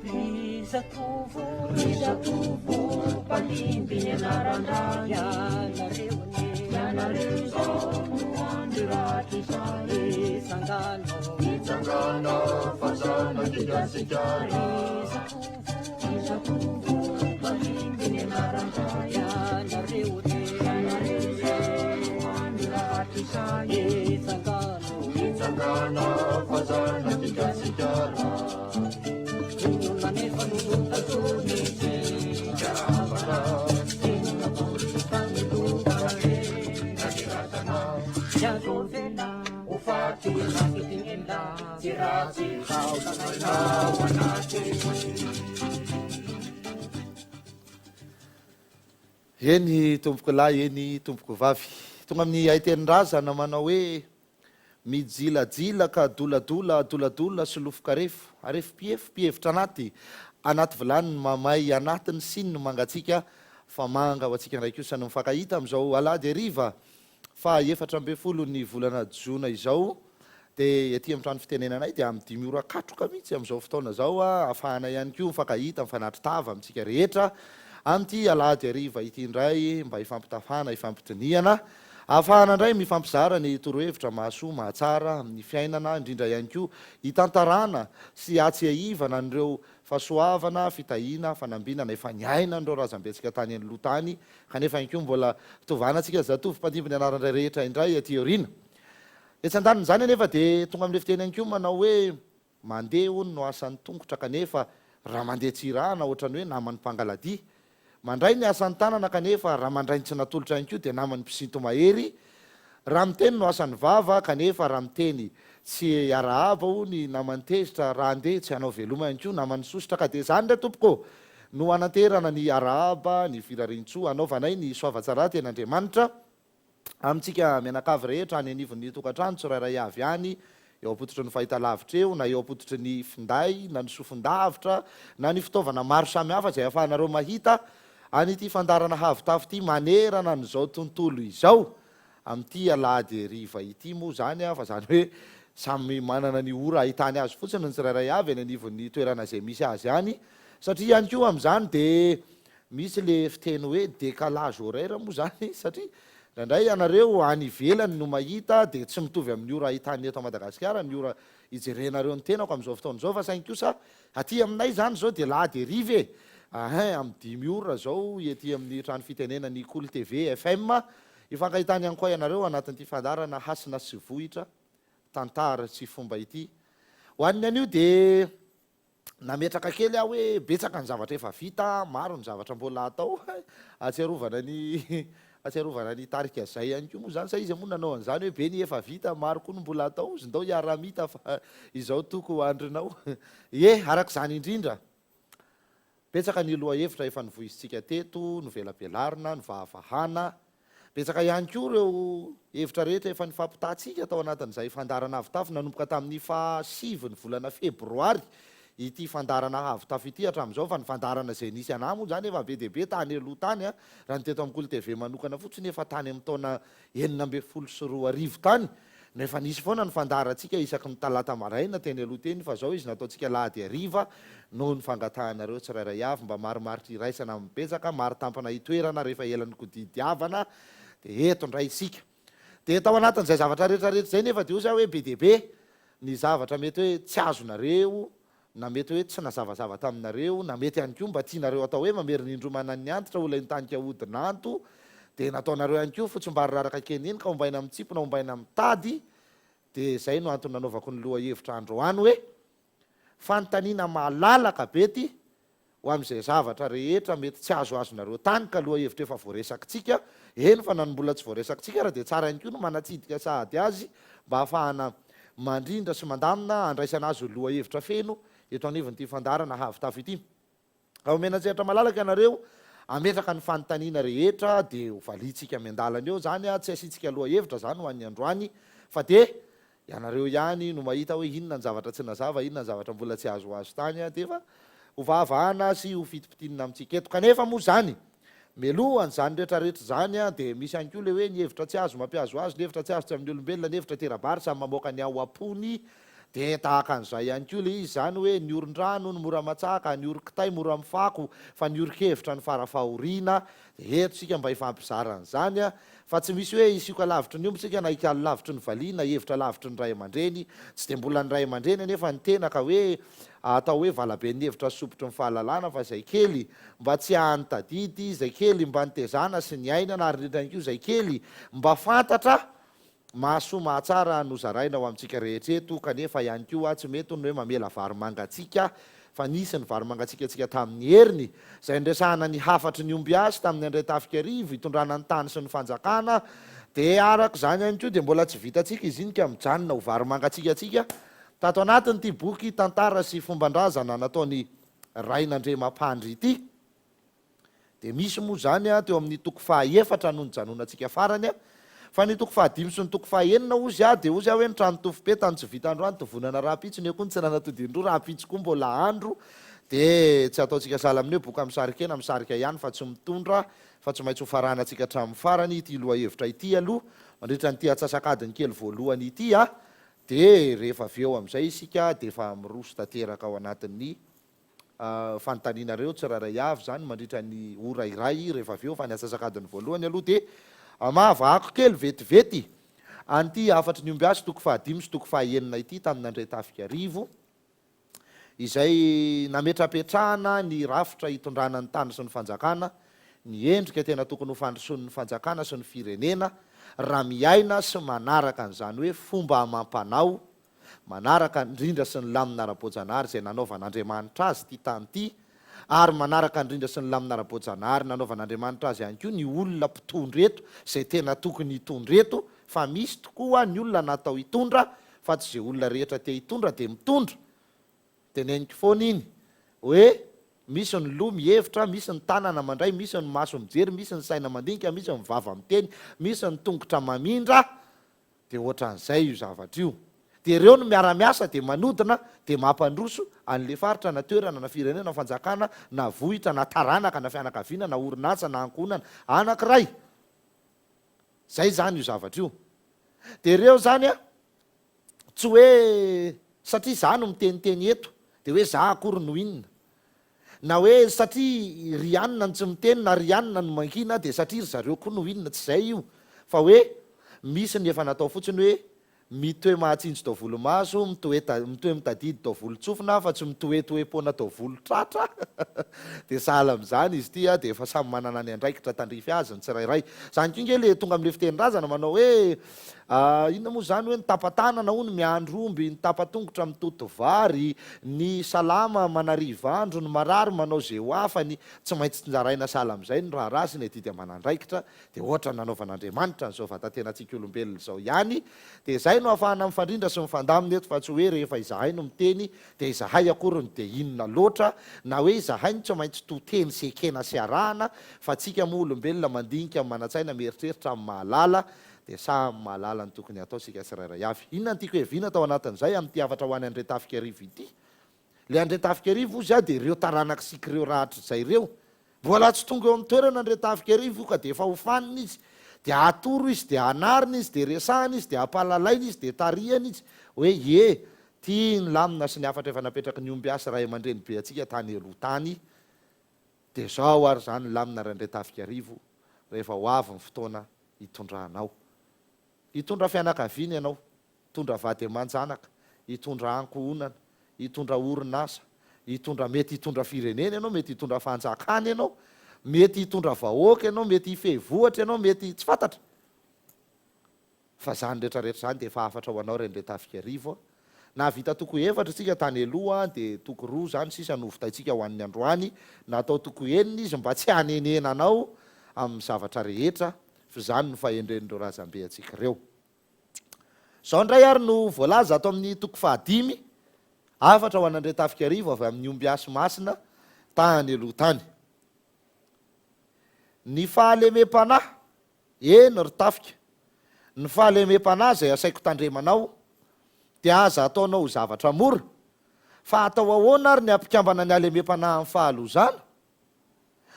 Ry zatovo, ry zatovo, mpandimby ny anaran-dray. Ianareo anie, ianareo izao no andry rahatrizay. Mitsangana, mitsangana fa zanak'i Gasikara. Ry zatovo, ry zatovo, mpandimby ny anaran-dray. Ianareo anie, ianareo izao no andry rahatrizay. Mitsangana. Mitsangana fa zanak'i Gasikara. Inona anefa no tazonitsika havana? Inona akory no fanolorana re na ny razana? Tsy azo avela ho faty anaty tsy ratsy taolana ao anaty. Eny tompoko lahy, eny tompoko vavy. Tonga amin'ny haitenin-drazana manao hoe Mijilajila ka doladola, doladola solofokarefo, arefo-piefo, mpihevitra anaty, anaty vilany ny mamay, anaty ny siny no mangatsiaka, fa manga ho antsika indray kosa no mifankahita amin'izao alahady hariva faha 14 ny volana jona izao, dia ety amin'ny trano fitenenanay dia amin'ny dimy ora katroka mihitsy amin'izao fotoana izao ahafahana ihany koa mifankahita, mifanatri-tava amintsika rehetra amin'ity alahady hariva ity indray mba hifampitafana, hifampidinihana. Ahafahana indray mifampizara ny torohevitra mahasoa, mahatsara amin'ny fiainana, indrindra ihany koa hitantarana sy hahatsiahivana an'ireo fahasoavana, fitahiana, fanambinana efa niainan'ireo razambentsika tany aloha tany, kanefa ihany koa mbola tovanantsika zatovo mpandimby ny anaran-dray rehetra indray aty aoriana. Etsy andanin'izany anefa dia tonga amin'ilay fiteny ihany koa manao hoe Mandeha hono no asan'ny tongotra kanefa raha mandeha tsy irahana ohatran'ny hoe naman'ny mpangaladia. Mandray ny asan'ny tanana kanefa raha mandray ny tsy natolotra ihany koa dia naman'ny mpisinto-mahery. Raha miteny no asan'ny vava kanefa raha miteny tsy hiarahaba hono naman'ny tezitra, raha handeha tsy hanao veloma ihany koa naman'ny sosotra. Ka dia izany re tompoko ô! no hananterana ny arahaba, ny firarian-tsoa hanaovanay ny soavatsara ten'Andriamanitra. Amintsika mianakavy rehetra any anivon'ny tokantrano tsirairay avy any, eo am-pototry ny fahitalavitra eo, na eo am-pototry ny finday, na ny sofin-davitra, na ny fitaovana maro samihafa izay ahafahanareo mahita an'ity fandaharana Havotafo ity manerana an'izao tontolo izao, amin'ity alahady hariva ity moa izany, fa izany hoe samy manana ny ora ahitany azy fotsiny ny tsirairay avy any anivon'ny toerana izay misy azy any, satria ihany koa amin'izany dia Misy le fiteny hoe décalage horaire moa zany satria indraindray ianareo any ivelany no mahita dia tsy mitovy amin'ny ora ahitan'ny eto Madagasikara ny ora ijerenareo ny tenako amin'izao fotoana izao fa saingy kosa aty aminay izany izao dia lahady hariva e! Ahin amin'ny dimy ora izao ety amin'ny trano fitenenan'ny Kolo TV FM hifankahitana ihany koa ianareo anatin'ity fandaharana Hasina sy Vohitra Tantara sy Fomba ity. Ho an'ny anio dia Nametraka kely aho hoe betsaka ny zavatra efa vita, maro ny zavatra mbola atao, ahatsiarovana ny ahatsiarovana ny tarika Zay ihany koa moa izany, sa iza moa nanao an'izany hoe be ny efa vita, maro koa ny mbola atao, ozy ndao hiara-mita fa izao toko ho andrinao. Ie, araka izany indrindra. Betsaka ny lohahevitra efa novoizintsika teto, novelabelarina, novahavahana. Betsaka ihany koa ireo hevitra rehetra efa nifampitantsika tao anatin'izay fandaharana Avotafo nanomboka tamin'ny faha sivy ny volana febroary ity fandaharana Avotafo ity hatramin'izao fa ny fandaharana izay nisy anah moa izany efa be dia be tany aloha tany an, raha ny teto amin'ny Kolo TV manokana fotsiny efa tany amin'ny taona 2016 tany no efa nisy foana ny fandaharantsika isaky ny talata maraina teny aloha teny fa zao izy nataontsika alahady hariva noho ny fangatahanareo tsirairay avy mba marimaritra iraisana amin'ny betsaka mari-tampana itoerana rehefa ela nikodidiavana dia eto indray isika dia tao anatin'izay zavatra rehetra rehetra izay nefa dia hozy aho hoe be dia be ny zavatra mety hoe tsy azonareo na mety hoe tsy nazavazava taminareo, na mety ihany koa mba tianareo atao hoe mamerina indroa manan'ny antitra olona nitanika hodin'anto, dia nataonareo ihany koa fotsimbary raraka kely iny ka ombaina amin'ny tsimpona ombaina amin'ny tady, dia izay no antony nanaovako ny lohahevitra androany hoe, fanontaniana malalaka be ity, ho amin'izay zavatra rehetra mety tsy azoazonareo tany ka lohahevitra efa voaresakitsika, eny fa na ny mbola tsy voaresakitsika ara dia tsara ihany koa ny manatsidika sahady azy mba hahafahana mandrindra sy mandamina handraisana azy ho lohahevitra feno eto anivon'ity fandaharana Havitafo ity. Raha omena an-tsehatra malalaka ianareo hametraka ny fanontaniana rehetra dia ho valiantsika miandalana eo izany, tsy asiantsika lohahevitra izany ho an'ny androany fa dia Ianareo ihany no mahita hoe inona ny zavatra tsy nazava, inona ny zavatra mbola tsy azoazo tany dia efa ho vahavahana sy ho fitipitinina amintsika eto. Kanefa moa izany, mialohan'izany rehetrarehetra izany dia misy ihany koa ilay hoe ny hevitra tsy azo mampiazoazo, ny hevitra tsy azo tsy amin'ny olombelona, ny hevitra tera-bary samy mamoaka ny ao am-pony. Dia tahaka an'izay ihany koa ilay izy izany hoe ny orin-drano hono mora matsaka, ny orin-kitay mora mifako, fa ny orin-kevitra no fara-fahoriana. Dia eto isika mba hifampizara an'izany fa tsy misy hoe hisioka lavitry ny omby isika na hikalo lavitry ny valiha na hevitra lavitry ny ray aman-dreny. Tsy dia mbola ny ray aman-dreny anefa ny tena ka hoe atao hoe valaben'ny hevitra sy sompitry ny fahalalana fa izay kely mba tsy hahany tadidy, izay kely mba nitezana sy niainana ary indrindra ihany koa izay kely mba fantatra Mahasoa mahatsara no zaraina ho amintsika rehetra eto kanefa ihany koa tsy mety hono hoe mamela vary mangatsiaka fa nisy ny vary mangatsiakatsika tamin'ny heriny izay niresahana ny hafatry ny ombiasy tamin'ny Andriantafikarivo hitondrana ny tany sy ny fanjakana dia araka izany ihany koa dia mbola tsy vitantsika izy iny ka mijanona ho vary mangatsiakatsika tato anatin'ity boky tantara sy fomban-drazana nataon'i Rainandriamampandry ity. Dia misy moa izany teo amin'ny toko faha efatra no nijanonantsika farany fa ny toko faha dimy sy ny toko faha enina hozy aho dia hozy aho hoe ny trano tofo-be tany tsy vita androany tovonana rahampitso ny eo koa ny tsy nanatody indroa rahampitso koa mbola andro dia tsy ataontsika sahala amin'ny hoe boka misarikena misarika ihany fa tsy mitondra fa tsy maintsy ho faranantsika hatramin'ny farany ity lohahevitra ity aloha mandritra an'ity atsasak'adiny kely voalohany ity a dia rehefa avy eo amin'izay isika dia efa miroso tanteraka ao anatin'ny fanontanianareo tsirairay avy izany mandritra ny ora iray rehefa avy eo fa ny antsasak'adiny voalohany aloha dia hamavahako kely vetivety an'ity hafatry ny ombiasy toko fahadimy sy toko fahaenina ity tamin'ny Andriantafikarivo izay nametrapetrahana ny rafitra hitondrana ny tany sy ny fanjakana, ny endrika tena tokony ho fandrosoan'ny fanjakana sy ny firenena raha miaina sy manaraka an'izany hoe fomba amam-panao Manaraka ny rindra sy ny lamina ara-boajanahary izay nanaovan'Andriamanitra azy ity tany ity, ary manaraka ny rindra sy ny lamina ara-boajanahary nanaovan'Andriamanitra azy ihany koa ny olona mpitondra eto, izay tena tokony hitondra eto, fa misy tokoa ny olona natao hitondra, fa tsy izay olona rehetra te hitondra dia mitondra. Teneniko foana iny, hoe misy ny loha mihevitra, misy ny tanana mandray, misy ny maso mijery, misy ny saina mandinika, misy ny vava miteny, misy ny tongotra mamindra, Dia ohatran'izay io zavatra io. Dia ireo no miara-miasa dia manodina dia mampandroso an'ilay faritra na toerana na firenena na fanjakana na vohitra na taranaka na fianakaviana na orinasa na ankohonana anankiray. Izay izany io zavatra io. Dia ireo izany an, tsy hoe satria izaho no miteniteny eto dia hoe izaho akory no inona. Na hoe satria ry anona no tsy miteny na ry anona no mangina dia satria ry zareo koa no inona, tsy izay io fa hoe misy ny efa natao fotsiny hoe mitoe mahatsinjo taovolo-maso, mitoe mitoe mitadidy taovolo-tsofina fa tsy mitoetoe-poana taovolo-tratra dia sahala amin'izany izy ity dia efa samy manana ny andraikitra tandrify azy ny tsirairay. Izany koa nge le tonga amin'le fitenin-drazana manao hoe Inona moa izany hoe ny tapa-tanana hono miandry omby, ny tapa-tongotra mitoto vary, ny salama manarivo andro, ny marary manao izay ho afany, tsy maintsy tsinjaraina sahala amin'izay ny raharaha sy ny adidy aman'andraikitra, dia ohatra ny nanaovan'Andriamanitra an'izao vatatenantsika olombelona izao ihany, dia izay no ahafahana mifandrindra sy mifandamina eto fa tsy hoe rehefa izahay no miteny dia izahay akory no dia inona loatra, na hoe izahay no tsy maintsy to teny sy ekena sy arahana, fa tsika moa olombelona mandinika, manan-tsaina, mieritreritra, mahalala, Dia samy mahalala ny tokony hatao isika tsirairay avy. Inona no tiako hiaviana tao anatin'izay amin'ity hafatra ho an'i Andriantafikarivo ity? Ilay Andriantafikarivo hozy aho dia ireo taranak'isika ireo rahatrizay ireo. Mbola tsy tonga eo amin'ny toerana Andriantafikarivo io ka dia efa hofanina izy, dia atoro izy, dia anarina izy, dia resahina izy, dia ampahalalaina izy, dia tarihana izy hoe ie, ity ny lamina sy ny hafatra efa napetraky ny ombiasy ray aman-drenibe antsika tany aloha tany. Dia izao ary izany ny lamina ry Andriantafikarivo rehefa ho avy ny fotoana hitondranao. Hitondra fianakaviana ianao, hitondra vady aman-janaka, hitondra ankohonana, hitondra orinasa, hitondra, mety hitondra firenena ianao, mety hitondra fanjakana ianao, mety hitondra vahoaka ianao, mety hifehy vohitra ianao, mety, tsy fantatra. Fa izany rehetra rehetra izany dia efa hafatra ho anao ry Andriantafikarivo a. Nahavita toko efatra isika tany aloha dia toko roa izany sisa no hovitaintsika ho an'ny androany. Natao toko enina izy mba tsy hanenenanao amin'ny zavatra rehetra f'izany no fahendren'ireo razambe antsika ireo. Izao indray ary no voalaza ato amin'ny toko fahadimy, hafatra ho an'Andriantafikarivo avy amin'ny ombiasy masina tany aloha tany. Ny fahalemem-panahy Eny, ry tafika, ny fahalemem-panahy izay asaiko tandremanao dia aza ataonao ho zavatra mora, fa atao ahoana ary ny hampikambana ny halemem-panahy amin'ny fahalozana?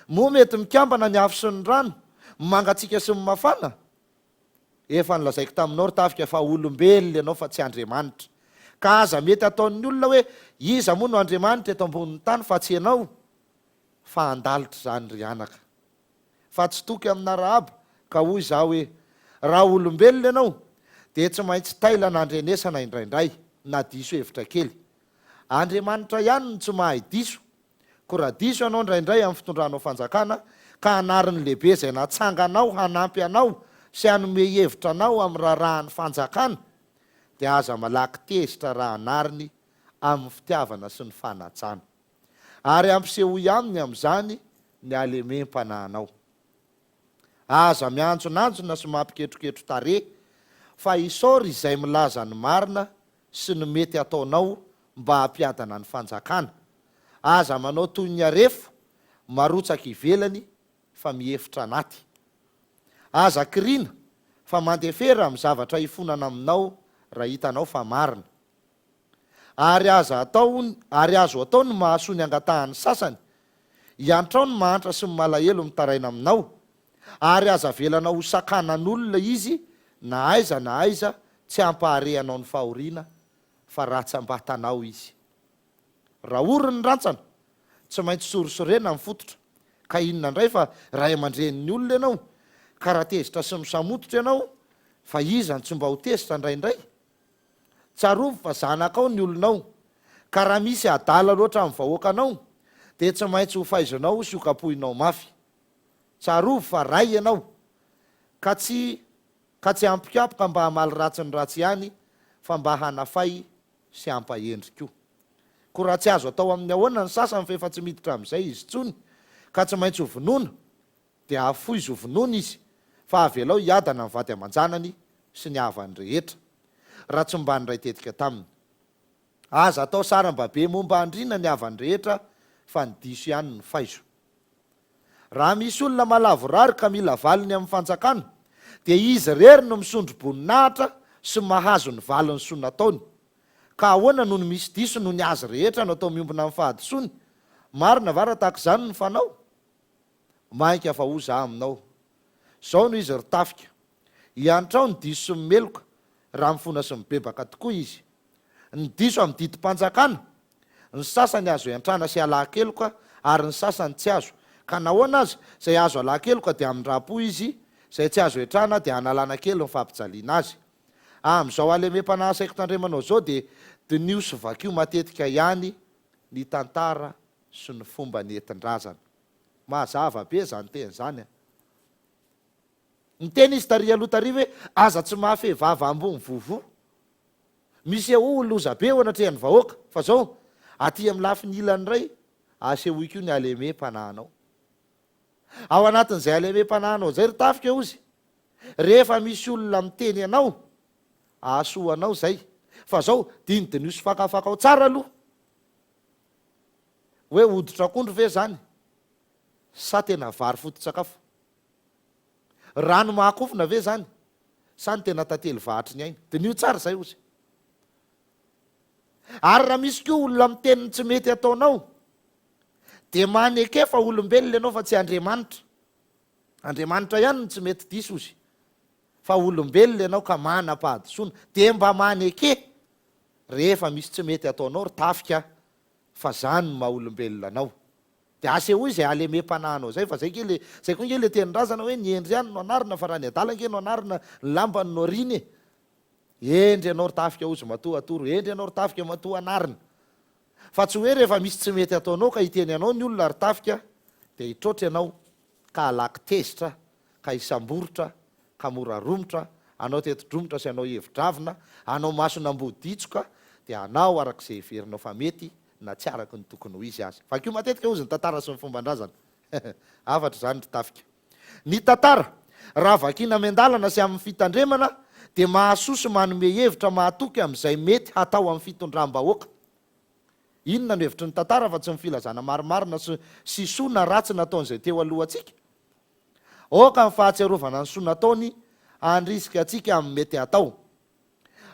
Moa mety mikambana ny afo sy ny rano, ny mangatsiaka sy ny mafana? Efa nolazaiko taminao, ry tafika, fa olombelona ianao fa tsy Andriamanitra. Ka aza mety ataon'ny olona hoe iza moa no Andriamanitra eto ambonin'ny tany fa tsy ianao? Fa handalitra izany ry anaka. Fa tsy toky amin'Arahaba, ka hoy izaho hoe, Raha olombelona ianao, dia tsy maintsy tailana andrenesana indraindray, na diso hevitra kely. Andriamanitra ihany no tsy mahay diso. Koa raha diso ianao indraindray amin'ny fitondranao fanjakana, ka hanary ny lehibe izay natsanganao hanampy anao sy hanome hevitra anao amin'ny raharahan'ny fanjakana, dia aza malaky tezitra raha anariny amin'ny fitiavana sy ny fanajana. Ary ampisehoy aminy amin'izany ny halemem-panahinao. Aza mianjonanjona sy mampiketroketro tarehy, fa isaory izay milaza ny marina sy ny mety hataonao mba hampiadana ny fanjakana. Aza manao toy ny harefo, marotsaka ivelany fa mihefitra anaty. Aza kiriana, fa mandefera amin'ny zavatra ifonana aminao raha hitanao fa marina. Ary aza atao ary azo atao ny mahasoa ny angatahan'ny sasany. Iantrao ny mahantra sy ny malahelo mitaraina aminao, ary aza avelanao ho sakanan'olona izy na aiza na aiza tsy hampaharehanao ny fahoriana fa ratsam-batanao izy. Raha ory ny rantsana, tsy maintsy sorisorena ny fototra, ka inona indray fa ray aman-drenin'ny olona ianao, ka raha tezitra sy misamototra ianao, fa iza no tsy mba ho tezitra indraindray? Tsarovy fa zanakao ny olonao, ka raha misy adala loatra amin'ny vahoakanao, dia tsy maintsy ho faizinao sy ho kapohinao mafy. Tsarovy fa ray ianao, ka tsy ka tsy hampikapoka mba hamaly ratsy ny ratsy ihany, fa mba hanafay sy hampahendry koa. Koa raha tsy azo atao amin'ny ahoana ny sasany fa efa tsy miditra amin'izay izy intsony, ka tsy maintsy ho vonoina, dia afoizo ho vonoina izy, fa avelao hiadana ny vady aman-janany sy ny havany rehetra, raha tsy mba niray tetika taminy. Aza atao sarambabe momba andriana ny havany rehetra, fa ny diso ihany no faizo. Raha misy olona malavorary ka mila valiny amin'ny fanjakana, dia izy irery no misondro-boninahitra sy mahazo ny valin'ny soa nataony. Ka ahoana no ny misy diso no ny azy rehetra no atao miombona amin'ny fahadisoany? Marina va raha tahaka izany ny fanao? Mainka fa ho za aminao. Zao no izy ry tafika. Iantrao ny diso sy ny meloka raha mifona sy mibebaka tokoa izy. Ny diso amin'ny didim-panjakana, ny sasany azo iantrana sy alakeloka ary ny sasany tsy azo. Ka nahoana aza, izay azo alakeloka dia amindram-po izy, izay tsy azo iantrana dia analana kely ny fampijaliana azy. Amin'izao halemem-panahy asaiko tandremanao izao dia diniho sy vakio matetika ihany ny tantara sy ny fomba nentin-drazana. Mazava be izany teny izany an! Niteny izy tary aloha tary hoe aza tsy mahafehy vava ambony vovo. Misehoa ho loza be eo anatrehan'ny vahoaka. Fa zao, aty amin'ny lafiny ilany indray, asehoy koa ny halemem-panahinao. Ao anatin'izay halemem-panahinao izay ry tafika ozy, rehefa misy olona miteny anao, ahasoa anao izay. Fa zao, dinidiniho sy fakafakao tsara aloha. Hoe hoditr'akondro ve zany sa tena vary foto-tsakafo? Rano mahakofona ve zany sa ny tena tantely vahatry ny aina? Diniho tsara izay ozy. Ary raha misy koa olona miteny ny tsy mety ataonao dia maneke fa olombelona ianao fa tsy Andriamanitra. Andriamanitra ihany no tsy mety diso ozy. Fa olombelona ianao ka manam-pahadisoana dia mba maneke rehefa misy tsy mety ataonao ry tafika fa zany no maha olombelona anao. Dia asehoy izay halemem-panahinao izay fa zay nge le, zay koa nge le tenin-drazana hoe ny hendry ihany no anarina fa raha ny adala nge no anarina ny lambany no ariana e! Hendry ianao ry tafika hozy matoa atoro, hendry ianao ry tafika matoa anarina. Fa tsy hoe rehefa misy tsy mety ataonao ka hiteny anao ny olona ry tafika dia hitroatra ianao ka halaky tezitra ka hisamboritra ka mora romotra, hanao teti-dromotra sy hanao hevi-dravina, hanao mason'amboditsoka, dia hanao araka izay heverinao fa mety na tsy araka ny tokony ho izy aza. Vakio matetika hozy ny tantara sy ny fomban-drazana. Hafatra izany ry tafika. Ny tantara, raha vakiana miandalana sy amin'ny fitandremana, dia mahasoa sy manome hevitra mahatoky amin'izay mety hatao amin'ny fitondram-bahoaka. Inona no hevitry ny tantara fa tsy ny filazana marimarina sy sy soa na ratsy nataon'izay teo alohantsika? Aoka ny fahatsiarovana ny soa nataony handrisika antsika amin'ny mety hatao.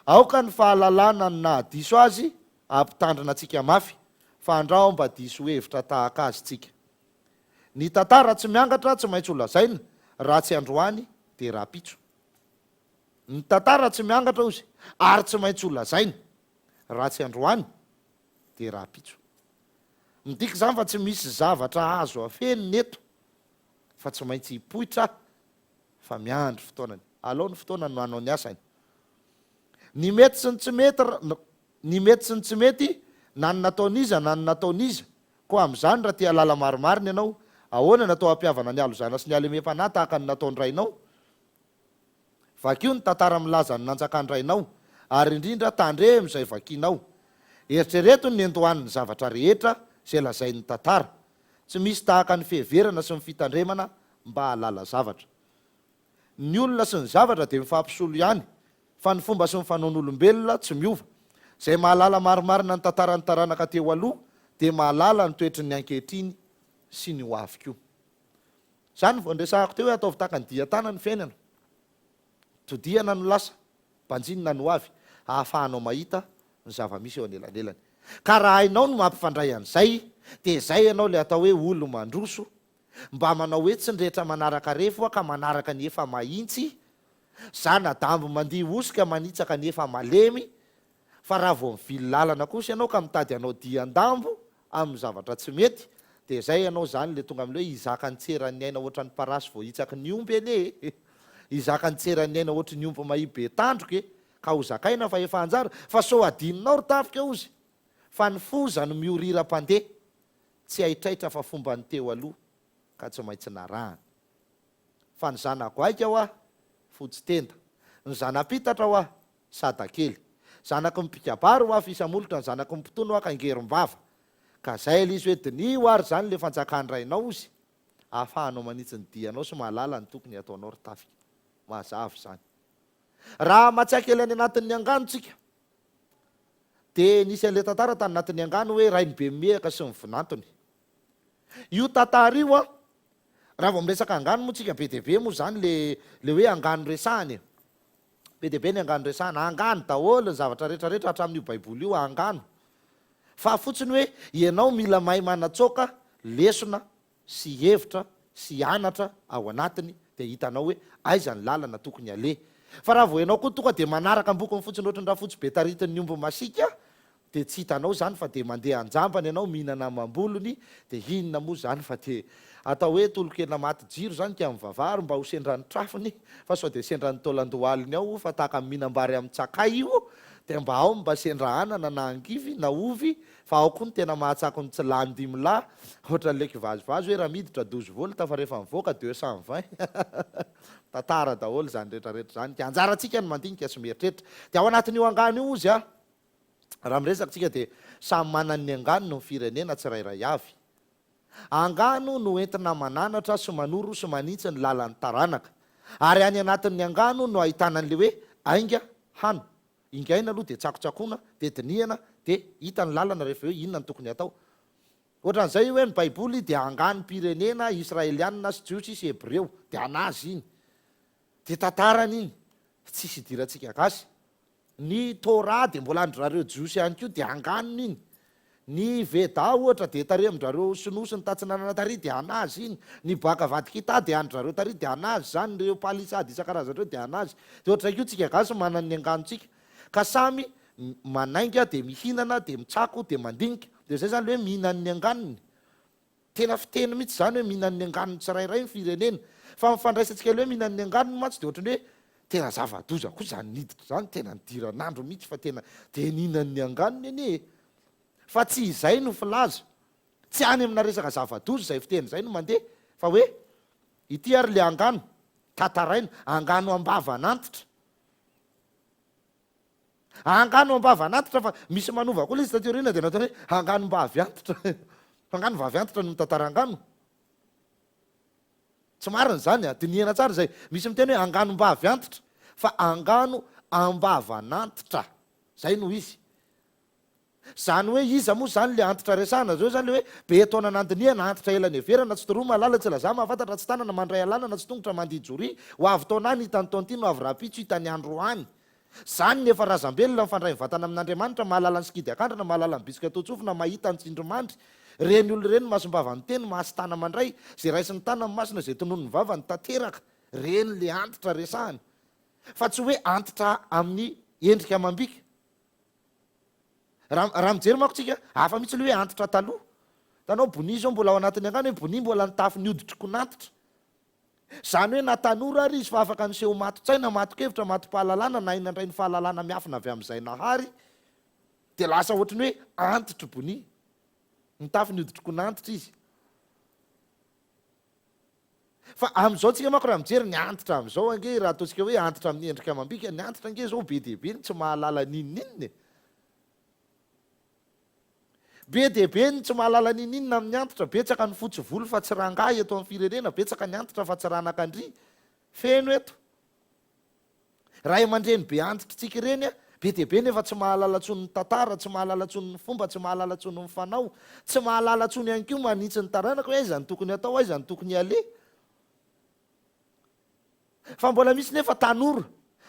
Aoka ny fahalalana ny nahadiso azy hampitandrina antsika mafy, fa andrao mba diso hevitra tahaka azy tsika. Ny tantara tsy miangatra tsy maintsy holazaina, raha tsy androany dia rahampitso. Ny tantara tsy miangatra hozy ary tsy maintsy holazaina. Raha tsy androany dia rahampitso. Midika izany fa tsy misy zavatra azo afenina eto fa tsy maintsy hipoitra fa miandry fotoanany. Alao ny fotoanany no hanao ny asany. Ny mety sy ny tsy mety ny mety sy ny tsy mety na ny nataon'iza na ny nataon'iza. Koa amin'izany raha te hahalala marimarina ianao, ahoana no atao hampihavana ny halozana sy ny halemem-panahy tahaka ny nataon-drainao? Vakio ny tantara milaza ny nanjakan-drainao, ary indrindra tandremo izay vakinao. Eritrereto ny nendohan'ny zavatra rehetra izay lazain'ny tantara. Tsy misy tahaka ny fiheverana sy ny fitandremana mba hahalala zavatra. Ny olona sy ny zavatra dia mifampisolo ihany, fa ny fomba sy ny fanaon'olombelona tsy miova. Izay mahalala marimarina ny tantaran'ny taranaka teo aloha dia mahalala ny toetry ny ankehitriny sy ny ho avy koa. Izany vao niresahako teo hoe ataovy tahaka ny dian-tana ny fiainana. Todihana no lasa, banjinina ny ho avy, ahafahanao mahita ny zava-misy eo anelanelany. Ka raha hainao ny mampifandray an'izay, dia izay ianao ilay atao hoe olo-mandroso, mba manao hoe tsy ny rehetra manaraka refo hoa ka manaraka ny efa mahintsy, zana-dambo mandihy osika manitsaka ny efa malemy, Fa raha vao mivily lalana kosa ianao ka mitady hanao dian-dambo amin'ny zavatra tsy mety dia izay ianao izany ilay tonga amin'ilay hoe hizaka ny tseran'ny aina ohatran'ny parasy voahitsaky ny omby anie e! Hizaka ny tseran'ny aina ohatry ny omby mahia be tandroka e! Ka ho zakaina fa efa anjara fa sao adinonao ry tafika ozy fa ny foza no miorira mpandeha tsy haitraitra fa fomban'ny teo aloha ka tsy maintsy narahana. Fa ny zana-goaika hoa fotsy tenda, ny zana-pitatra hoa Sadakely. Zanaky ny mpikabary hoa fisamolotra ny zanaky ny mpitony hoa kangerom-bava. Ka zay ilay izy hoe diniho ary zany le fanjakan-drainao ozy ahafahanao manitsy ny dianao sy mahalala ny tokony hataonao ry tafika. Mazava izany. Raha matsiahy kely any anatin'ny angano tsika dia nisy an'ilay tantara tany anatin'ny angano hoe Rainibemihaka sy ny vinantony. Io tantara io an, raha vao miresaka angano moa tsika be dia be moa zany le le hoe angano resahana e. Be dia be ny angano resahana. Angano daholo ny zavatra rehetra rehetra hatramin'io baiboly io angano. Fa fotsiny hoe ianao mila mahay manatsoaka lesona sy hevitra sy anatra ao anatiny dia hitanao hoe aiza ny lalana tokony aleha. Fa raha vao ianao koa tonga dia manaraka ambokony fotsiny ohatry ny rafotsy be taritin'ny omby masiaka Dia tsy hitanao izany fa dia mandeha anjambany ianao mihinana amam-bolony dia inona moa izany fa dia atao hoe tolokena maty jiro izany ka mivavaha ary mba ho sendra ny trafony fa sao dia sendra ny taolan-dohaliny ao fa tahaka ny mihinam-bary amin-tsakay io dia mba ao mba sendra anana na angivy na ovy fa ao koa ny tena mahatsako ny tsy lany dimy lahy ohatran'ilay kivazivazy hoe raha miditra douze volts fa rehefa mivoaka 220 tantara daholo izany rehetra rehetra izany ka anjarantsika ny mandinika sy mieritreritra dia ao anatin'io angano io hozy aho Raha miresaka tsika dia samy manana ny angano ny firenena tsirairay avy. Angano no entina mananatra sy manoro sy manitsy ny lalan'ny taranaka. Ary any anatin'ny angano no ahitana an'ilay hoe ainga, hano. Ingaina aloha dia tsakotsakoana, dia dinihana, dia hita ny lalana rehefa eo inona no tokony hatao. Ohatran'izay hoe ny baiboly dia anganom-pirenena israelianina sy jiosy sy hebreo, dia an'azy iny. Dia tantarany iny, tsisy idirantsika gasy. Ny Torah dia mbola an-dry zareo Jiosy ihany koa dia anganony iny. Ny Veda ohatra dia tary amin-dry zareo Sinoa sy ny Tatsinanana tary dia an'azy iny. Ny Bhagavad Gita dia an-dry zareo tary dia an'azy izany. Ireo Palisady isan-karazany ireo dia an'azy. Dia ohatr'izay koa tsika gasy manana ny anganontsika. Ka samy manainga dia mihinana dia mitsako dia mandinika. Dia izay izany ilay hoe mihinan'ny ny anganony. Tena fiteny mihitsy izany hoe mihinan'ny ny anganony tsirairay ny firenena. Fa ny fandraisantsika ilay hoe mihinan'ny ny anganony mantsy dia ohatran'ny hoe tena zava-doza koa izany niditra izany, tena nidiran'andro mihitsy fa tena dia nihinan'ny ny anganony anie e! Fa tsy izay no filaza. Tsy any amina resaka zava-doza izay fiteny izay no mandeha fa hoe ity ary ilay angano tantaraina, angano am-bavan'antitra. Angano am-bavan'antitra fa misy manova koa ilay izy taty aoriana dia nataony hoe anganom-bavy antitra. Fa nga ny vavy antitra no mitantara angano? Tsy marina izany a, dinihana tsara izay. Misy miteny hoe anganom-bavy antitra fa angano am-bavan'antitra. Izay no izy. Zany hoe iza moa zany le antitra resahana zao zany le hoe be taona nandinihana antitra ela niheverana tsy toroa mahalala tsy laza mahafantatra tsy tanana mandray alanana tsy tongotra mandihy joria ho avy taona any hitany taona ity no avy rahampitso hitany androany zany ny efa razambelona mifandray mivantana amin'Andriamanitra mahalala ny sikidy akandrana mahalala ny bitsika toa-tsofina mahita ny tsindrimandry reny olona ireny masom-bava miteny mahasin-tana mandray zay raisin'ny tanany masina zay tononiny vavany tanteraka reny le antitra resahana fa tsy hoe antitra amin'ny endrika amam-bika. Raha raha mijery manko tsika, hafa mihitsy ilay hoe antitra taloha. Hitanao Bonia izao mbola ao anatin'ny angano hoe Bonia mbola nitafy ny hoditr'konantitra. Izany hoe na tanora ary izy fa afaka niseho mato-tsaina, mato-kevitra, mato-pahalalana, nahay nandray ny fahalalana miafina avy amin'izay nahary, dia lasa ohatry ny hoe antitry Bonia. Nitafy ny hoditr'konantitra izy. Fa amin'izao tsika manko raha mijery ny antitra amin'izao ange raha ataontsika hoe antitra amin'ny endrika amam-bika, ny antitra ange izao be dia be ny tsy mahalala n'inon'inona e! Be dia be ny tsy mahalala n'inon'inona amin'ny antitra, betsaka ny fotsy volo fa tsy rangahy eto amin'ny firenena, betsaka ny antitra fa tsy ranakandria. Feno eto. Ray aman-dreny be antitritsika ireny a, be dia be nefa tsy mahalala tsony ny tantara, tsy mahalala tsony ny fomba, tsy mahalala tsony ny fanao, tsy mahalala tsony ihany koa manitsy ny taranaka hoe aiza no tokony atao, aiza no tokony aleha. Fa mbola misy nefa tanora,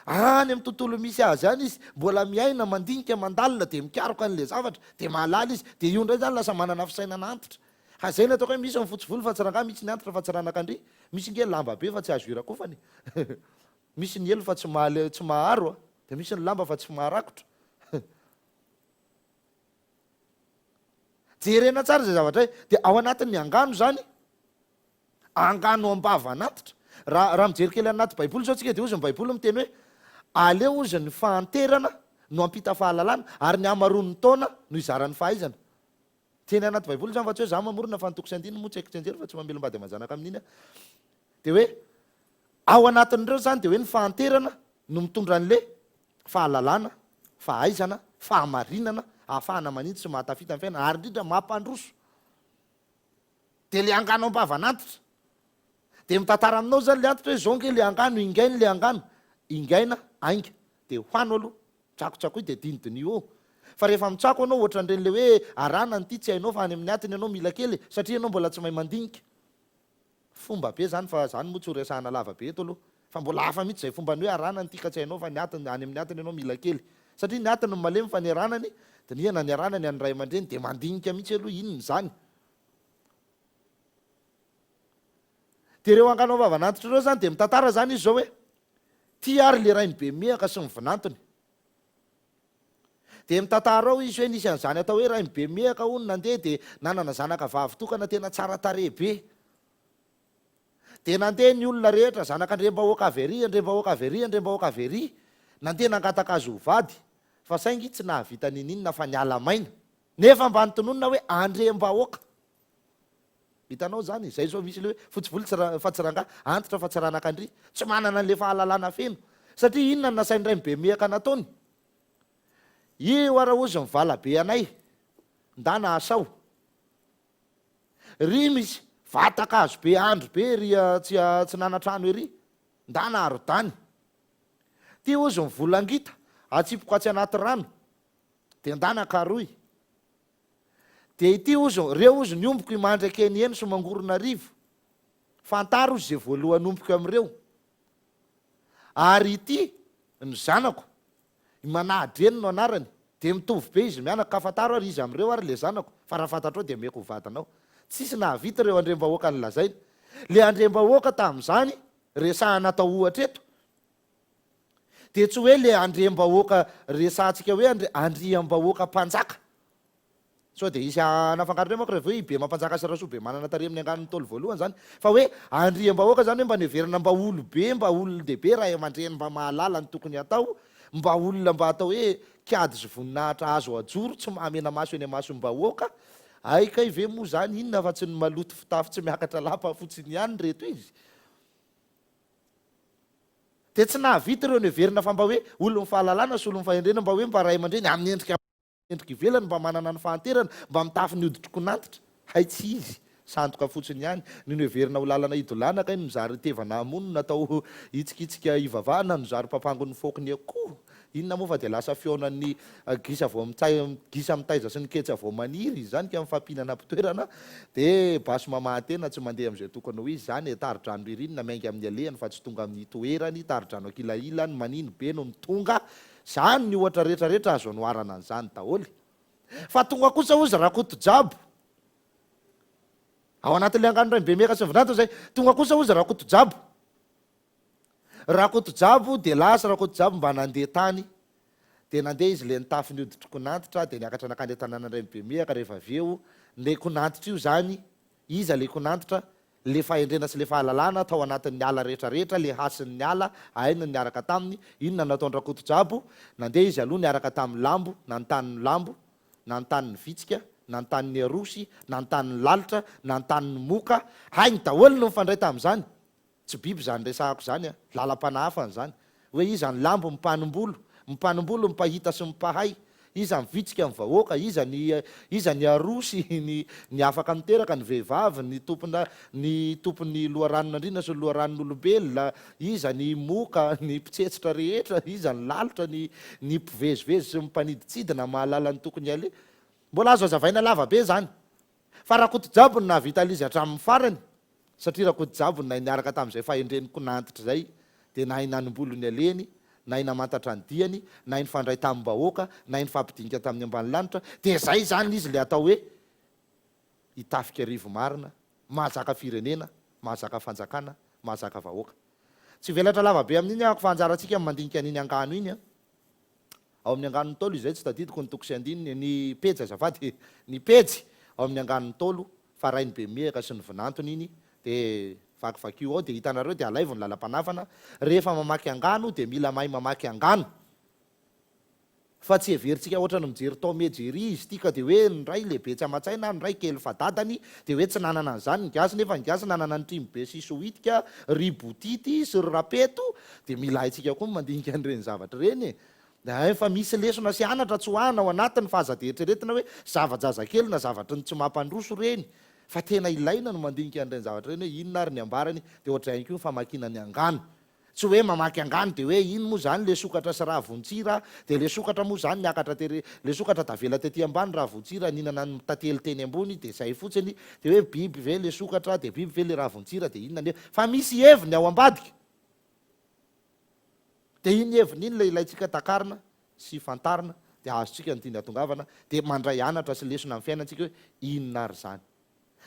any amin'ny tontolo misy azy any izy, mbola miaina, mandinika, mandalina dia mikaroka an'ilay zavatra, dia mahalala izy, dia io indray izany lasa manana fisainana antitra. Ka izay no ataoko hoe misy ny fotsy volo fa tsy rangahy, misy ny antitra fa tsy ranakandria, misy nge lamba be fa tsy azo irakofana e. Misy ny elo fa tsy mahale tsy maharo a, dia misy ny lamba fa tsy maharakotra. Jerena tsara izay zavatra izay. Dia ao anatin'ny angano izany, angano am-bavan'antitra. Raha raha mijery kely anaty Baiboly izao tsika dia hozy ny Baiboly miteny hoe aleo hozy ny fahanterana no hampita fahalalana ary ny hamaroan'ny taona no hizaran'ny fahaizana. Teny anaty Baiboly izany fa tsy hoe za mamorona fa ny toko sy andininy moa tsy haiko tsianjery fa tsy mamelom-bady aman-janaka amin'iny aho. Dia hoe ao anatin'ireo izany dia hoe ny fahanterana no mitondra an'le fahalalana, fahaizana, fahamarinana ahafahana manitsy sy mahatafita ny fiainana ary indrindra mampandroso. Dia le angano am-bavan'antitra. Dia mitantara aminao izany le antitra hoe izao nge le angano, ingainy le angano. Ingaina, ainga. Dia hoano aloha. Tsakotsakoy dia dinidiniho eo. Fa rehefa mitsako ianao ohatran'ireny le hoe arahana an'ity tsy hainao fa any amin'ny atiny ianao mila kely e, satria ianao mbola tsy mahay mandinika. Fomba be zany fa zany moa tsy ho resahana lava be eto aloha. Fa mbola hafa mihitsy izay fomban'ny hoe arahana an'ity ka tsy hainao fa ny atiny, any amin'ny atiny ianao mila kely. Satria ny atiny no malemy fa ny aranany, dinihana ny aranany an'ny ray aman-dreny dia mandinika mihitsy aloha inona izany. Dia ireo angano am-bavan'antitra ireo izany dia mitantara izany izy izao hoe, Tia ary le rainy be mehaka sy ny vinantony. Dia mitantara ao izy hoe nisy an'izany atao hoe rainy be mehaka hono nandeha dia nanana zanaka vavy tokana tena tsara tarehy be. Dia nandeha ny olona rehetra, zanak'Andriambahoaka avy ery, Andriambahoaka avy ery, Andriambahoaka avy ery, nandeha nangataka azy ho vady, fa saingy tsy nahavita ninininona fa niala maina. Nefa mba nitononina hoe Andriambahoaka. Hitanao izany? Izay izao misy ilay hoe fotsy volo tsy fa tsy rangahy, antitra fa tsy ranakandria. Tsy manana an'ilay fahalalana feno. Satria inona no nasain'ny rainibemehaka nataony? Io ara hozy ny valabe anay, ndana asao. Ry misy vatan-kazo be andry be ery tsy atsinanantrano ery, ndana arodany. Ty hozy ny volangita, atsipiko atsy anaty rano, dia ndana karohy. Dia ity hozy, reo hozy ny ombiko i mandry akeny eny sy mangoronarivo. Fantaro hozy ze voalohany ombiko amin'ireo. Ary ity ny zanako, i Manahadreny no anarany, dia mitovy be izy mianaka, ka fantaro ary iza amin'ireo ary le zanako, fa raha fantatrao dia omeko ho vadinao. Tsisy nahavita ireo andriambahoaka nolazaina. Le andriambahoaka tamin'izany, resahana atao ohatra eto, Dia tsy hoe le andriambahoaka resahantsika hoe andriambahoaka mpanjaka. Sao dia hisy hanafangaro indray manko raha vao hoe i Bemampanjaka sy Rasoa Bemanana tary amin'ny anganon'ny Ntaolo voalohany izany. Fa hoe andriambahoaka izany hoe mba noheverina mba olobe, mba olon-dehibe, ray aman-dreny mba mahalala ny tokony hatao, mba olona mba atao hoe kiady sy voninahitra azo ajoro, tsy mahamena-maso eny imasom-bahoaka. Hay kay ve moa izany inona fa tsy ny maloto fitafy tsy miakatra lapa fotsiny ihany ireto izy. Dia tsy nahavita ireo noheverina fa mba hoe olon'ny fahalalana sy olon'ny fahendrena, mba hoe mba ray aman-dreny amin'ny endrika endrika ivelany, mba manana ny fahanterana, mba mitafy ny hoditr'konantitra. Hay tsy izy, sandoka fotsiny ihany. Ny noheverina ho lalana hidolana kay no zary tevana hamono, natao hitsikitsika hivavahana no zary mpapango ny fôky ny akoho. Inona moa fa dia lasa fihaonan'ny gisa vao mitay, gisa mitaiza sy ny ketsa vao maniry izany ka mifampihinana am-pitoerana dia basy mamaha-tena tsy mandeha amin'izay tokony ho izy izany e, tari-drano ririnina miainga amin'ny alehany fa tsy tonga amin'ny toerany, tari-drano ankilahilany manino be no tonga, izany ny ohatra rehetra rehetra azo anoharana an'izany daholo. Fa tonga kosa hozy Rakotojabo, ao anatin'ilay angano Rainibemeka sy ny vinanto izay, tonga kosa hozy Rakotojabo. Rakotojabo dia lasa Rakotojabo mba nandeha tany. Dia nandeha izy le nitafy ny hoditry konantitra dia niakatra nankany an-tanànan-dRainibemihaka rehefa avy eo. Le konantitra io zany, iza le konantitra? Le fahendrena sy le fahalalana tao anatin'ny ala rehetra rehetra, le hasin'ny ala, aina niaraka taminy. Inona no nataon-dRakotojabo? Nandeha izy aloha niaraka tamin'ny lambo, nanontany ny lambo, nanontany ny vitsika, nanontany ny arosy, nanontany ny lalitra, nanontany ny moka. Hainy daholo ny mifandray tamin'izany. Tsy biby izany resahako izany an! Lalam-panahafana izany. Hoe iza ny lambo, ny mpanimbolo, ny mpanimbolo, ny mpahita sy ny mpahay, iza ny vitsika, ny vahoaka, iza ny iza ny arosy, ny ny afaka miteraka, ny vehivavy, ny tompona ny tompon'ny loharanon'andriana sy ny loharanon'olombelona, iza ny moka, ny mpitsetsitra rehetra, iza ny lalitra, ny ny mpivezivezy sy ny mpanidintsidina mahalala ny tokony haleha. Mbola azo hazavaina lava be izany. Fa Rakotojabo no nahavita an'izy hatramin'ny farany, satria Rakotojabo no nahay niaraka tamin'izay fahendren'ny konantitra izay, dia nahay nanimbolo ny alehany, nahay namantatra ny diany, nahay nifandray tamim-bahoaka, nahay nifampidinika tamin'ny ambanilanitra, dia izay izany izy ilay atao hoe hitafika arivo marina, mahazaka firenena, mahazaka fanjakana, mahazaka vahoaka. Tsy hivelatra lava be amin'iny aho fa anjarantsika ny mandinika an'iny angano iny an. Ao amin'ny anganon'ny Ntaolo izay tsy tadidiko ny toko sy andininy, ny pejy azafady, ny pejy ao amin'ny anganon'ny Ntaolo fa Rainibemihaka sy ny vinantony iny dia vakivakio ao dia hitanareo dia alaivo ny lalam-panafana, rehefa mamaky angano dia mila mahay mamaky angano fa tsy heverintsika ohatran'ny mijery Tom et Jerry izy ity ka dia hoe ny ray lehibe tsy aman-tsaina, ny ray kely fa dadany dia hoe tsy nanana an'izany ny gasy nefa ny gasy nanana ny trimobe sy sohitika, ry botity sy ry rapeto Dia mila haintsika koa ny mandinika an'ireny zavatra ireny e! Dia efa misy lesona sy anatra tsoahana ao anatiny fa aza dia eritreretina hoe zava-jazakely na zavatry ny tsy mampandroso ireny fa tena ilaina ny mandinika an'ireny zavatra ireny hoe inona ary ny ambarany dia ohatr'izay ihany koa ny famakiana ny angano. Tsy hoe mamaky angano dia hoe iny moa izany le sokatra sy ravontsira dia le sokatra moa izany niakatra tery le sokatra tavela tety ambany ravontsira nihinana ny tantely teny ambony dia izay fotsiny dia hoe biby ve le sokatra dia biby ve le ravontsira dia inona ny fa misy heviny ao ambadika. Dia iny heviny iny ilay ilaintsika takarina sy fantarina dia azontsika ny tiany hatongavana dia mandray anatra sy lesona amin'ny fiainantsika hoe inona ary izany.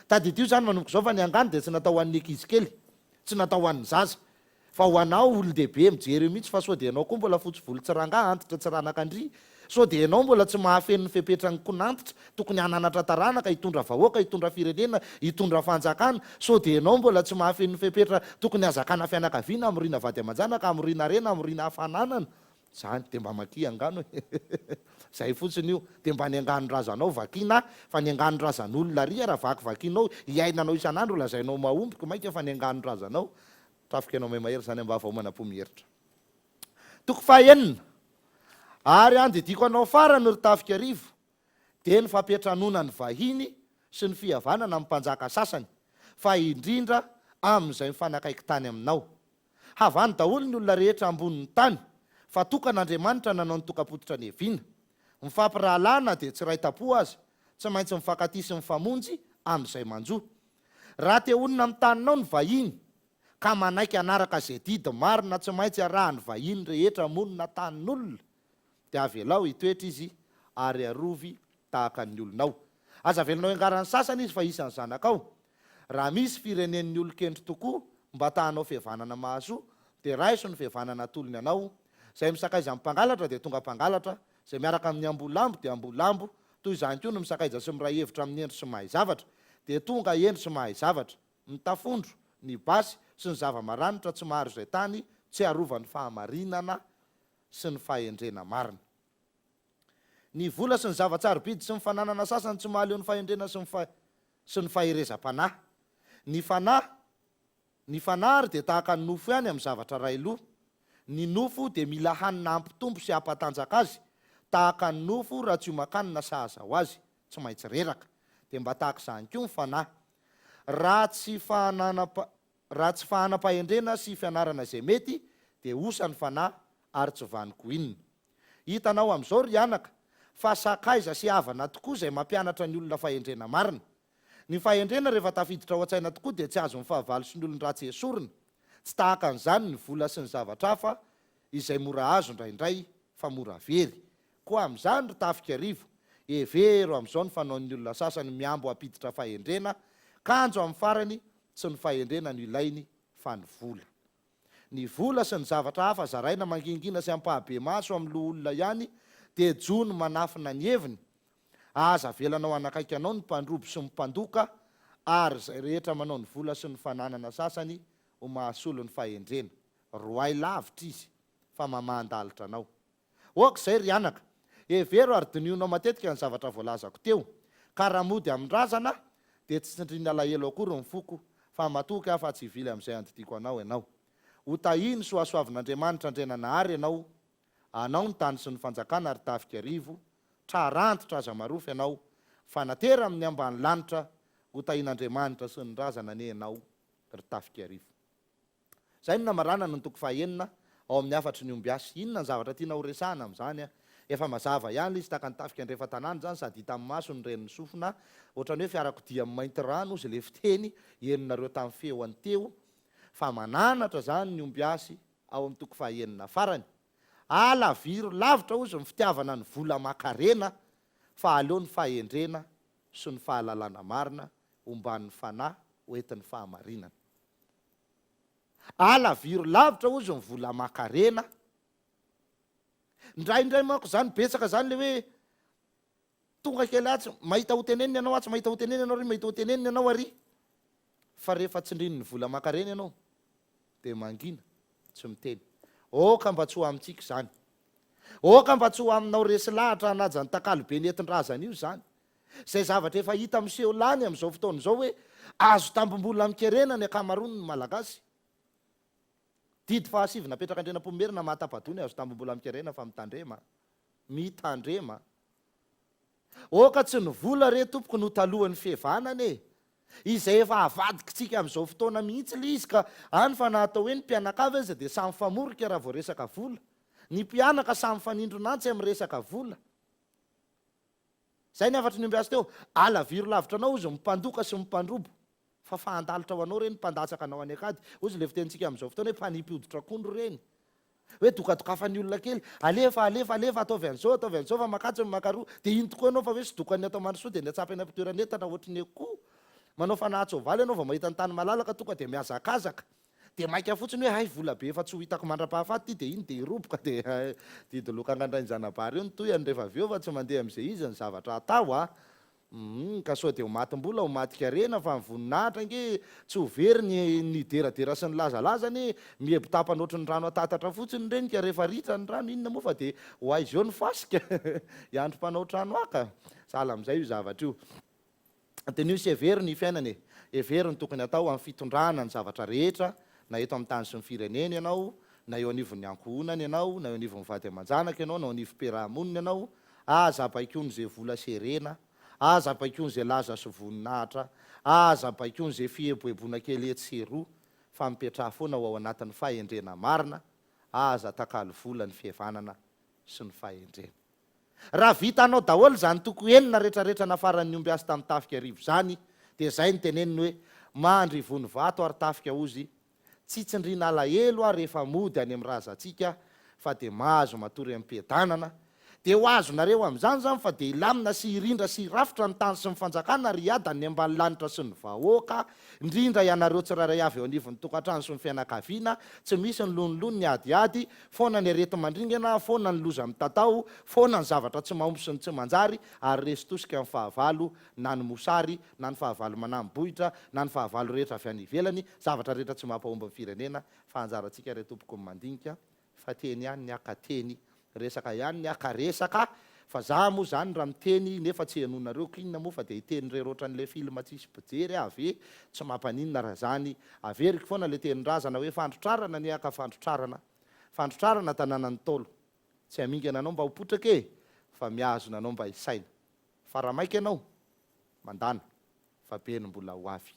Tadidio izany manomboka izao fa ny angano dia tsy natao ho an'ny ankizy kely, tsy natao ho an'ny zaza fa ho anao olon-dehibe mijery eo mihitsy fa sao dia ianao koa mbola fotsy volo tsy rangahy antitra tsy ranak'andria Sao dia ianao mbola tsy mahafeno ny fepetran'ny konantitra, tokony hananatra taranaka, hitondra vahoaka, hitondra firenena, hitondra fanjakana? Sao dia ianao mbola tsy mahafeno ny fepetra tokony hazakana fianakaviana, hamoriana vady aman-janaka, hamoriana harena, hamoriana fananana? Izany dia mba makia angano e! Izay fotsiny io. Dia mba ny anganon-drazanao vakiana fa ny anganon-drazan'olona ary raha vakivakianao, iainanao isan'andro, lazainao mahomby ko mainka fa ny anganon-drazanao. Trafika ianao maimahery izany am-bava ao manam-po mieritra. Toko fahaenina, Ary andidiako anao farany, ry tafika arivo, dia ny fampiantranoana ny vahiny sy ny fihavanana amin'ny mpanjaka sasany, fa indrindra amin'izay mifanakaiky tany aminao. Havano daholo ny olona rehetra ambonin'ny tany, fa tokana Andriamanitra nanao ny tokam-pototra niaviana. Mifampirahalahy na dia tsy iray tam-po aza, tsy maintsy mifankatia sy mifamonjy amin'izay manjo. Raha te honina amin'ny taninao ny vahiny, ka manaiky hanaraka izay didy marina tsy maintsy arahan'ny vahiny rehetra monina an-tanin'olona, dia avelao hitoetra izy ary arovy tahaka ny olonao. Aza avelanao hiangaran'ny sasany izy fa isan'ny zanakao. Raha misy firenen'ny olon-kendry tokoa mba ta hanao fihavanana mahasoa, dia raiso ny fihavanana atolony anao. Izay misakaiza amin'ny mpangalatra dia tonga mpangalatra, izay miaraka amin'ny ambolambo dia ambolambo, toy izany koa ny misakaiza sy miray hevitra amin'ny hendry sy mahay zavatra, dia tonga hendry sy mahay zavatra. Ny tafondro, ny basy sy ny zava-maranitra tsy maharo izay tany tsy arovan'ny fahamarinana sy ny fahendrena marina. Ny vola sy ny zava-tsarobidy sy ny fananana sasany tsy mahaleo ny fahendrena sy ny sy ny faherezam-panahy. Ny fanahy Ny fanahy ary dia tahaka ny nofo ihany amin'ny zavatra iray loha. Ny nofo dia mila hanina hampitombo sy hampatanjaka azy, tahaka ny nofo raha tsy homan-kanina sahaza ho azy, tsy maintsy reraka. Dia mba tahaka izany koa ny fanahy. Raha tsy fahananam raha tsy fahanam-pahendrena sy fianarana izay mety dia osa ny fanahy ary tsy vanon-ko inona. Hitanao amin'izao ry anaka fa sakaiza sy havana tokoa izay mampianatra ny olona fahendrena marina. Ny fahendrena rehefa tafiditra ao an-tsaina tokoa dia tsy azon'ny fahavalo sy ny olon-dratsy esorina. Tsy tahaka an'izany ny vola sy ny zavatra hafa izay mora azo indraindray fa mora very. Koa amin'izany ry tafika arivo, hevero amin'izao ny fanaon'ny olona sasany mihambo hampiditra fahendrena, kanjo amin'ny farany tsy ny fahendrena no ilainy fa ny vola. Ny vola sy ny zavatra hafa zaraina mangingina sy ampahabemaso amin'ny loholona ihany dia jono manafina ny heviny. Aza avelanao hanakaiky anao ny mpandrobo sy ny mpandoka ary izay rehetra manao ny vola sy ny fananana sasany ho mahasolo ny fahendrena. Roahy lavitra izy, fa mamahan-dalitra anao. Ok izay ry anaka. Hevero ary dinihonao matetika ny zavatra voalazako teo. Ka raha mody amin-drazana dia tsy tsindrin'ny alahelo akory ny foko fa matoky aho fa tsy hivily amin'izay andidiako anao ianao. Ho tahiany sy ho hasoavin'Andriamanitra Andriananahary ianao, anao ny tany sy ny fanjakana ary tafika arivo, trarantitra aza marofy ianao, fanatera amin'ny ambany lanitra, ho tahian'Andriamanitra sy ny razana anie ianao ry tafika arivo. Izay no namaranana ny toko fahaenina ao amin'ny hafatry ny ombiasy. Inona ny zavatra tiana ho resahana amin'izany? Efa mazava ihany ilay izy, tahaka ny tafika andrefan-tanàna izany, sady hita amin'ny maso no ren'ny sofina, ohatran'ny hoe fiarakodia mainty rano hozy ilay fiteny henonareo tamin'ny feony teo, fa mananatra izany ny ombiasy ao amin'ny toko fahaenina farany. Alaviro lavitra hozy ny fitiavana ny vola aman-karena fa aleo ny fahendrena sy ny fahalalana marina omban'ny fanahy hoentin'ny fahamarinana. Alaviro lavitra hozy ny vola aman-karena. Indraindray manko izany betsaka izany ilay hoe tonga kely atsy, mahita ho tenenina ianao atsy, mahita ho tenenina ianao ary, mahita ho tenenina ianao ary. Fa rehefa tsindrin'ny vola aman-karena ianao dia mangina, tsy miteny. Aoka mba tsy ho amintsika izany. Aoka mba tsy ho aminao resy lahatra hanaja ny takalo be nentin-drazana io izany. Izay zavatra efa hita miseho lany amin'izao fotoana izao hoe azo tambim-bola amin-kerena ny ankamaroan'ny Malagasy. Didy fahasivy napetrak'Andrianampoinimerina mahatapa-doha ny azo tambim-bola amin-kerena fa mitandrema. Mitandrema. Aoka tsy ny vola re tompoko no talohan'ny fihevanana e! Izay efa avadikitsika amin'izao fotoana mihitsy ilay izy ka any fa na atao hoe ny mpianakavy aza dia samy famorika raha vao resaka vola. Ny mpianaka samy mifanindron'antsy amin'ny resaka vola. Zay ny hafatry ny ombiasy teo. Alaviro lavitra anao ozy ny mpandoka sy ny mpandrobo. Fa fahandalitra ho anao ireny mpandatsaka anao any an-kady. Ozy ilay fitenintsika amin'izao fotoana hoe mpanipy hoditra akondro ireny. Hoe dokadokafan'ny olona kely. Alefa, alefa, alefa, ataovy an'izao, ataovy an'izao fa makatsy ny makaroa. Dia iny tokoa ianao fa hoe sodokan'ny ato Mandrosoa dia ny atsapy any am-pitoeran'entana ohatry ny akoho. Manao fanahan-tsoavaly ianao vao mahita ny tany malalaka tonga dia mihazakazaka. Dia maika fotsiny hoe hay vola be efa tsy ho hitako mandra-pahafaty ity dia iny dia hiroboka dia didy lokanga an-drainjanabary eo ny tohiny rehefa avy eo fa tsy mandeha amin'izay izy ny zavatra atao a! Humm ka sao dia ho matim-bola ho matin-karena fa ny voninahitra ange tsy ho very ny nideradera sy nilazalaza anie miebo tapany ohatry ny rano an-tatatra fotsiny ireny ka rehefa ritra ny rano inona moa fa dia ho aiza eo ny fasika hiandry mpanao trano haka sahala amin'izay io zavatra io. Diniho sy hevero ny fiainana e! Hevero ny tokony hatao amin'ny fitondrana ny zavatra rehetra, na eto amin'ny tany sy ny firenena ianao, na eo anivon'ny ankohonana ianao, na eo anivon'ny vady aman-janaka ianao, na eo anivom-piaraha-monina ianao. Aza baikoin'izay vola sy harena, aza baikoin'izay laza sy voninahitra, aza baikoin'izay fieboeboana kely etsy sy eroa, fa mipetraha foana ho ao anatin'ny fahendrena marina, aza atakalo vola ny fihevanana sy ny fahendrena. Raha vitanao daholo izany toko enina retraretra nafaran'ny ombiasy tamin'ny tafika arivo izany dia izay no teneniny hoe mandry ivony vato ary tafika ozy tsy tsindriana alahelo aho rehefa mody any amin'ny razantsika fa dia mahazo matory amim-piadanana dia ho azonareo amin'izany izany fa dia hilamina sy hirindra sy hirafitra ny tany sy ny fanjakana ary hiadany ny ambanilanitra sy ny vahoaka indrindra ianareo tsirairay avy eo anivon'ny tokantrano sy ny fianakaviana tsy misy ny lonilony ny adiady Foana ny areti-mandringana, foana ny loza mitatao, foana ny zavatra tsy mahomby sy ny tsy manjary, ary resy tosika ny fahavalo, na ny mosary, na ny fahavalo manani-bohitra, na ny fahavalo rehetra avy any ivelany, zavatra rehetra tsy mampahomby ny firenena, fa anjarantsika re tompoko ny mandinika, fa teny ihany ny haka teny, resaka ihany ny haka resaka, fa za moa zany raha miteny nefa tsy henoinareo ko inona moa fa dia hiteny irery ohatran'ilay film tsisy mpijery aho ve, tsy mampaninona raha zany, averiko foana ilay tenin-drazana hoe fandrotrarana ny haka fandrotrarana, fandrotrarana tanànan'ny Ntaolo, tsy hamingana anao mba ho potraka e, fa mihazona anao mba hisaina, fa raha maika ianao, mandàna, fa be ny mbola ho avy.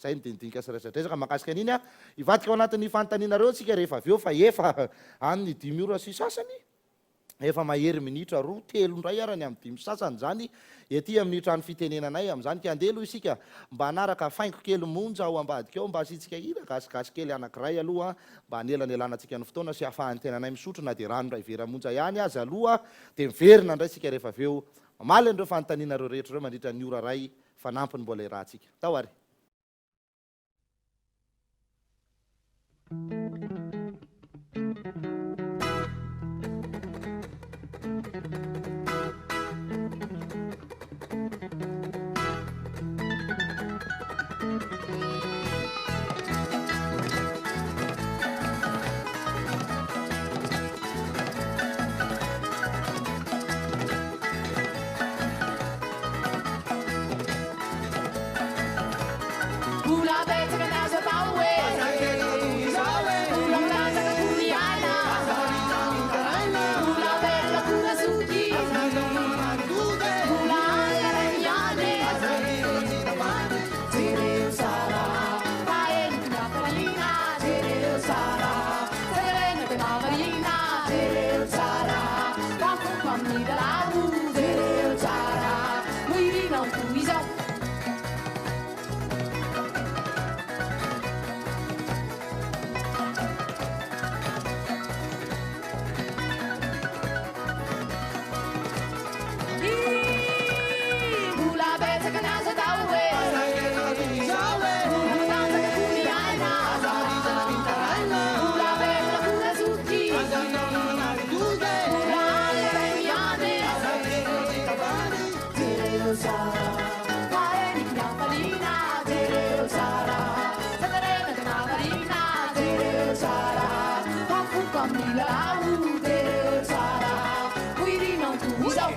Zay ny dinidinika sy resadresaka mahakasika an'iny a! Hivadika ao anatin'ny fanontanianareo tsika rehefa avy eo fa efa any ny dimy ora sy sasany, efa mahery minitra roa, telo indray ara ny amin'ny dimy sy sasany izany ety amin'ny trano fitenenanay amin'izany ka andeha aloha isika mba hanaraka faingo kely monja ao ambadika ao mba hasiantsika hira gasigasy kely anankiray aloha mba hanelanelanantsika ny fotoana sy hahafahan'ny tenanay misotro na dia rano iray vera monja ihany aza aloha dia miverina indray isika rehefa avy eo mamaly an'ireo fanontanianareo rehetra ireo mandritra ny ora iray fanampiny mbola irahantsika. Tao ary. Mbola betsaka ny azo atao e. Mbola matanjaka koa ny aina. Mbola velona koa Razoky. Mbola any ihany e. Jereo tsara fa heniky ny hafaliana. Jereo tsara jerena tena marina. Jereo tsara fa fomba amin'ny lalao. Jereo tsara no irina ho toy izao. Mbola betsaka ny azo atao e. Mbola matanjaka koa ny aina. Mbola velona koa Razoky. Mbola any iray ihany e. Jereo tsara fa heniky ny hafaliana. Jereo tsara fa terena tena variana. Jereo tsara fa foko amin'ny lalao. Jereo tsara ho irinao toy izao.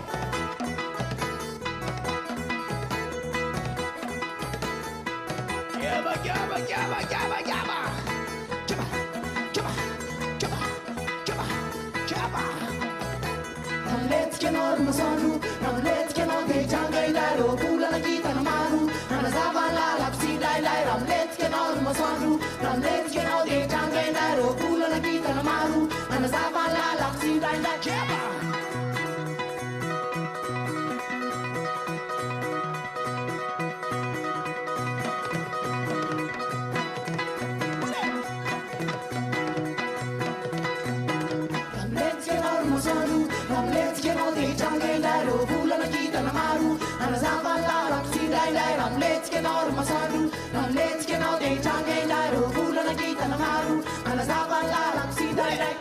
Raha milentika ianao ry masoandro, raha milentika ianao dia hitranga ilay roabolana kintana maro hanazava ny lalako tsindraindray. Raha milentika ianao ry masoandro, raha milentika ianao dia hitranga ilay roabolana kintana maro hanazava ny lalako tsindraindray. Raha milentika ianao ry masoandro, raha milentika ianao dia hitranga indray ireo volana kintana maro hanazava ny lalako tsindraindray. Raha milentika ianao ry masoandro, raha milentika ianao dia hitranga indray ireo volana kintana maro hanazava ny lalako tsindraindray.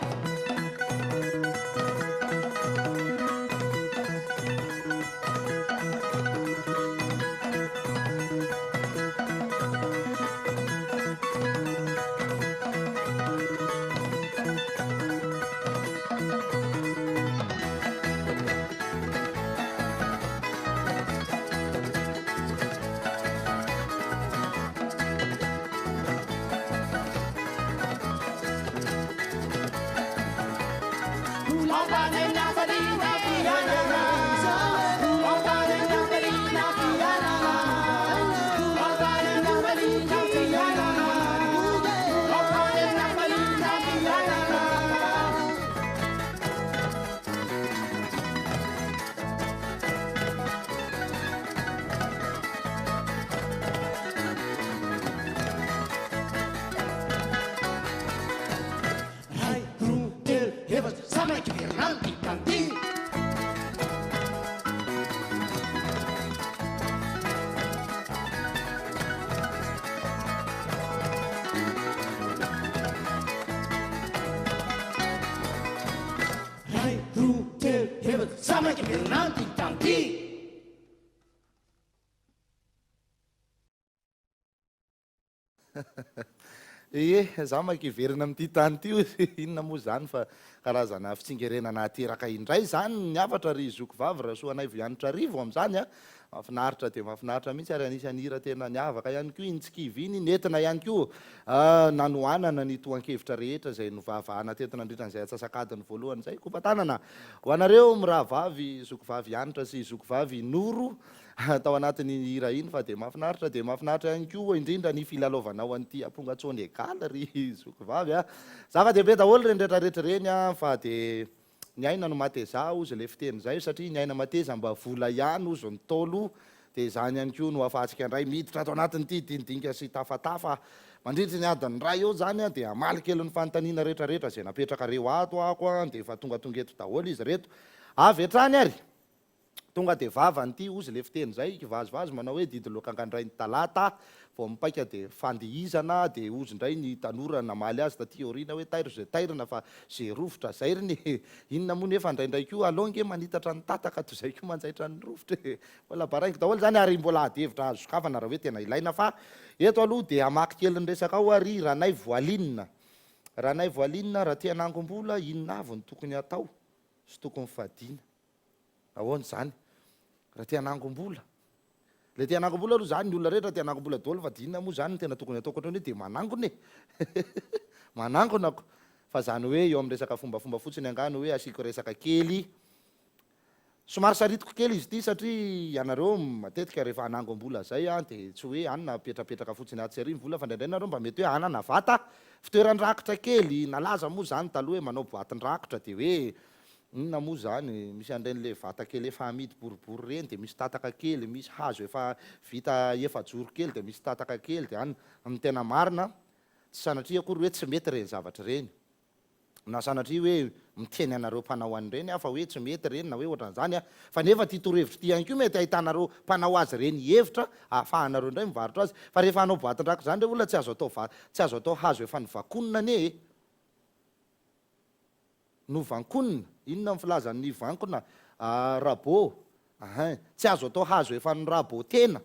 Ray, roa, telo, efatra, samy mainka velona any ty. Ray, roa, telo, efatra, samy mainka velona any ty tany ty. Ie, za maika hiverina amin'ity tany ity hoy inona moa izany fa karazana fitsingerenana ateraka indray izany ny hafatra ry zoky vavy Rasoanaivo Ihanitrarivo amin'izany a! Mahafinaritra dia mahafinaritra mihitsy ary anisan'ny hira tena niavaka ihany koa iny Tsikivy iny, nentina ihany koa nanohanana ny tohan-kevitra rehetra izay novahavahana teto nandritra an'izay antsasak'adiny voalohany izay. Kopa-tanana ho anareo mirahavavy zoky vavy Hanitra sy zoky vavy Noro tao anatin'iny hira iny fa dia mahafinaritra dia mahafinaritra ihany koa indrindra ny filalaovanao an'ity amponga tsonegaly ry zoky vavy a! Zava-dehibe daholo ireny retraretra ireny a! Fa dia ny aina no matezà hozy ilay fiteny izay satria ny aina mateza mba vola ihany hozy ny Ntaolo dia izany ihany koa no ahafahantsika indray miditra ato anatin'ity dinidinika sy tafatafa mandritry ny adiny iray eo izany a! Dia hamaly kely ny fanontaniana retraretra izay napetrakareo ato aho a! Dia efa tongatonga eto daholo izy ireto avy hatrany ary! Tonga de vavany ty ozy le fiteny zay, kivazivazy manao hoe didy loakangandray ny talata vao mipaika de fandihizana de ozy ndray ny tanora namaly azy taty aoriana hoe tairo ze tairina fa ze rovitra zairina e! Inona moa nefa ndraindray koa aleo nge manitatra ny tataka toy zay koa manjaitra ny rovitra e! Mbola baraingo daholo zany ary mbola ady hevitra azo sokafana raha hoe tena ilaina fa eto aloha de hamaky kely ny resaka ao ary Ranaivo Aline Ranaivo Aline raha te hanangom-bola inona avy no tokony hatao sy tokony fadiana? Ahoana izany? Raha te hanangom-bola? Ilay te hanangom-bola aloha izany, ny olona rehetra te hanangom-bola daholo fa dia inona moa izany no tena tokony ataoko hatreo anie dia manangona e! Manangona ko! Fa izany hoe eo amin'ny resaka fombafomba fotsiny angaha no hoe asiako resaka kely. Somary saritiko kely izy ity satria ianareo matetika rehefa hanangom-bola izay an dia tsy hoe any na apetrapetraka fotsiny atsy sy ary ny vola fa indraindray nareo mba mety hoe hanana vata fitoeran-drakitra kely, nalaza moa izany taloha hoe manao boatin-drakitra dia hoe Inona moa izany? Misy an'ireny le vata kely efa amidy boribory ireny dia misy tataka kely, misy hazo efa vita efajoro kely dia misy tataka kely dia any. Ny tena marina, tsy sanatria akory hoe tsy mety ireny zavatra ireny. Na sanatria hoe miteny anareo mpanao an'ireny aho fa hoe tsy mety ireny na hoe ohatran'izany aho. Fa nefa ity torohevitra ity ihany koa mety ahitanareo mpanao azy ireny hevitra ahafahanareo indray mivarotra azy. Fa rehefa hanao boatin-drakitra izany re olona tsy azo atao va, tsy azo atao hazo efa novakonina anie e! Novankonina, inona ny filazan'ny vankona rabot hein, tsy azo atao hazo efa norabotena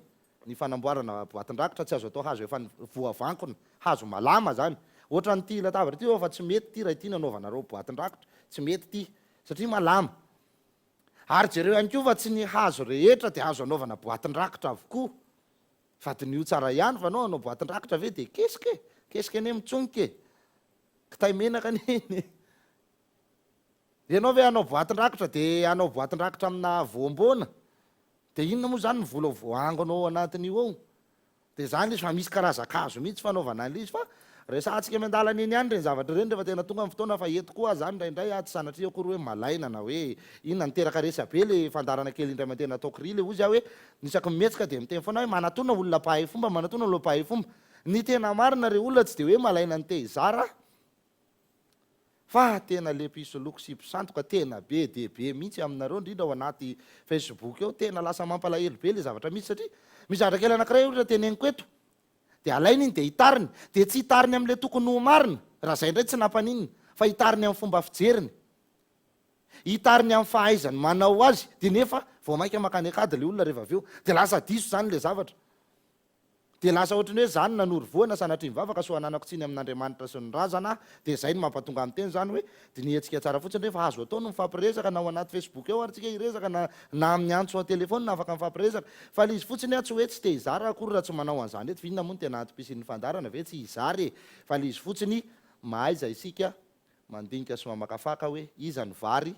ny fanamboarana boatin-drakitra, tsy azo atao hazo efa voavankona, hazo malama zany, ohatran'ity latabatra ity zao fa tsy mety ity raha ity no anaovanareo boatin-drakitra, tsy mety ity satria malama. Ary jereo ihany koa fa tsy ny hazo rehetra dia azo anaovana boatin-drakitra avokoa, fa diniho tsara ihany fa anao hanao boatin-drakitra ve dia kesika e, kesika anie mitsonika e. Kitay menaka anie iny e. Ianao ve hanao boatin-drakitra dia hanao boatin-drakitra amina voamboana? Dia inona moa izany ny vola voaangona ao anatin'io ao? Dia izany ilay izy fa misy karazan-kazo mihitsy fanaovana an'ilay izy fa resahantsika miandalana eny ihany ireny zavatra ireny rehefa tena tonga ny fotoana fa eto koa aho izany indraindray aho tsy sanatria akory hoe malaina na hoe inona niteraka resabe ilay fandaharana kely indray mandeha nataoko ry ilay hozy aho hoe isaky ny mihetsika dia miteny foana aho hoe manatona olona mpahay fomba manatona olona mpahay fomba Ny tena marina re olona tsy de hoe malaina ny te hizara fa tena le mpisoloky sy mpisandoka tena be dia be mihitsy aminareo indrindra ao anaty facebook ao tena lasa mampalahelo be le zavatra misy satria misy zavatra kely anakiray ohatra teneniko eto de alainy iny de hitariny de tsy hitariny amle tokony ho marina raha zay indray tsy nampaninona fa hitariny amin'ny fomba fijeriny hitariny amin'ny fahaizany manao azy de nefa vao maika makany akady le olona rehefa avy eo de lasa diso zany le zavatra Dia lasa ohatran'ny hoe za no nanoro voa na sanatria mivavaka soa ananako tsiny amin'Andriamanitra sy ny razana aho, dia izay no mampatonga ahy miteny izany hoe dinihantsika tsara fotsiny re fa azo atao ny mifampiresaka na ao anaty facebook ao ary tsika hiresaka na na amin'ny antso an-telephone afaka mifampiresaka fa le izy fotsiny aho tsy hoe tsy te hizara akory raha tsy manao an'izany eto fa inona moa no tena antom-pisian'ny fandaharana ve tsy hizara e fa le izy fotsiny mahaiza isika mandinika sy mamakafaka hoe iza no vary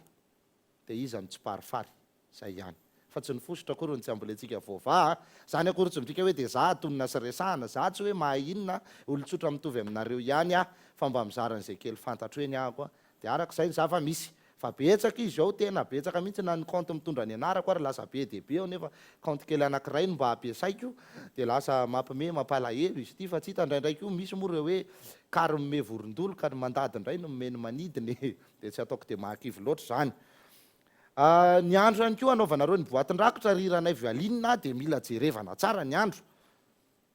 dia iza no tsiparifary. Zay ihany. Fa tsy ny fositra akory no tsy ambolentsika voavaha a! Zany akory tsy midika hoe dia za atonina sy resahana, za tsy hoe mahay inona, olon-tsotra mitovy aminareo ihany aho fa mba mizara an'izay kely fantatro eny aho koa. Dia araka izay ny zava-misy. Fa betsaka izy ao, tena betsaka mihitsy na ny kaonty mitondra ny anarako ary lasa be dia be ao nefa kaonty kely anankiray no mba ampiasaiko dia lasa mampime mampalahelo izy ity fa tsy hita indraindray koa misy moa ireo hoe kary mime vorondolo ka ny mandady indray no mime ny manidina e! Dia tsy ataoko dia mahakivy loatra izany. Ny andro ihany koa anaovanareo ny boatin-drakitra ry Ranaivo Aline a dia mila jerevana tsara ny andro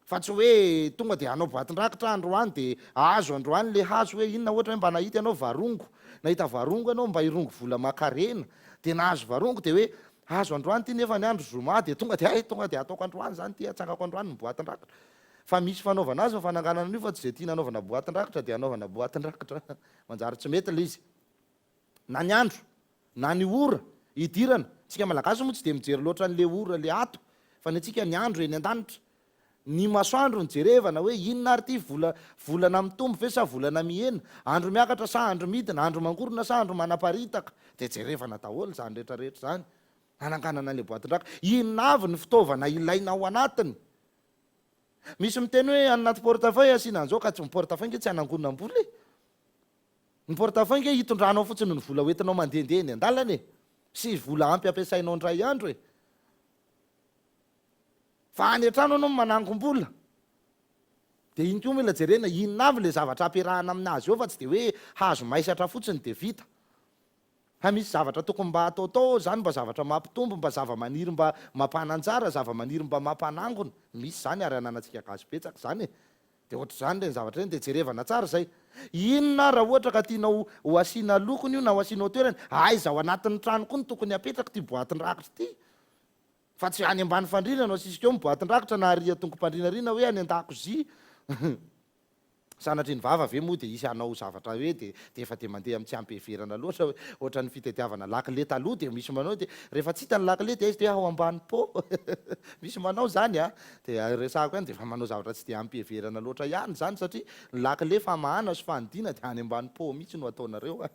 fa tsy hoe tonga dia hanao boatin-drakitra androany dia azo androany le hazo hoe inona ohatra hoe mba nahita ianao varongo, nahita varongo ianao mba hirongo vola aman-karena dia nahazo varongo dia hoe azo androany ity nefa ny andro zoma dia tonga dia hay tonga dia ataoko androany izany ity atsangako androany ny boatin-drakitra fa misy fanaovana azy ny fananganana an'io fa tsy izay tiana anaovana boatin-drakitra dia anaovana boatin-drakitra manjary tsy mety ilay izy. Na ny andro, na ny ora hidirana. Tsika Malagasy moa tsy dia mijery loatra an'le ora le ato, fa ny antsika ny andro eny an-danitra. Ny masoandro no jerevana hoe inona ary ity vola, volana mitombo ve sa volana mihena, andro miakatra sa andro midina, andro mangorona sa andro manaparitaka. Dia jerevana daholo izany rehetra rehetra izany. Hananganana an'le boatin-draka. Inona avy ny fitaovana ilaina ao anatiny? Misy miteny hoe any anaty porte-feuille asiana an'izao ka tsy, ny porte-feuille ange tsy hanangonam-bola e. Ny porte-feuille nge hitondranao fotsiny ny vola hoentinao mandehandeha eny an-dalana e! Sy vola ampy ampiasainao indray andro e! Fa any an-trano ianao no manangom-bola. Dia iny koa mila jerena, inona avy ilay zavatra ampiarahana aminazy eo fa tsy dia hoe hazo maisatra fotsiny dia vita. Fa misy zavatra tokony mba ataotao ao izany, mba zavatra mampitombo, mba zava-maniry mba mampananjara, zava-maniry mba mampanangona. Misy izany ary ananantsika gasy betsaka izany e! Dia ohatr'izany ireny zavatra ireny dia jerevana tsara izay. Inona raha ohatra ka tianao ho asiana lokony io na ho asianao toerany, aiza ao anatin'ny trano koa no tokony hapetraka ity boatin-drakitra ity? Fa tsy any ambany fandriana no asisika eo ny boatin-drakitra na ary an-tongom-pandriana ary na hoe any an-dakozia. Sanatria ny vava ve moa dia hisy hanao zavatra hoe dia dia efa dia mandeha amin'ny tsy ampiheverana loatra hoe ohatran'ny fitadiavana lakile taloha dia misy manao dia rehefa tsy hita ny lakile dia aiza dia hoe ao ambany pot misy manao izany an! dia resahako ihany dia efa manao zavatra tsy dia ampiheverana loatra ihany izany satria ny lakile famahana sy fanidiana dia any ambany pot mihitsy no ataonareo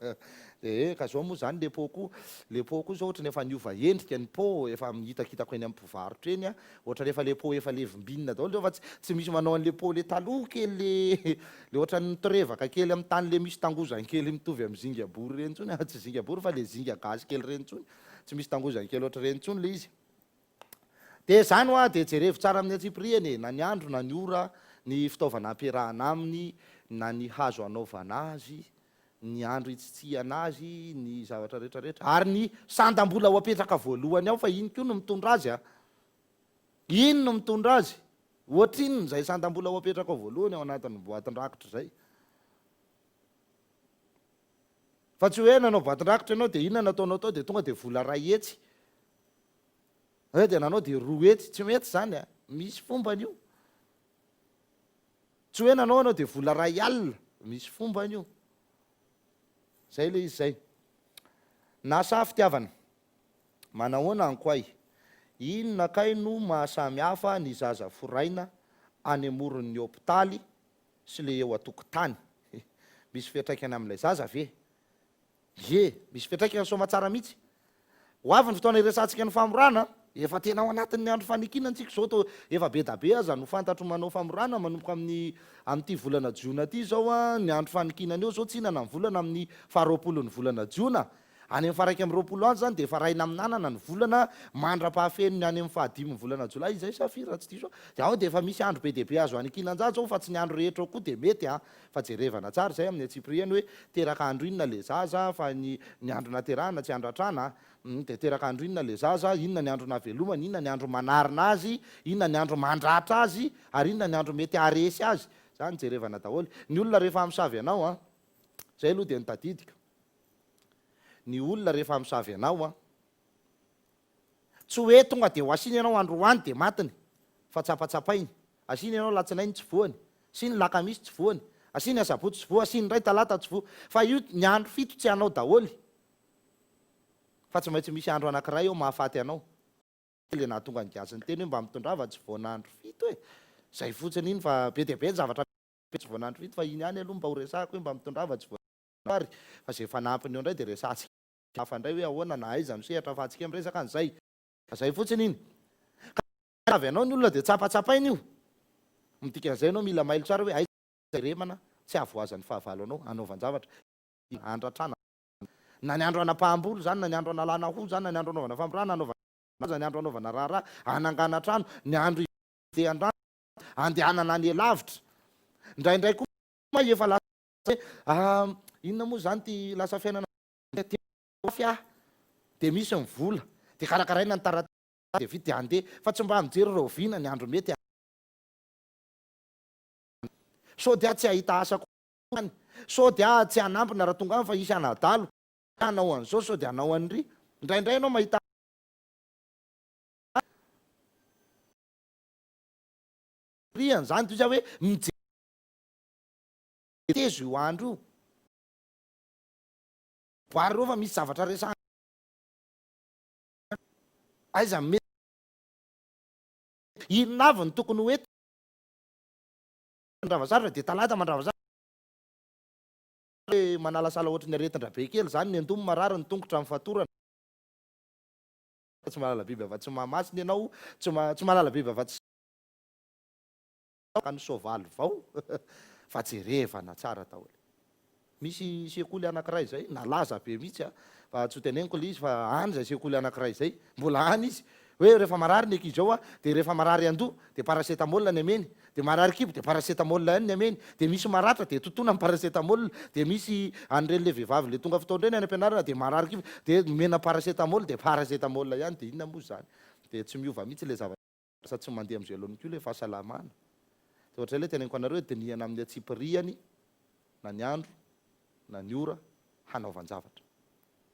dia ka izao moa izany le pot koa le pot koa izao ohatran'ny efa niova endrika ny pot efa hitakitako eny amin'ny mpivarotra eny an! Ohatran'ny efa le pot efa levimbinina daholo zao fa tsy tsy misy manao an'le pot le taloha kely le le ohatran'ny mitorevaka kely amin'ny tany le misy tangozany kely mitovy amin'ny zinga bory ireny intsony, tsy zinga bory fa le zinga gasy kely ireny intsony, tsy misy tangozany kely ohatr'ireny intsony le izy. Dia izany hoa dia jerevo tsara amin'ny antsipiriany e, na ny andro na ny ora, ny fitaovana ampiarahana aminy, na ny hazo anaovana azy, ny andro hitsitsihana azy, ny zavatra rehetra rehetra, ary ny sandam-bola ho apetraka voalohany ao fa iny koa no mitondra azy a! Iny no mitondra azy! Ohatrinona izay sandam-bola ho apetraka ao voalohany ao anatin'ny boatin-drakitra izay? Fa tsy hoe nanao boatin-drakitra ianao dia inona nataonao tao dia tonga dia vola iray hetsy, hoe dia nanao dia 200, tsy mety izany a! Misy fombany io. Tsy hoe nanao ianao dia vola 1000, misy fombany io. Zay ilay izy zay. Nasa fitiavana. Manahoana Ankoay? Inona kay no maha samy hafa ny zaza foraina any amoron'ny hopitaly sy le eo atokotany? Misy fiantraikany amin'ilay zaza ve? Ie, misy fiantraikany soamatsara mihitsy. Ho avy ny fotoana hiresahantsika ny famorana, efa tena ao anatin'ny andro fanikiana antsika izao, toa efa be da be aza no fantatro manao famorana manomboka amin'ny amin'ity volana jiona ity izao an, ny andro fanikinana eo izao tsy hinana ny volana amin'ny faharoapolon'ny volana jiona, any amin'ny faha-21 any izany dia efa raina amin'anana ny volana mandra-pahafenony any amin'ny fahadimin'ny volana jolay izay sa firy raha tsy diso aho, dia ao dia efa misy andro be dia be azo anikinan-jaza ao fa tsy ny andro rehetra ao koa dia mety an. Fa jerevana tsara izay amin'ny antsipiriany hoe teraka andro inona le zaza fa ny ny andro naterahana tsy andratrana a! Dia teraka andro inona le zaza, inona ny andro nahavelomany, inona ny andro manarina azy, inona ny andro mandratra azy, ary inona ny andro mety haharesy azy. Izany jerevana daholo. Ny olona rehefa hamosavy anao an! Izay aloha dia ny tadidiko. Ny olona rehefa hamosavy anao an! Tsy hoe tonga dia ho asiana ianao androany dia matiny, fa tsapatsapainy. Asiana ianao latsinainy tsy voany, asiany lakamisy tsy voany, asiany asabotsy tsy voa, asiany indray talata tsy voa. Fa io ny andro fito tsy anao daholo, fa tsy maintsy misy andro anankiray eo mahafaty anao. Ilay nahatonga ny gasy niteny hoe mba mitondrava tsy voan'andro fito e! Zay fotsiny iny fa be dia be ny zavatra tsy voan'andro fito fa iny ihany aloha mba ho resahako hoe mba mitondrava tsy voan'andro ary fa zay fanampiny eo indray dia resahantsika. Hafa indray hoe ahoana na aiza no sehatra afahantsika miresaka an'izay. Zay fotsiny iny. Ka avy anao ny olona dia tsapatsapaina io. Ny dikan'izay ianao mila mailo tsara hoe aiza hiremana tsy hahavoazan'ny fahavalo anao hanaovan-javatra, handratrana. Na ny andro hanapaham-bolo izany, na ny andro hanalana hoho izany, na ny andro hanaovana famorana, hanaovana aza, ny andro hanaovana raharaha, hanangana trano, ny andro hidehan-drano, handehanana any lavitra. Indraindray koa moa efa lasa hoe inona moa izany ity lasa fiainana Te mafy aho dia misy ny vola dia karakaraina ny taratasy dia vita dia handeha fa tsy mba mijery rahoviana ny andro mety sao dia tsy hahita asa koa any sao dia tsy hanampina raha tonga any fa hisy hanadalo hanao an'izao sao dia hanao an'ry indraindray ianao mahita ry an'izany toy izay hoe mijery tezo io andro io. Boary ireo fa misy zavatra resahana aiza mety inona avy no tokony ho entina mandrava dia talata mandrava hoe manalasala ohatry ny aretin-drabe kely izany ny andoha marary ny tongotra amin'ny fatorana tsy mahalala biby afa-tsy Mahamasina ianao tsy tsy mahalala biby afa-tsy ny soavaly vao fa jerevana tsara daholo. Misy sekoly anakiray zay nalaza be mihitsy a, fa tsy ho teneniko le izy fa any zay sekoly anakiray zay, mbola any izy, hoe rehefa marary ny ankizy ao a, de rehefa marary andoha de paracetamol ny ameny, de marary kibo de paracetamol ihany ny ameny, de misy maratra de totoina ny paracetamol, de misy an'ireny le vehivavy le tonga fotoana ireny any am-pianarana de marary kibo de omena paracetamol de paracetamol ihany, de inona moa zany, de tsy miova mihitsy le zavatra. Lasa tsy mandeha amin'izay laoniny koa ilay fahasalamana. Dia ohatr'izay ilay teneniko anareo hoe dinihana amin'ny antsipiriany na ny andro na ny ora hanaovan-javatra.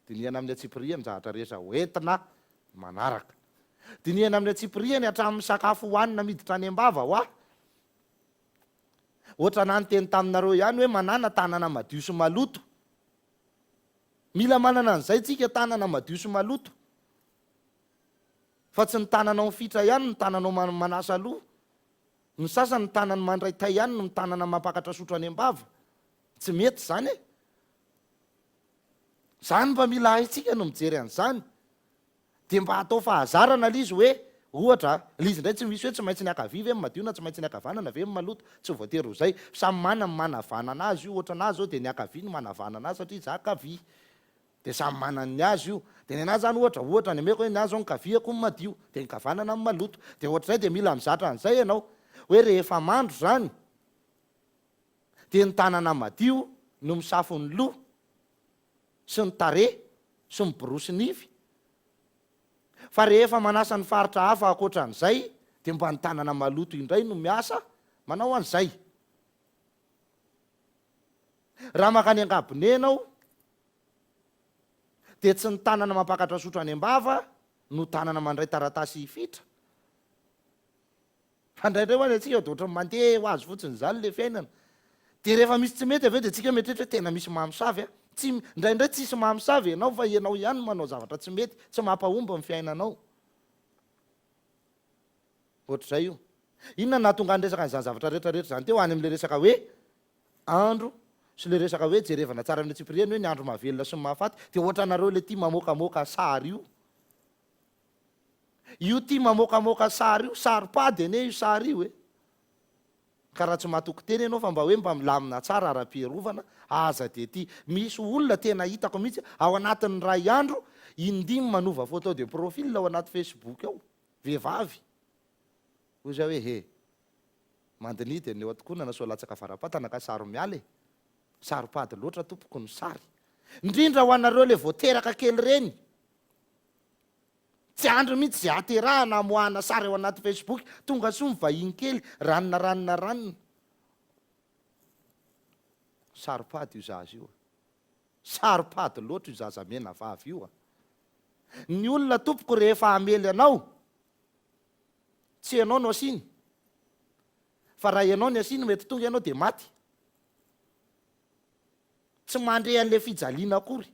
Dinihana amin'ny antsipiriany ny zavatra rehetra ho entina manaraka. Dinihana amin'ny antsipiriany hatramin'ny sakafo hohanina miditra any am-bava hoa. Ohatranà niteny taminareo ihany hoe manàna tanana madio sy maloto. Mila manana an'izay tsika, tanana madio sy maloto. Fa tsy ny tananao mifitra ihany no tananao manasa loha. Ny sasany ny tanany mandray tay ihany no tanana mampakatra sotro any am-bava. Tsy mety izany e! Izany mba mila haintsika no mijery an'izany. Dia mba atao fahazarana ilay izy hoe, ohatra, ilay izy indray tsy misy hoe tsy maintsy ny ankavia ve no madio na tsy maintsy ny ankavanana ve no maloto, tsy voatery ho izay. Samy manana ny manavanana azy io, ohatra an'ahy izao dia ny ankavia no manavanana ahy satria izaho ankavia. Dia samy manana ny azy io. Dia ny an'ahy izany ohatra, ohatra ny ameko hoe ny ahy izao ny kaviako no madio, dia ny kavanana no maloto. Dia ohatr'izay dia mila mizatra an'izay ianao. Hoe rehefa mandro izany, dia ny tanana madio no misafo ny loha sy ny tarehy sy miborosy nify. Fa rehefa manasa ny faritra hafa ankoatra an'izay, dia mba ny tanana maloto indray no miasa manao an'izay. Raha mankany an-kabone ianao dia tsy ny tanana mampakatra sotro any am-bava no tanana mandray taratasy hifitra. Fa indraindray ho'a ny antsika dia ohatran'ny mandeha ho azy fotsiny izany ilay fiainana. Dia rehefa misy tsy mety avy eo dia tsika mieritreritra hoe tena misy mamosavy a. Tsy, indraindray tsisy mamosavy ianao fa ianao ihany no manao zavatra tsy mety, tsy mampahomby ny fiainanao. Ohatr'izay io. Inona no nahatonga ny resaka an'izany zavatra rehetra rehetra izany teo? Any amin'ilay resaka hoe andro sy ilay resaka hoe jerevana tsara amin'ny antsipiriany hoe ny andro mahavelona sy ny mahafaty dia ohatranareo ilay tia mamoakamoaka sary io. Io tia mamoakamoaka sary io, saro-pady anie io sary io e. Ka raha tsy matoky tena ianao fa mba hoe mba milamina tsara ara-piarovana, aza dia tia. Misy olona tena hitako mihitsy ao anatin'ny iray andro, indimy manova photo de profil ao anaty facebook ao. Vehivavy. Hoy zay hoe he. Mandiniha dia ny eo an-tokonana sao latsaka vara-patana ka saro miala e. Saro-pady loatra tompoko ny sary. Indrindra ho anareo le vao teraka kely ireny. Tsy andry mihitsy ze haterahana hamoahana sary ao anaty facebook. Tonga soa ny vahiny kely, ranona ranona ranona. Saro-pady io zaza io a. Saro-pady loatra io zaza mena vavy io a. Ny olona tompoko rehefa hamely anao, tsy ianao no asiany. Fa raha ianao ny asiany mety tonga ianao dia maty. Tsy mandre an'ilay fijaliana akory.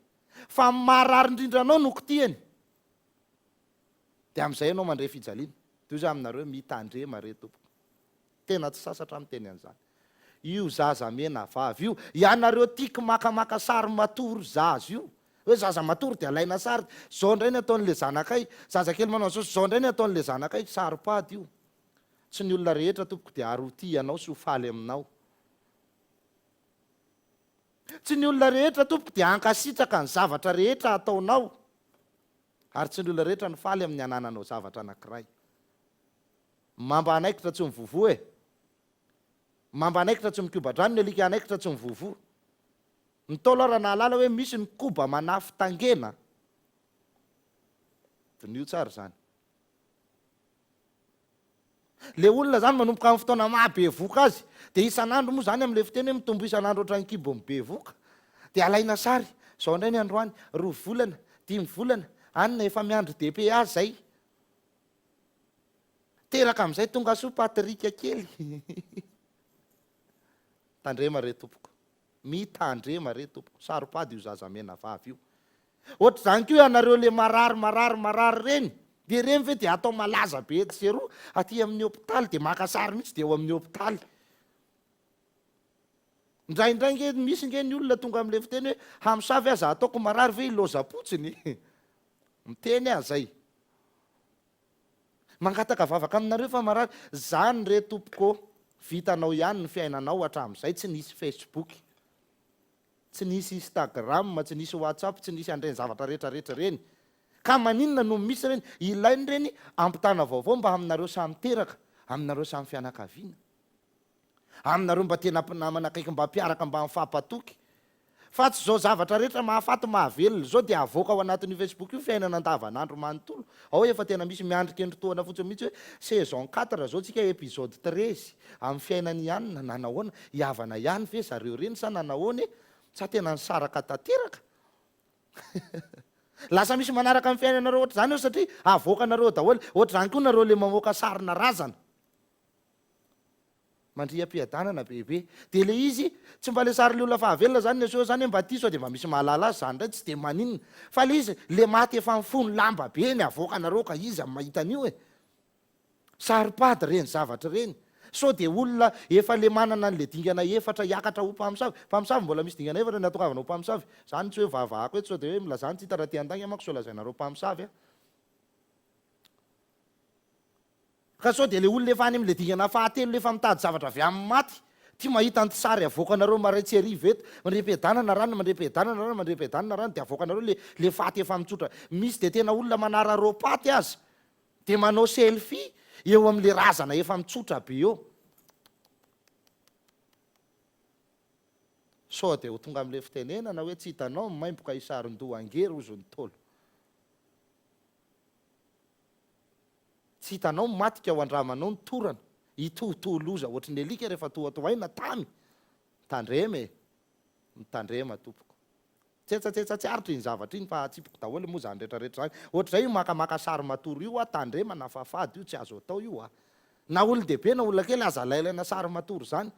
Fa ny maharary indrindra anao no kitihany. Dia amin'izay ianao mandre fijaliana. Toy izay aminareo, mitandrema re tompoko. Tena tsy sasatra aho miteny an'izany. Io zaza mena vavy io, ianareo tiako makamaka sary matory zaza io. Hoe zaza matory dia alaina sary, zao indray ny ataon'le zanakay, zazakely manao an'izao, zao indray ny ataon'le zanakay, saro-pady io. Tsy ny olona rehetra tompoko dia ary ho tia anao sy ho faly aminao. Tsy ny olona rehetra tompoko dia hankasitraka ny zavatra rehetra ataonao. Ary tsy ny olona rehetra no faly amin'ny anananao zavatra anankiray. Mamba hanaikitra tsy mivovo e! Mamba hanaikitra tsy mikoba-drano ny alika hanaikitra tsy mivovo. Ny Ntaolo ara nahalala hoe misy ny koba manafy tangena. Diniho tsara izany. Le olona zany manomboka amin'ny fotoana maha bevoka azy dia isan'andro moa zany amin'ilay fiteny hoe mitombo isan'andro ohatran'ny kibon'ny bevoka dia alaina sary, zao indray ny androany, roa volana, dimy volana, anona efa miandry DPA zay. Teraka amin'izay tongasoa Patrick kely. Tandrema re tompoko. Mitandrema re tompoko. Saropady io zaza mena vavy io. Ohatr'izany koa ianareo le marary marary marary ireny. Dia ireny ve dia atao malaza be etsy sy eroa aty amin'ny hopitaly dia maka sary mihitsy dia eo amin'ny hopitaly. Indraindray nge misy nge ny olona tonga amin'ilay fiteny hoe hamosavy aza ataoko marary ve ilaozam-potsiny. Miteny aho zay. Mangataka vavaka aminareo fa marary. Zany re tompoko ô, vitanao ihany ny fiainanao hatramin'izay, tsy nisy Facebook, tsy nisy Instagram, tsy nisy WhatsApp, tsy nisy an'ireny zavatra rehetra rehetra ireny. Ka maninona no misy ireny? Ilaina ireny ampitana vaovao mba aminareo samy teraka, aminareo samy fianakaviana. Aminareo mba tena mpinamana akaiky mba mpiaraka mba mifampatoky. Fa tsy izao zavatra rehetra mahafaty mahavelona izao dia avoaka ao anatin'io Facebook io fiainana andavanandro manontolo. Ao efa tena misy miandry kendritohana fotsiny mihitsy hoe saison quatre zao tsika episode treize amin'ny fiainan'i Anna nanahoana? Hihavana ihany ve zareo ireny sa nanahoana e? Sa tena nisaraka tanteraka? Lasa misy manaraka ny fiainanareo ohatr'izany eo satria avoakanareo daholo. Ohatr'izany koa nareo le mamoaka sarina razana. Mandria am-piadanana bebe. Dia ilay izy, tsy mba ilay sarin'ilay olona fahavelona izany ny aseho izany hoe mba tia sao dia mba misy mahalala azy izany indray, tsy dia maninona. Fa ilay izy, ilay maty efa mifono lamba be ny avoakanareo ka iza no mahita an'io e? Saro-pady ireny zavatra ireny. Sao dia olona efa ilay manana an'ilay dingana efatra hiakatra ho mpamosavy. Mpamosavy mbola misy dingana efatra ny hahatongavana ho mpamosavy. Izany tsy hoe vahavahako eto sao dia hoe milazà ny tsy hita raha te handainga manko sao lazainareo mpamosavy aho. Ka sao dia ilay olona efa any amin'ilay dingana fahatelo ilay efa mitady zavatra avy amin'ny maty, tia mahita an'ity sary avoakanareo marain-tsy hariva eto, mandriam-piadanana rano, mandriam-piadanana rano, mandriam-piadanana rano, dia avoakanareo ilay ilay faty efa mitsotra. Misy dia tena olona manararaopaty aza dia manao selfie eo amin'ilay razana efa mitsotra be eo. Sao dia ho tonga amin'ilay fitenenana hoe tsy hitanao ny maimboka hisaron-doha angery hozy ny Ntaolo. Tsy hitanao ny maty ka ho andramanao ny torana, hitohotoho loza ohatry ny alika rehefa tohatohaina tamy! Mitandrema e! Mitandrema tompoko. Tsetsatsetsa tsy aritra iny zavatra iny fa atsipiko daholo moa zany retraretra zany. Ohatr'izay io makamaka sary matory io a, tandrema na fa fady io tsy azo atao io a. Na olon-dehibe na olona kely aza alailaina sary matory zany.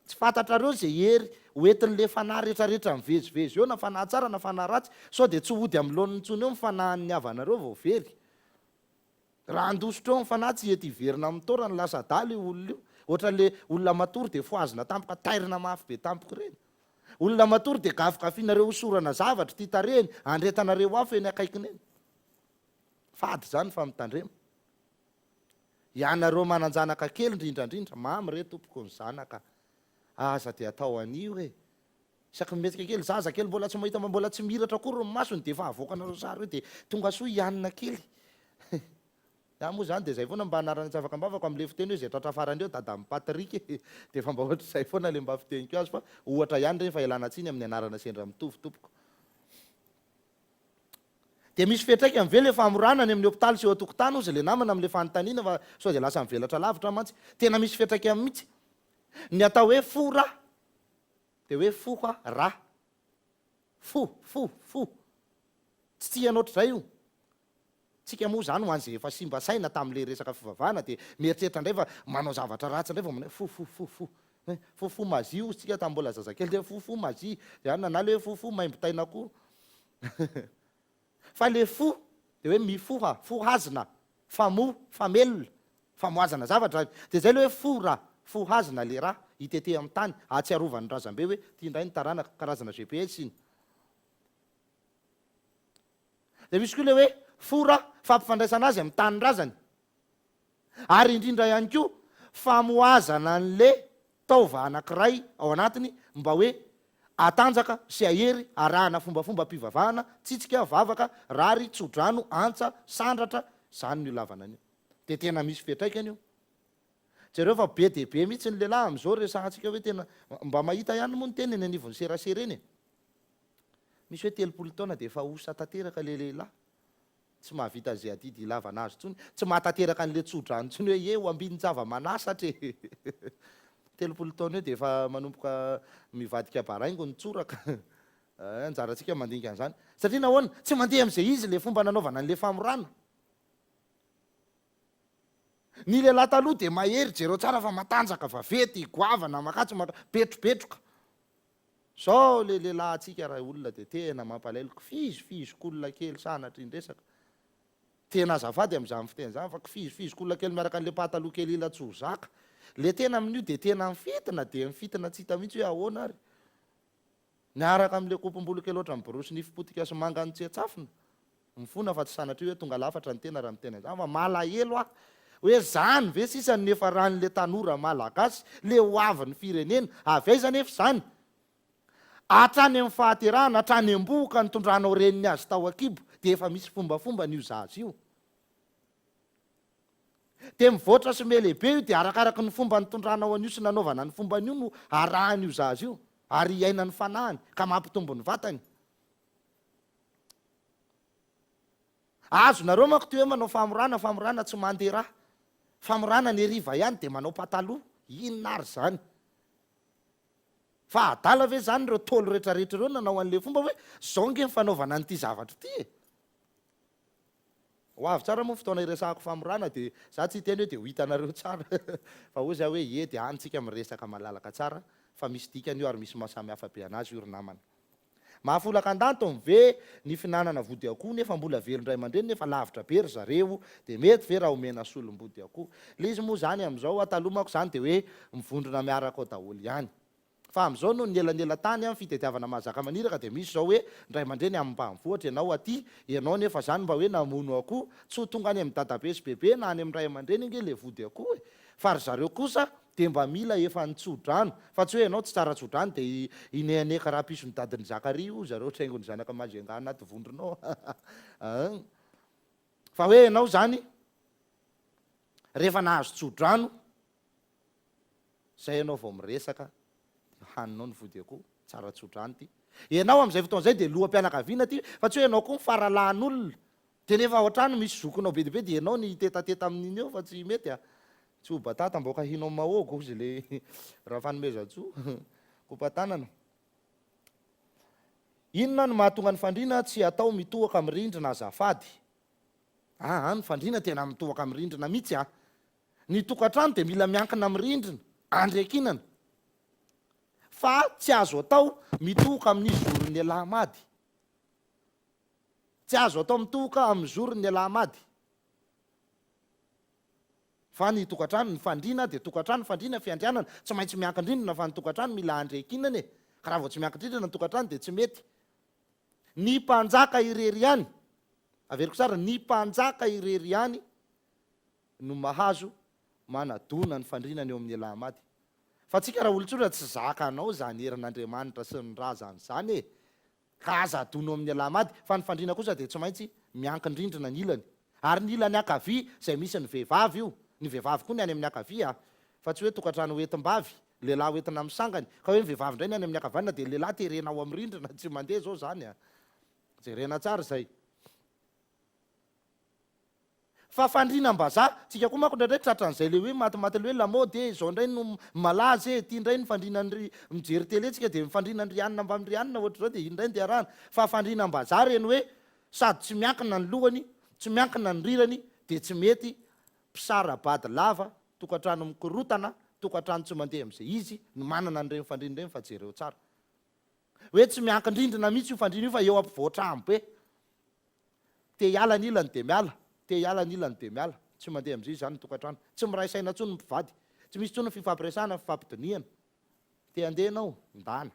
Tsy fantatrareo ze hery ho entin'le fanahy retraretra mivezivezy eo na fanahy tsara na fanahy ratsy, sao dia tsy hody amin'ny laoniny intsony eo ny fanahin'ny havanareo vao very. Raha handositra eo ny fanahy tsy hety hiverina amin'ny taorany, lasa adala io olona io. Ohatran'le olona matory dia fohazina tampoka, tairina mafy be tampoka ireny. Olona matory dia gafigafianareo hosorana zavatra ity tarehiny, andretanareo afo eny akaikiny eny. Fady izany fa mitandrema. Ianareo manan-janaka kely indrindrandrindra, mamy re tompoko ny zanaka, aza dia atao an'io e! Isaky ny mihetsika kely, zaza kely mbola tsy mahita, mbola tsy mihiratra akory ny masony dia efa avoakanareo sary eo dia tongasoa hianina kely. Za moa zany dia zay foana mba anarana tsy afaka am-bavako amin'ilay fiteny hoe izay tratra farany eo dadan'i Patrick e! Dia efa mba ohatr'izay foana ilay mba fiteniko azy fa ohatra ihany ireny fa ialana tsiny amin'ny anarana sendra mitovy tompoko. Dia misy fiantraikany ve le famorana any amin'ny hopitaly sy eo an-tokotany hozy le namana amin'le fanontaniana fa sao dia lasa mivelatra lavitra mantsy. Tena misy fiantraikany mihitsy. Ny atao hoe fo ra dia hoe foha ra. Fo, fo, fo. Tsy tiana ohatr'izay io. Tsika moa izany ho an'izay efa simba saina tamin'le resaka fivavahana dia mieritreritra indray fa manao zavatra ratsy indray vao manao hoe fo, fo, fo, fo. Hoe fo, fo magie hozy tsika tamin'ny mbola zazakely dia fo, fo magie. Dia any na le hoe fo, fo maimbo tain'akoho. Fa le fo de hoe mifoha, fohazina, famoha, famelona, famohazana zavatra zany. De zay le hoe fo ra, fohazina le ra, hitete amin'ny tany, ahatsiarovan'ny razambe hoe ty indray ny taranaka, karazana GPS iny. De misy koa le hoe fo ra, fampifandraisana azy amin'ny tanindrazany. Ary indrindra ihany koa famohazana an'le taova anankiray ao anatiny mba hoe hatanjaka sy hahery arahana fombafombam-pivavahana, tsitsika, vavaka, rary, tso-drano, antsa, sandratra, zany no ilavana an'io. Dia tena misy fiantraikany io. Jereo fa be dia be mihitsy ny lehilahy amin'izao resahantsika hoe tena mba mahita ihany moa ny tena eny anivon'ny serasera eny e. Misy hoe 30 taona dia efa osa tanteraka ilay lehilahy. Tsy mahavita an'izay adidy ilavana azy intsony, tsy mahatanteraka an'ilay tso-drano intsony hoe eo ambinin-java-manasatra e! 30 taona eo dia efa manomboka mivadika baraingo ny tsoraka. Anjarantsika mandinika an'izany. Satria nahoana? Tsy mandeha amin'izay izy ilay fomba nanaovana an'ilay famorana. Ny lehilahy taloha dia mahery, jereo tsara fa matanjaka, vaventy, goavana, makatso, maka, betrobetroka. Zao le lehilahy antsika ray olona de tena mampalahelo kifizofizok'olona kely sanatria ny resaka. Tena azafady amin'izany fiteny izany fa kifizofizok'olona kely miaraka an'le pataloha kely ila tsy ho zaka. Le tena amin'io de tena mifintina de mifintina tsy hita mihitsy hoe ahoana ary. Miaraka amin'le kopombolo kely ohatran'ny borosy nify potika sy manga nitsetsafina. Mifona fa tsy sanatria hoe tonga lafatra ny tena raha miteny an'izany fa malahelo aho hoe zany ve sisa no niafaran'le tanora malagasy, le ho avin'ny firenena, avy aiza anefa izany? Hatrany amin'ny fahaterahana, hatrany am-bohoka nitondranao reniny azy tao an-kibo dia efa misy fombafombany io zaza io. Dia mivoatra sy mihalehibe io dia arakaraky ny fomba nitondranao an'io sy nanaovana ny fomban'io no arahan'io zaza io ary iainan'ny fanahiny ka mampitombo ny vatany. Azonareo manko ty hoe manao famorana, famorana tsy mandeha ra. Famorana ny hariva ihany dia manao pataloha. Inona ary izany? Fa adala ve izany ireo Ntaolo retraretra ireo nanao an'ilay fomba hoe zao nge ny fanaovana an'ity zavatra ity e? Ho avy tsara moa ny fotoana hiresahako famorana dia za tsy hiteny hoe dia ho hitanareo tsara fa hoy za hoe ie dia any tsika miresaka malalaka tsara fa misy dikany io ary misy maha samy hafa be anazy io ry namana. Mahafolaka an-dantony ve ny fihinanana vody akoho nefa mbola velon-dray aman-dreny nefa lavitra be ry zareo dia mety ve raha omena solom-body akoho? Ilay izy moa izany amin'izao taloha manko izany dia hoe mivondrona miaraka ao daholo ihany. Fa amin'izao noho ny elanelan-tany an, fitediavana mahazaka maniraka dia misy izao hoe ny ray aman-dreny amim-banivohitra ianao aty, ianao nefa izany mba hoe namono akoho, tsy ho tonga any amin'ny dadabe sy bebe na any amin'ny ray aman-dreny ange ilay vody akoho e! Fa ry zareo kosa dia mba mila efa nitso-drano, fa tsy hoe ianao tsy tsara tso-drano dia hinehaneka rahapiso ny dadin'i Zakaria io zareo traingon'ny zanaka Majunga anaty vondrona ao an! Fa hoe ianao izany rehefa nahazo tso-drano, Zay ianao vao miresaka dia haninao ny vody akoho, tsara tsodrano ty. Ianao amin'izay fotoana izay dia loham-pianakaviana ty fa tsy hoe ianao koa ny faralahin'olona dia nefa ao an-trano misy zokinao be dia be dia ianao ny hitetateta amin'iny eo fa tsy mety a! Tsy ho batata mboka hinao mahogo hozy le Rafanomezantsoa kopa-tanana. Inona no mahatonga ny fandriana tsy atao mitohaka amin'ny rindrina azafady? Aa ny fandriana tena mitohaka amin'ny rindrina mihitsy a! Ny tokantrano dia mila miankina amin'ny rindrina, andry ankinana, fa tsy azo atao mitohoka amin'ny zoron'ny alahamady. Tsy azo atao mitohoka amin'ny zoron'ny alahamady. Fa ny tokantrano, ny fandriana dia tokantrano, fandriana, fiandrianana, tsy maintsy miankin-drindrina fa ny tokantrano mila andry ankinana e. Ka raha vao tsy miankin-drindrina ny tokantrano dia tsy mety. Ny mpanjaka irery ihany, averiko tsara, ny mpanjaka irery ihany no mahazo manadona ny fandrinany eo amin'ny Alahamady. Fa tsika raha olon-tsotra tsy zakanao zany herin'Andriamanitra sy ny razany zany e! Ka aza adono amin'ny Alahamady, fa ny fandriana kosa dia tsy maintsy miankin-drindrina ny ilany. Ary ny ilany ankavia izay misy ny vehivavy io, ny vehivavy koa ny any amin'ny ankavia a! Fa tsy hoe tokantrano hoentim-bavy, lehilahy hoentina amin'ny sangany, ka hoe ny vehivavy indray ny any amin'ny ankavanana dia ny lehilahy terena ao amin'ny rindrina, tsy mandeha izao zany a! Jerena tsara izay. Fa fandrinam-bazaha, tsika koa manko indraindray tratran'izay le hoe matimaty le hoe lamaody e, izao indray no malaza e, ity indray ny fandrinan'ny mijery télé tsika dia fandrinan'ny ry anona mbamin'ny ry anona ohatr'izao dia iny indray no dia arahana. Fa fandrinam-bazaha ireny hoe sady tsy miankina ny lohany, tsy miankina ny rirany dia tsy mety, mpisara-bady lava, tokantrano mikorotana, tokantrano tsy mandeha amin'izay izy no manana an'ireny fandrina ireny fa jereo tsara. Hoe tsy miankin-drindrina mihitsy io fandriana io fa eo ampovoan-trano be. Te hiala ny ilany dia miala, te hiala ny ilany dia miala. Tsy mandeha amin'izay izany ny tokantrano. Tsy miray saina intsony ny mpivady. Tsy misy intsony ny fifampiresahana, fifampidinihana. Te handeha ianao? Ndana.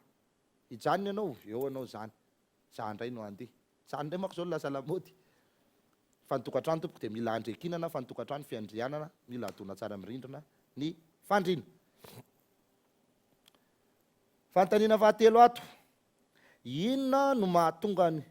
Hijanona ianao? Eo ianao izany. Za indray no handeha. Izany indray manko izao no lasa lamaody. Fa ny tokantrano tompoko dia mila andriankinana, fa ny tokantrano fiandrianana, mila adona tsara amin'ny rindrina ny fandriana. Fanontaniana fahatelo ato, Inona no mahatonga ny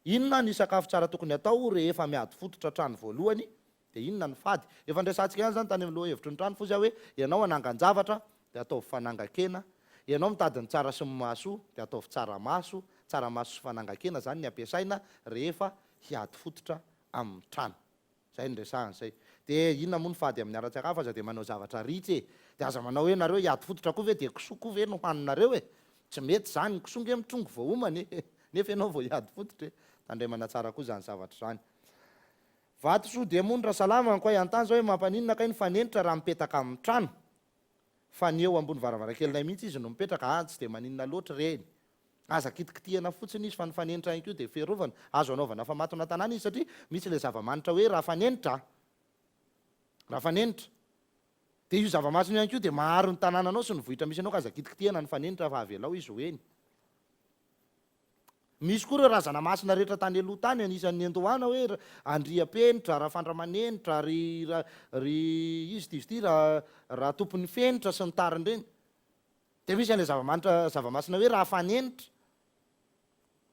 Inona ny sakafo tsara tokony atao rehefa miady fototra trano voalohany dia inona no fady? Efa niresahantsika ihany izany tany amin'ny lohahevitry ny trano fotsy aho hoe ianao hanangan-javatra dia ataovy fanangan-kena, ianao mitady ny tsara sy ny mahasoa dia ataovy tsaramaso, tsaramaso sy fanangan-kena izany ny ampiasaina rehefa hiady fototra amin'ny trano. Zay no resahana zay. De inona moa no fady amin'ny ara-tsakafo aza de manao zavatra ritra e! De aza manao hoe nareo hiady fototra koa ve de kisoa koa ve no haninareo e! Tsy mety zany, ny kisoa nge mitrongy vao homana e! Nefa ianao vao hiady fototra e! Tandremana tsara koa zany zavatra zany. Vatosoa dia moa ny Rasalama ankoay an-tany zao hoe mampaninona kay ny fanenitra raha mipetaka amin'ny trano? Fa ny eo ambony varavarankelinay mihitsy izy no mipetraka, ah tsy dia maninona loatra ireny. Aza kitikitihana fotsiny izy fa ny fanenitra ihany koa dia fiarovana. Azo anaovana famatona tanàna izy satria misy ilay zava-manitra hoe rafanenitra a! Rafanenitra. Dia io zava-masina io ihany koa dia maharo ny tanànanao sy ny vohitra misy anao ka aza kitikitihana ny fanenitra fa avelao izy ho eny. Misy koa ireo razana masina rehetra tany aloha tany anisan'ny niandohana hoe Andriampenitra, Rafandramanenitra, ry ry izy ity izy ity ra Ratomponifenitra sy ny tariny ireny. Dia misy an'ilay zava-manitra zava-masina hoe Rafanenitra.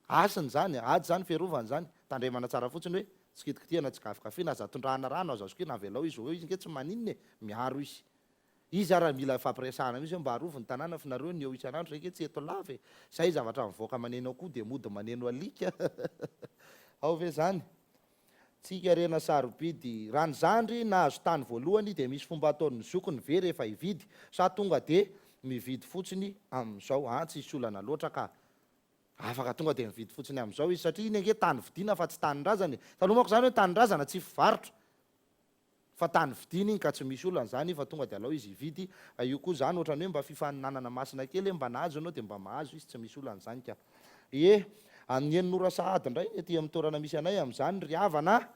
Hasina izany, ady izany, fiarovana izany. Tandremana tsara fotsiny hoe tsy kitikitihana, tsy gafikafina, aza tondrahana rano, aza sokirina, avelao izy ho eo, izy ange tsy maninona e, miaro izy. Izy ara mila ifampiresahana mihitsy hoe mba arovy ny tanàna fa nareo ny eo isan'andro zay nge tsy eto lava e! Zay zavatra mivoaka maneno akoho dia mody maneno alika ao ve zany? Tsika harena sarobidy. Raha ny zandry nahazo tany voalohany dia misy fomba ataon'ny zokiny ve rehefa hividy sa tonga dia mividy fotsiny amin'izao? An tsisy olana loatra ka. Afaka tonga dia mividy fotsiny amin'izao izy satria iny ange tany vidiana fa tsy tanindrazana e. Taloha manko izany hoe tanindrazana tsy fivarotra fa tany vidiana iny ka tsy misy olana izany fa tonga dia alao izy hividy fa io koa izany ohatran'ny hoe mba fifaninanana masina kely hoe mba nahazo ianao dia mba mahazo izy tsy misy olana izany ka. Ie, amin'ny enina ora sahady indray ny aty amin'ny toerana misy anay amin'izany ry havana a!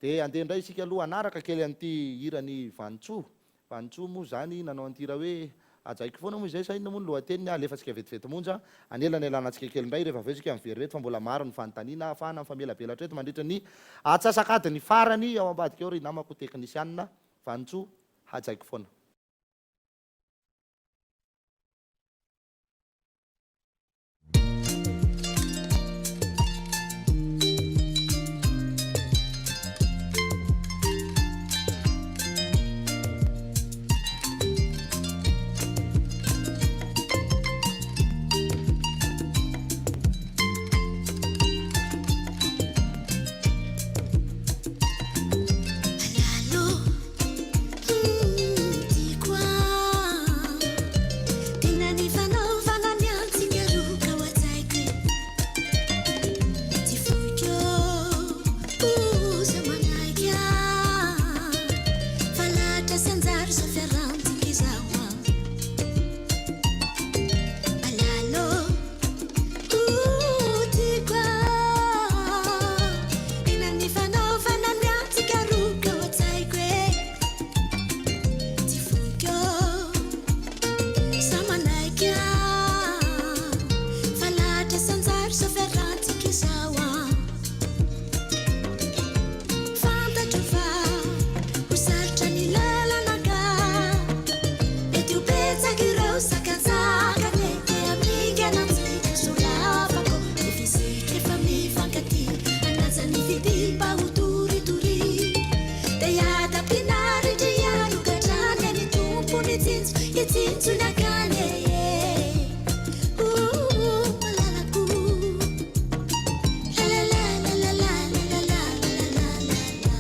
Dia andeha indray isika aloha hanaraka kely an'ity hiran'i Vanintsoa Vanintsoa moa izany nanao an'ity hira hoe Hajaiko foana moa izay sa inona moa ny lohateniny alefantsika vetivety monja anelanelanantsika kely indray rehefa avy eo isika miverina eto fa mbola maro ny fanontaniana ahafahana mifamelabelatra eto mandritra ny atsasak'adiny farany ao ambadika ao ry namako teknisianina Vanintsoa Hajaiko foana. Alalo Tiako ah Tena ny fanaovana ny antsika roa ka ho an-tsaiko e Tsy foiko osa manaiky ah Fa lahatra sy anjara izao fiarahantsika izao ah Alalo tiako ah Tena ny fanaovana ny antsika roa ka ho an-tsaiko e Tsy foiko Za manaiky ah Fa lahatra sy anjara izao fiarahantsika izao ah Fantatro fa ho sarotra ny lalana ka Mety ho betsaka ireo sakantsakana e Te hamingana antsika sao lavako Nefa isika efa mifankatia Hanaja ny fitia mba ho toritoria Dia hiadam-pinaritra hianoka hatrany Ny Tompo mitsinjo hitsinjo ny akany e Ouh malalako La la la la la la la la la la la la.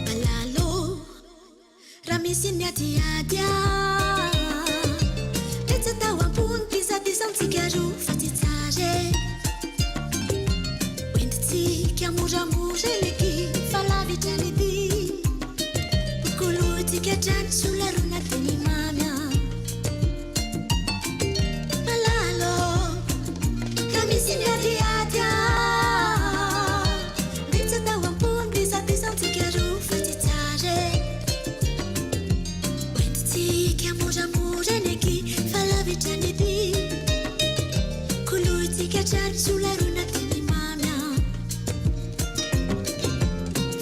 Malalo raha misy ny adiady ah Dia tsy atao am-po ny disadisantsika roa fa tsy tsara e Hoentintsika moramora ilay fa lavitra ny dia Hokolointsika hatrany solarona teny mamy ah Malalo raha misy ny adiady ah Dia tsy atao am-po ny disadisantsika roa fa tsy tsara e Hoentintsika moramora eny akia fa lavitra ny dia Kolointsika hatrany solarona teny mamy ah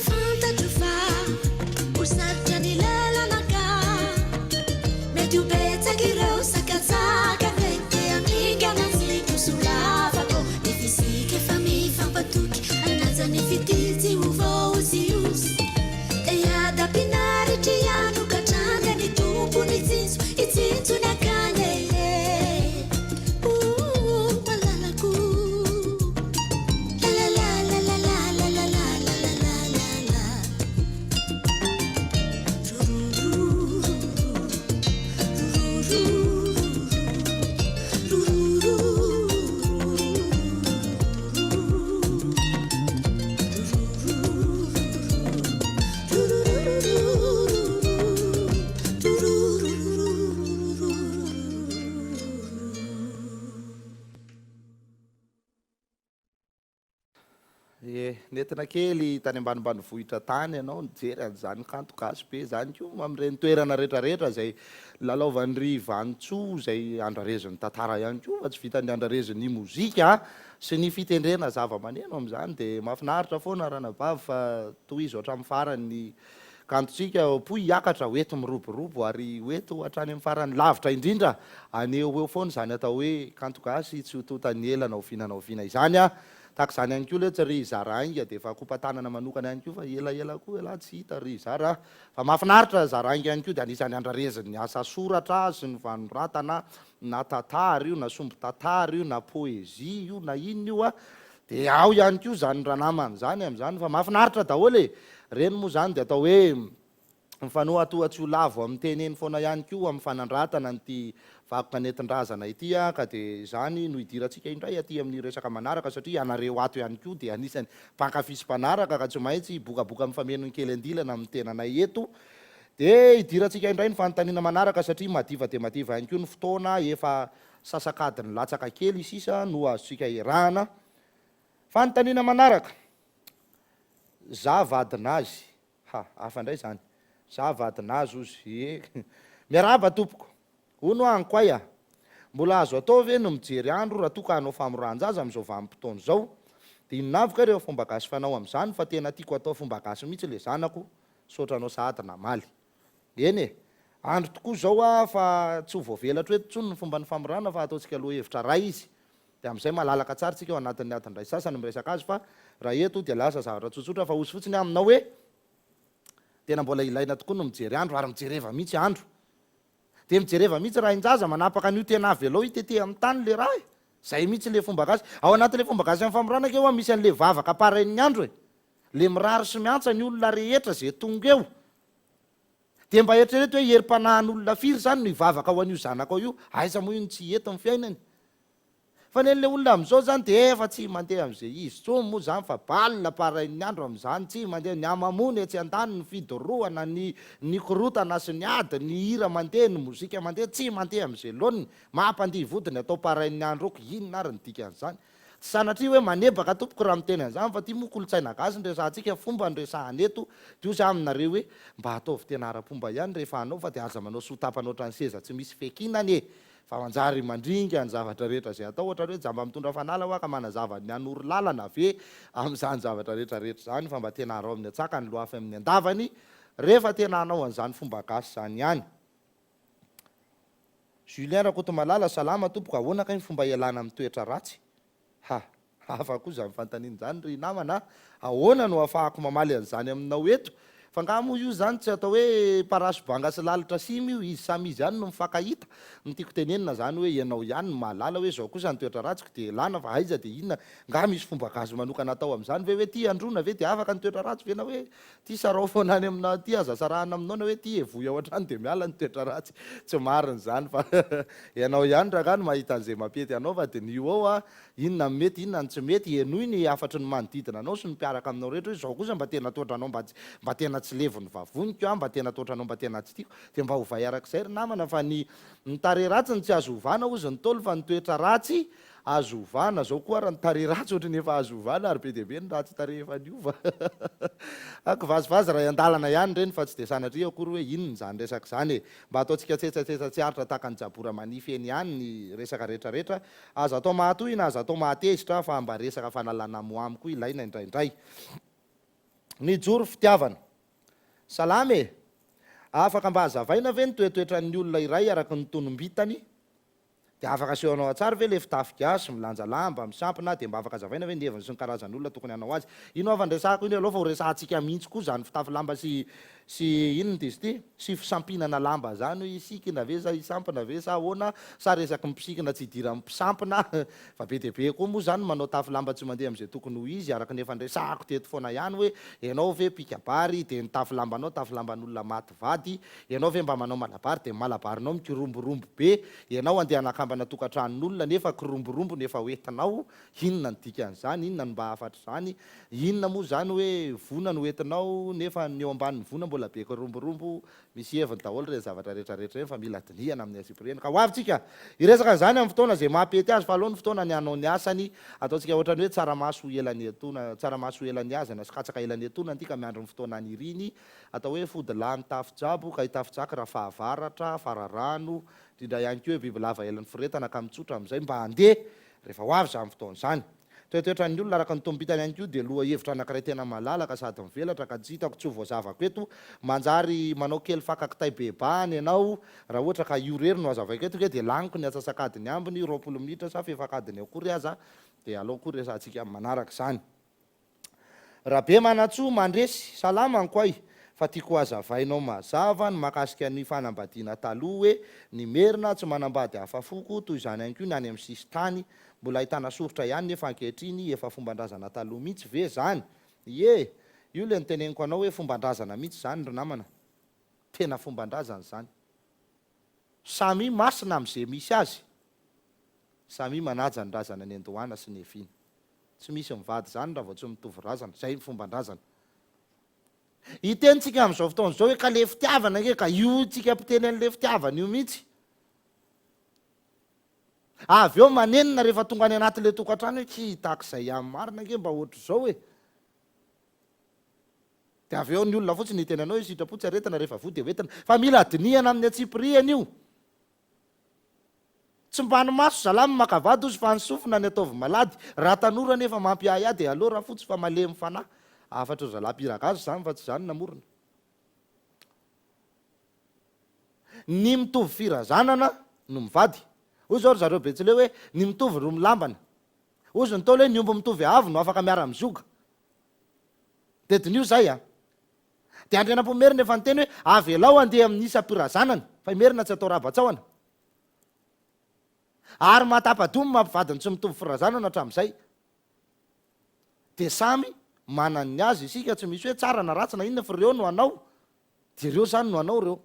Fantatro fa ho sarotra ny lalana ka Mety ho betsaka ireo sakantsakana e Te hamingana tsy ho lavako Nefa isika efa mifampatoky Hanaja ny fitia tsy ho voaoziozy Te hiadam-pinaritry hianoka hatrany Ny Tompo nitsinjo hitsinjo ny akany e Ouh malalako Ie, nentina kely tany ambanimbanivohitra tany ianao nijery an'izany kanto gasy be izany koa amin'ireny toerana rehetrarehetra izay lalaovan'i Vanintsoa izay andrarezin'ny tantara ihany koa fa tsy vitan'ny andrarezin'ny mozika sy ny fitendrena zava-maneno amin'izany dia mahafinaritra foana ranabavy fa tohizo hatramin'ny farany ny Kantontsika pohy hiakatra ho eto miroborobo ary ho eto hatrany amin'ny farany lavitra indrindra any eo ho eo foana izany atao hoe kanto gasy tsy ho tontan'ny ela na oviana na oviana izany a! Tahaka izany ihany koa letsy ry Zara Ainga dia efa kopa-tanana manokana ihany koa fa elaela koa ialahy tsy hita ry Zara a! Fa mahafinaritra Zara Ainga ihany koa dia anisan'ny andrarezin'ny asa soratra sy ny fanoratana na tantara io na sombin-tantara io na poésie io na inona io a! Dia ao ihany koa izany ranamana izany amin'izany fa mahafinaritra daholo e! Ireny moa izany dia atao hoe Mifanohatoha tsy ho lavo amin'ny teny eny foana ihany koa amin'ny fanandratana an'ity vakoka nentin-drazana ity ka dia izany no hidirantsika indray aty amin'ny resaka manaraka satria ianareo ato ihany koa dia anisan'ny mpankafy sy mpanaraka ka tsy maintsy hibokaboka mifameno ny kely andilana amin'ny tenanay eto dia hidirantsika indray ny fanontaniana manaraka satria madiva dia madiva ihany koa ny fotoana efa sasak'adiny latsaka kely sisa no azontsika iarahana. Fanontaniana manaraka, Za vadin'azy Ha, hafa indray izany. Za vadin'azy ozy. Ie. Miarahaba tompoko. Hono hoa Ankoay a! Mbola azo atao ve ny mijery andro raha toa ka hanao famorahan-jaza amin'izao vanim-potoana izao? Dia inona avy kay ireo fomba gasy fanao amin'izany fa tena tiako atao fomba gasy mihitsy ilay zanako, misaotra anao sahady namaly. Eny e! Andro tokoa izao a fa tsy ho voavelatro eto intsony ny fomban'ny famorana fa ataontsika lohahevitra iray izy. Dia amin'izay malalaka tsara tsika ao anatin'ny adiny iray sasany miresaka azy fa raha eto dia lasa zavatra tsotsotra fa hozy fotsiny aminao hoe tena mbola ilaina tokoa ny mijery andro ary mijereva mihitsy andro. Dia mijereva mihitsy rain-jaza manapaka an'io tena avelao hitete amin'ny tany le raha e! Zay mihitsy le fomba gasy. Ao anatin'le fomba gasy amin'ny famorana ange hoa misy an'le vavaka parain'ny andro e! Le mirary sy miantsa ny olona rehetra ze tonga eo. Dia mba eritrereto hoe herim-panahin'olona firy izany no hivavaka ho an'io zanakao io? Aiza moa io no tsy hety ny fiainany? Fa ny an'ilay olona amin'izao izany dia efa tsy mandeha amin'izay izy intsony moa izany fa bal parain'ny andro amin'izany, tsy mandeha, ny hamamoana etsy andaniny, ny fidorohana, ny ny korotana sy ny ady, ny hira mandeha, ny mozika mandeha, tsy mandeha amin'izay laoniny, mampandihy vody ny atao parain'ny andro ok, inona ary ny dikan'izany? Tsy sanatria hoe manebaka tompoko raha miteny an'izany fa ity moa kolontsaina gasy no resahantsika, fomba no resahana eto, dia hoy za aminareo hoe mba ataovy tena ara-pomba ihany rehefa hanao fa dia aza manao soa tapany ohatran'ny seza tsy misy fiankinana e! Fa manjary mandringa ny zavatra rehetra izay atao, ohatran'ny hoe jamba mitondra fanala hoa ka manazava ny hanoro lalana ve amin'izany zavatra rehetra rehetra izany fa mba tena araho amin'ny antsakany loafy amin'ny andavany rehefa tena hanao an'izany fomba gasy izany ihany. Julien Rakotomalala, salama tompoko, ahoana kay ny fomba hialana amin'ny toetra ratsy? Ha! Hafa koa izany fanontaniana izany ry namana a! Ahoana no ahafahako mamaly an'izany aminao eto? Fa angaha moa io izany tsy atao hoe parasy banga sy lalitra sima io, izy samy izy ihany no mifankahita. Ny tiako tenenina izany hoe ianao ihany no mahalala hoe izao kosa ny toetra ratsiko dia elana fa aiza dia inona? Angaha misy fomba gasy manokana atao amin'izany ve hoe ity androana ve dia afaka ny toetra ratsy ve na hoe ity sarao foana any amina ity aza sarahana aminao na hoe ity evoy ao an-trano dia miala ny toetra ratsy? Tsy marina izany fa ianao ihany rangaha no mahita an'izay mampety anao fa diniho ao a! Inona no mety, inona no tsy mety, henoy ny hafatry ny manodidina anao sy ny mpiaraka aminao rehetra hoe izao kosa mba tena toetranao mba tsy mba tena tsy levon'ny vavoniko aho, mba tena toetranao mba tena tsy tiako, dia mba ovay arak'izay ry namana fa ny ny tarehy ratsy no tsy azo ovana hozy ny Ntaolo fa ny toetra ratsy azo ovana, zao koa ary ny tarehy ratsy ohatry ny efa azo ovana ary be dia be ny ratsy tarehy efa niova a, kivazivazy ray an-dalana ihany ireny fa tsy dia sanatria akory hoe inona izany resaka izany e, mba ataontsika tsetsatsetsa tsy aritra tahaka ny jabora manify eny ihany ny resaka rehetrarehetra Aza atao mahatohina, aza atao mahatezitra fa mba resaka fanalana amoamo koa ilaina indraindray. Nijoro fitiavana. Salama e! Afaka mba hazavaina ve ny toetoetran'ny olona iray araka ny tonom-bintany? Dia afaka asehonao an-tsary ve ilay fitafy gasy, milanja lamba, misampina, dia mba afaka hazavaina ve ny heviny sy ny karazan'olona tokony hanao azy? Ino hafa ny resahako iny aloha fa ho resahantsika mihitsy koa izany fitafy lamba sy Sy inona izy ity? Sy fisampinana lamba zany hoe hisikina ve sa hisampina ve sa ahoana sa resaky ny mpisikina tsy idiran'ny mpisampina fa be dia be koa moa zany manao tafy lamba tsy mandeha amin'izay tokony ho izy araka ny efa niresahako teto foana ihany hoe ianao ve mpikabary dia ny tafy lambanao tafy lamban'olona maty vady ianao ve mba manao malabary dia ny malabarinao mikiromborombo be ianao andeha hanakambana tokantranon'olona nefa kiromborombo no efa hoentinao Inona no dikan'izany? Inona no mba hafatr'izany? Inona moa izany hoe vona no entinao nefa ny eo ambanin'ny vona mbola be kiromborombo? Misy heviny daholo ireny zavatra rehetra rehetra ireny fa mila dinihana amin'ny antsipiriany. Ka ho avy tsika hiresaka an'izany amin'ny fotoana izay maha-pety azy fa aleo ny fotoana ny hanao ny asany. Ataontsika ohatran'ny hoe tsaramaso ela niatoana, tsaramaso ela nihazana sy katsaka ela niatoana ity ka miandry ny fotoana haniriany. Atao hoe fody lahy mitafy jabo ka hitafy jaky raha fahavaratra, fararano, indrindra ihany koa hoe bibilava ela niforetana ka mitsotra amin'izay mba handeha Rehefa ho avy izany fotoana izany. Toetoetran'ny olona araka ny tombitany ihany koa dia lohahevitra anankiray tena malalaka sady mivelatra ka tsy hitako tsy ho voazavako eto. Manjary manao kely faka kitay be bahana ianao raha ohatra ka io irery no hazavaiko eto nge dia laniko ny atsasak'adiny ambiny, 20 minitra sa fefak'adiny akory aza dia aleo koa resahantsika amin'ny manaraka izany. Rabemanantsoa Mandresy, salama Ankoay, fa tiako hazavainao mazava ny makasika ny fanambadiana taloha hoe ny Merina tsy manambady hafa foko, toy izany ihany koa ny any amin'ny sisintany, mbola ahitana soritra ihany nefa ankehitriny efa fomban-drazana taloha mihitsy ve zany? Ie, io le noteneniko anao hoe fomban-drazana mihitsy izany ry namana, tena fomban-drazana izany. Samia masina amin'izay misy azy, samia manaja ny razana niandohana sy niaviana. Tsy misy mivady izany raha vao tsy mitovy razana, izay ny fomban-drazana. Hiteny tsika amin'izao fotoana izao hoe ka le fitiavana ange ka io tsika mpiteny an'le fitiavana io mihitsy. Avy eo manenina rehefa tonga any anaty le tokantrano hoe tsy hitako izay ihany marina ange mba ohatr'izao e. Dia avy eo ny olona fotsiny hiteny anao hoe sitrapo tsy aretina rehefa voa dia hoentina. Fa mila dinihana amin'ny antsipirihany io. Tsy mba ny maso zalahy no maka vady ozy fa ny sofina ny ataovy malady, raha tanora nefa mampiahiahy dia aleo rafotsy fa malemy fanahy. Hafatry ry zalahy mpihira gasy izany fa tsy izaho no namorona. Ny mitovy firazanana no mivady. Hoy izao ry zareo betsileo hoe ny mitovy ro milambana. Hozy ny ntaolo hoe ny omby mitovy haavo no afaka miara-mizoga. Dia diniho izay a! Dia Andrianampoinimerina efa niteny hoe avelao handeha amin'ny isam-pirazanany fa i Merina tsy atao rabatsaoana. Ary mahatapa-doha ny mampivady ny tsy mitovy firazanana hatramin'izay. Dia samy manana ny azy isika, tsy misy hoe tsara na ratsy na inona fa ireo no anao, dia ireo izany no anao ireo.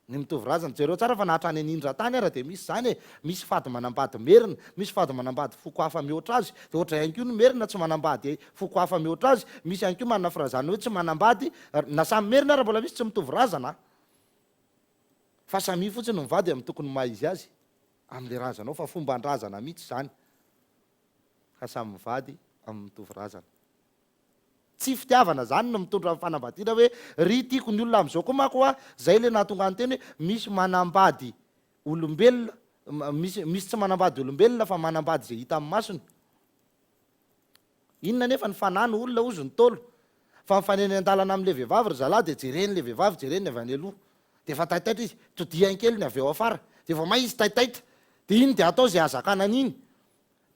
Ny mitovy razana. Jereo tsara fa na hatrany anindran-tany ara dia misy izany e! Misy fady manambady merina, misy fady manambady foko hafa mihoatra azy, dia ohatray ihany koa ny merina tsy manambady foko hafa mihoatra azy, misy ihany koa manana firazanana hoe tsy manambady na samy merina ara mbola misy tsy mitovy razana a! Fa samia fotsiny mivady amin'ny tokony maha izy azy amin'ilay razanao fa fomban-drazana mihitsy izany ka samy mivady amin'ny mitovy razana. Tsy fitiavana zany no mitondra ny fanambadiana hoe ry tiako ny olona amzao koa manko hoa zay le nahatonga ny teny hoe misy manambady olombelona misy misy tsy manambady olombelona fa manambady zay hita amin'ny masony inona anefa ny fanahy no olona hozy ny ntaolo fa mifanena an-dalana amle vehivavy ry zalahy de jereny le vehivavy jereny ny avy any aloha de efa taitaitra izy todihany kely ny avy eo afara de vao may izy taitaitra de iny de atao zay hazakana an'iny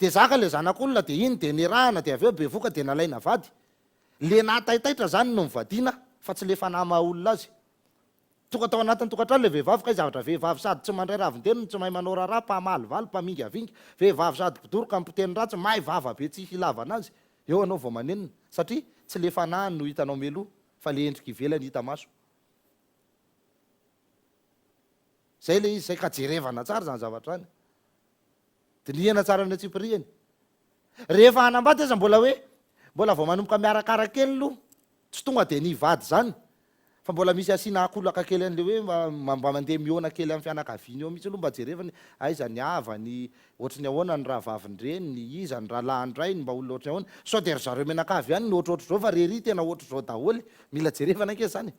Dia zaka le zanak'olona dia iny dia nerahana dia avy eo bevoka dia nalaina vady. Le nahataitaitra zany no nivadiana fa tsy le fanahy maha olona azy. Tonga tao anatin'ny tokantrano le vehivavy kay zavatra vehivavy sady tsy mandray ravin-dreniny no tsy mahay manao raharaha, mpamalivaly, mpamingavinga, vehivavy sady mpidoroka, mpiteny ratsy, mahay vava be tsisy ilavana azy. Eo anao vao manenina satria tsy le fanahiny no hitanao mialoha fa le endrika ivelany hita maso. Zay le izy zay ka jerevana tsara zany zavatra zany. Dinihana tsara ny antsipirihany. Rehefa hanambady aza mbola hoe mbola vao manomboka miarakara kely aloha, tsy tonga dia ny hivady izany, fa mbola misy asiana akolaka kely an'ilay hoe mba mba mandeha mihaona kely amin'ny fianakaviany eo mihitsy aloha mba jerevany aiza ny havany, ohatry ny ahoana ny rahavavin-dreniny, iza ny rahalahin-drainy, mba olona ohatry ny ahoana. Sao dia ry zareo mianakavy ihany no ohatrohatr'izao fa ry ery tena ohatr'izao daholo. Mila jerevana ange izany e.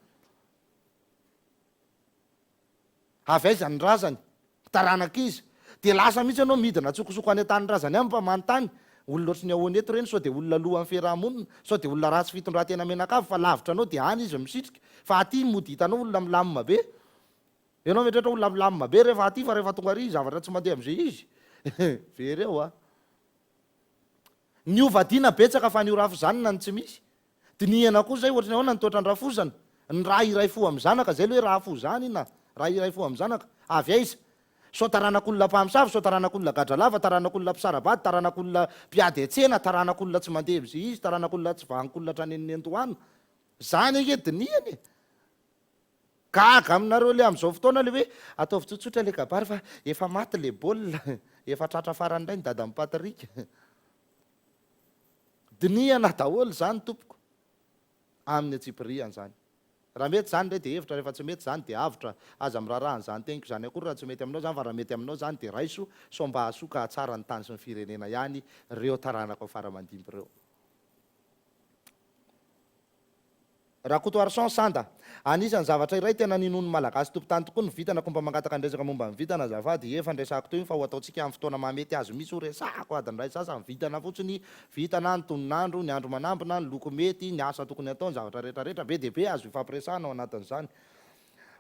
Avy aiza ny razany? Taranak'iza? Dia lasa mihitsy ianao midina antsokosoko any an-tanindrazany any mba manontany, olona ohatry ny ahoana eto ireny, sao dia olona lohan'ny fiaraha-monina, sao dia olona ratsy fitondran-tena mianakavy fa lavitra anao dia any izy misitrika, fa aty mody hitanao olona milamina be. Ianao mieritreritra olona milamina be rehefa aty fa rehefa tonga ary zavatra tsy mandeha amin'izay izy. Very eo a. Ny ho vadiana betsaka fa ny ho rafozanina no tsy misy. Dinihana koa zay ohatry ny ahoana ny toetran-drafozana, ny ra iray fo amin'ny zanaka, zay le hoe rafozanina, ra iray fo amin'ny zanaka, avy aiza? Sao taranak'olona mpamosavy, sao taranak'olona gadralava, taranak'olona mpisara-bady, taranak'olona mpiady an-tsena, taranak'olona tsy mandeha amin'izay izy, taranak'olona tsy vahan-kolona hatrany amin'ny niandohana. Zany ange dinihana e! Gaga aminareo le amin'izao fotoana le hoe ataovy tsotsotra le kabary fa efa maty le baolina, efa tratra farany indray ny dadan'i Patrick. Dinihana daholo izany tompoko amin'ny antsipirihany izany. Raha mety izany indray dia hevitra, rehefa tsy mety izany dia avotra. Aza miraharaha an'izany teniko izany akory raha tsy mety aminao izany fa raha mety aminao izany dia raiso sao mba hahasoa ka hahatsara ny tany sy ny firenena ihany ireo taranaka fara aman-dimby ireo. Rakotoarison Sanda, Anisan'ny zavatra iray tena ninoan'ny Malagasy tompon-tany tokoa ny vintana koa mba mangataka ny resaka momba ny vintana azafady, efa niresahako teo iny fa ho ataontsika amin'ny fotoana mahamety azy mihitsy ho resahako adiny iray sasany, vintana fotsiny, vintana, ny tonon'andro, ny andro manambina, ny loko mety, ny asa tokony atao, ny zavatra rehetra rehetra, be dia be azo ifampiresahana ao anatin'izany.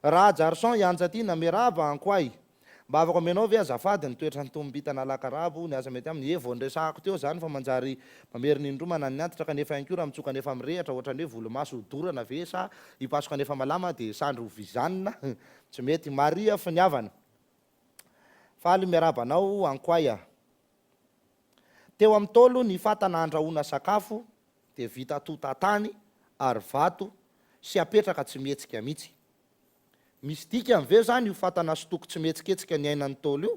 Rahajarison Ianjatiana, Miarahaba Ankoay. Mba afaka omenao ve azafady ny toetran'ny tombitana alakarabo, ny asa mety aminy? Ee vao niresahako teo zany fa manjary mamerina indroa manan'ny antitra kanefa ihany koa raha mitsoka nefa mirehatra ohatran'ny hoe volomaso hodorana ve sa hipasoka nefa malama dia sandry ho vizanina? Tsy mety. Maria Finiavana. Faly miarahaba anao Ankoay a. Teo amin'ny Ntaolo ny fatana andrahoana sakafo dia vita tota tany ary vato sy apetraka tsy mihetsika mihitsy. Misy dikany ve zany io fatana sy toko tsy mihetsiketsika niainan'ny Ntaolo io?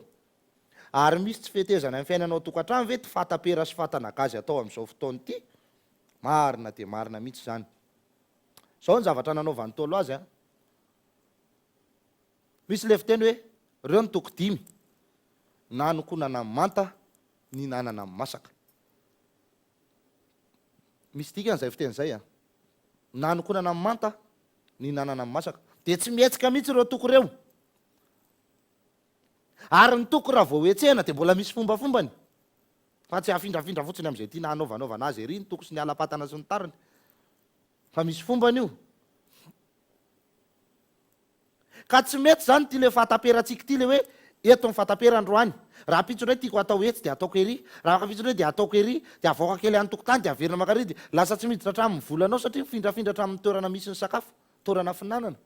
Ary misy tsy fetezana amin'ny fiainana ao an-tokantrano ve ity fata-pera sy fatana gazy atao amin'izao fotoana ity? Marina dia marina mihitsy izany. Izao ny zavatra nanaovan'ny Ntaolo azy an! Misy ilay fiteny hoe, reo ny toko dimy, nanokonana ny manta, nihinanana ny masaka. Misy dikany izay fiteny izay an! Nanokonana ny manta, nihinanana ny masaka. Dia tsy mihetsika mihitsy ireo toko ireo. Ary ny toko raha vao hetsehina dia mbola misy fombafombany. Fa tsy afindrafindra fotsiny amin'izay tiana hanaovanaovana azy ery ny toko sy ny ala-patana sy ny tariny. Fa misy fombany io. Ka tsy mety izany ity le fahataperantsika ity le hoe eto ny fahatapera androany, rahampitso indray tiako hatao etsy dia ataoko ery, rahampitso indray dia ataoko ery, dia avoaka kely any tokotany dia averina mankary dia lasa tsy miditra hatramin'ny volanao satria mifindrafindra hatramin'ny toerana misy ny sakafo, toerana fihinanana,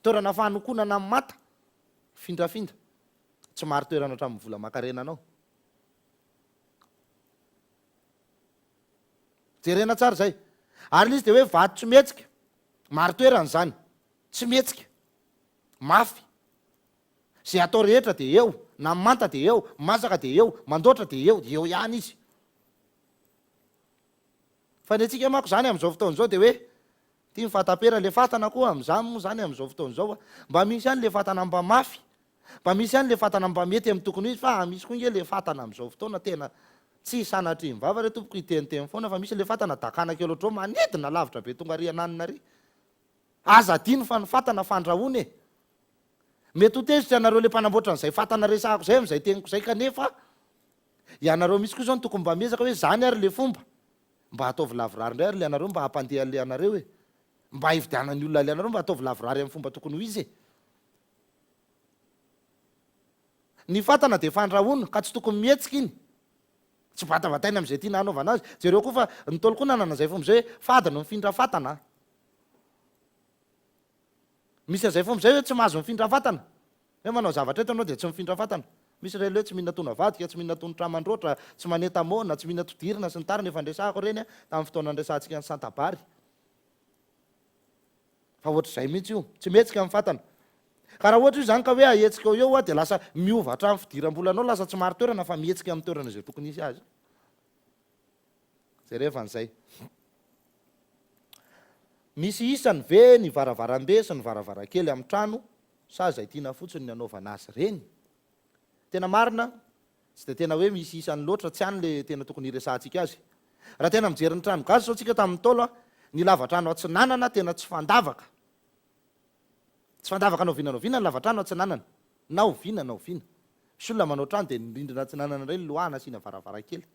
toerana fanokonana ny mata, mifindrafindra, tsy marin-toerana hatramin'ny vola aman-karena anao. Jerena tsara izay. Ary ilay izy dia hoe vato tsy mihetsika, marin-toerana izany. Tsy mihetsika. Mafy. Izay atao rehetra dia eo, na manta dia eo, masaka dia eo, mandoatra dia eo, dia eo ihany izy. Fa ny antsika manko izany amin'izao fotoana izao dia hoe, ity ny fatapera, ilay fatana koa amin'izany moa izany amin'izao fotoana izao, mba misy ihany ilay fatana mba mafy, mba misy ihany ilay fatana mba mety amin'ny tokony ho izy, fa misy koa ange ilay fatana amin'izao fotoana tena tsy sanatria ny vava re tompoko hiteniteny foana fa misy ilay fatana dakana kely ohatr'izao manidina lavitra be tonga ary ananona ary. Aza adino fa ny fatana fandrahoana e! Mety ho tezitra ianareo le mpanamboatra an'izay fatana resahako izay amin'izay teniko izay kanefa ianareo mihitsy koa izao no tokony mba miezaka hoe izany ary le fomba, mba ataovy lavorary indray ary le anareo mba hampandeha an'le anareo e! Mba hividianan'ny olona le anareo mba ataovy lavorary amin'ny fomba tokony ho izy e! Ny fatana dia fandrahoana ka tsy tokony mihetsika iny. Tsy vatabataina amin'izay tiana hanaovana azy. Jereo koa fa ny Ntaolo koa nanana izay fomba izay hoe fady ny mifindra fatana a. Misy an'izay fomba izay hoe tsy mahazo mifindra fatana. Hoe manao zavatra eto ianao dia tsy mifindra fatana. Misy ireny hoe tsy mihinana tona vadika, tsy mihinana tonotra aman-droatra, tsy maneta moana, tsy mihinana todirina sy ny tariny. Efa niresahako ireny tamin'ny fotoana niresahantsika ny santabary. Fa ohatr'izay mihitsy io. Tsy mihetsika ny fatana. Ka raha ohatra io izany ka hoe ahetsika eo eo dia lasa miova hatramin'ny fidiram-bolanao, lasa tsy marin-toerana fa mihetsika amin'ny toerana izay tokony hisy azy. Jereva an'izay. Misy isany ve ny varavarambe sy ny varavarankely amin'ny trano sa izay tiana fotsiny ny anaovana azy ireny? Tena marina, tsy dia tena hoe misy isany loatra, tsy any le tena tokony hiresahantsika azy. Raha tena mijery ny trano gasy izao tsika tamin'ny Ntaolo a, ny lavatrano atsinanana tena tsy fandavaka. Tsy fandavaka na oviana na oviana ny lavatrano atsinanana. Na oviana na oviana. Misy olona manao trano dia ny rindrina atsinanana indray no lohahana asiana varavarankely.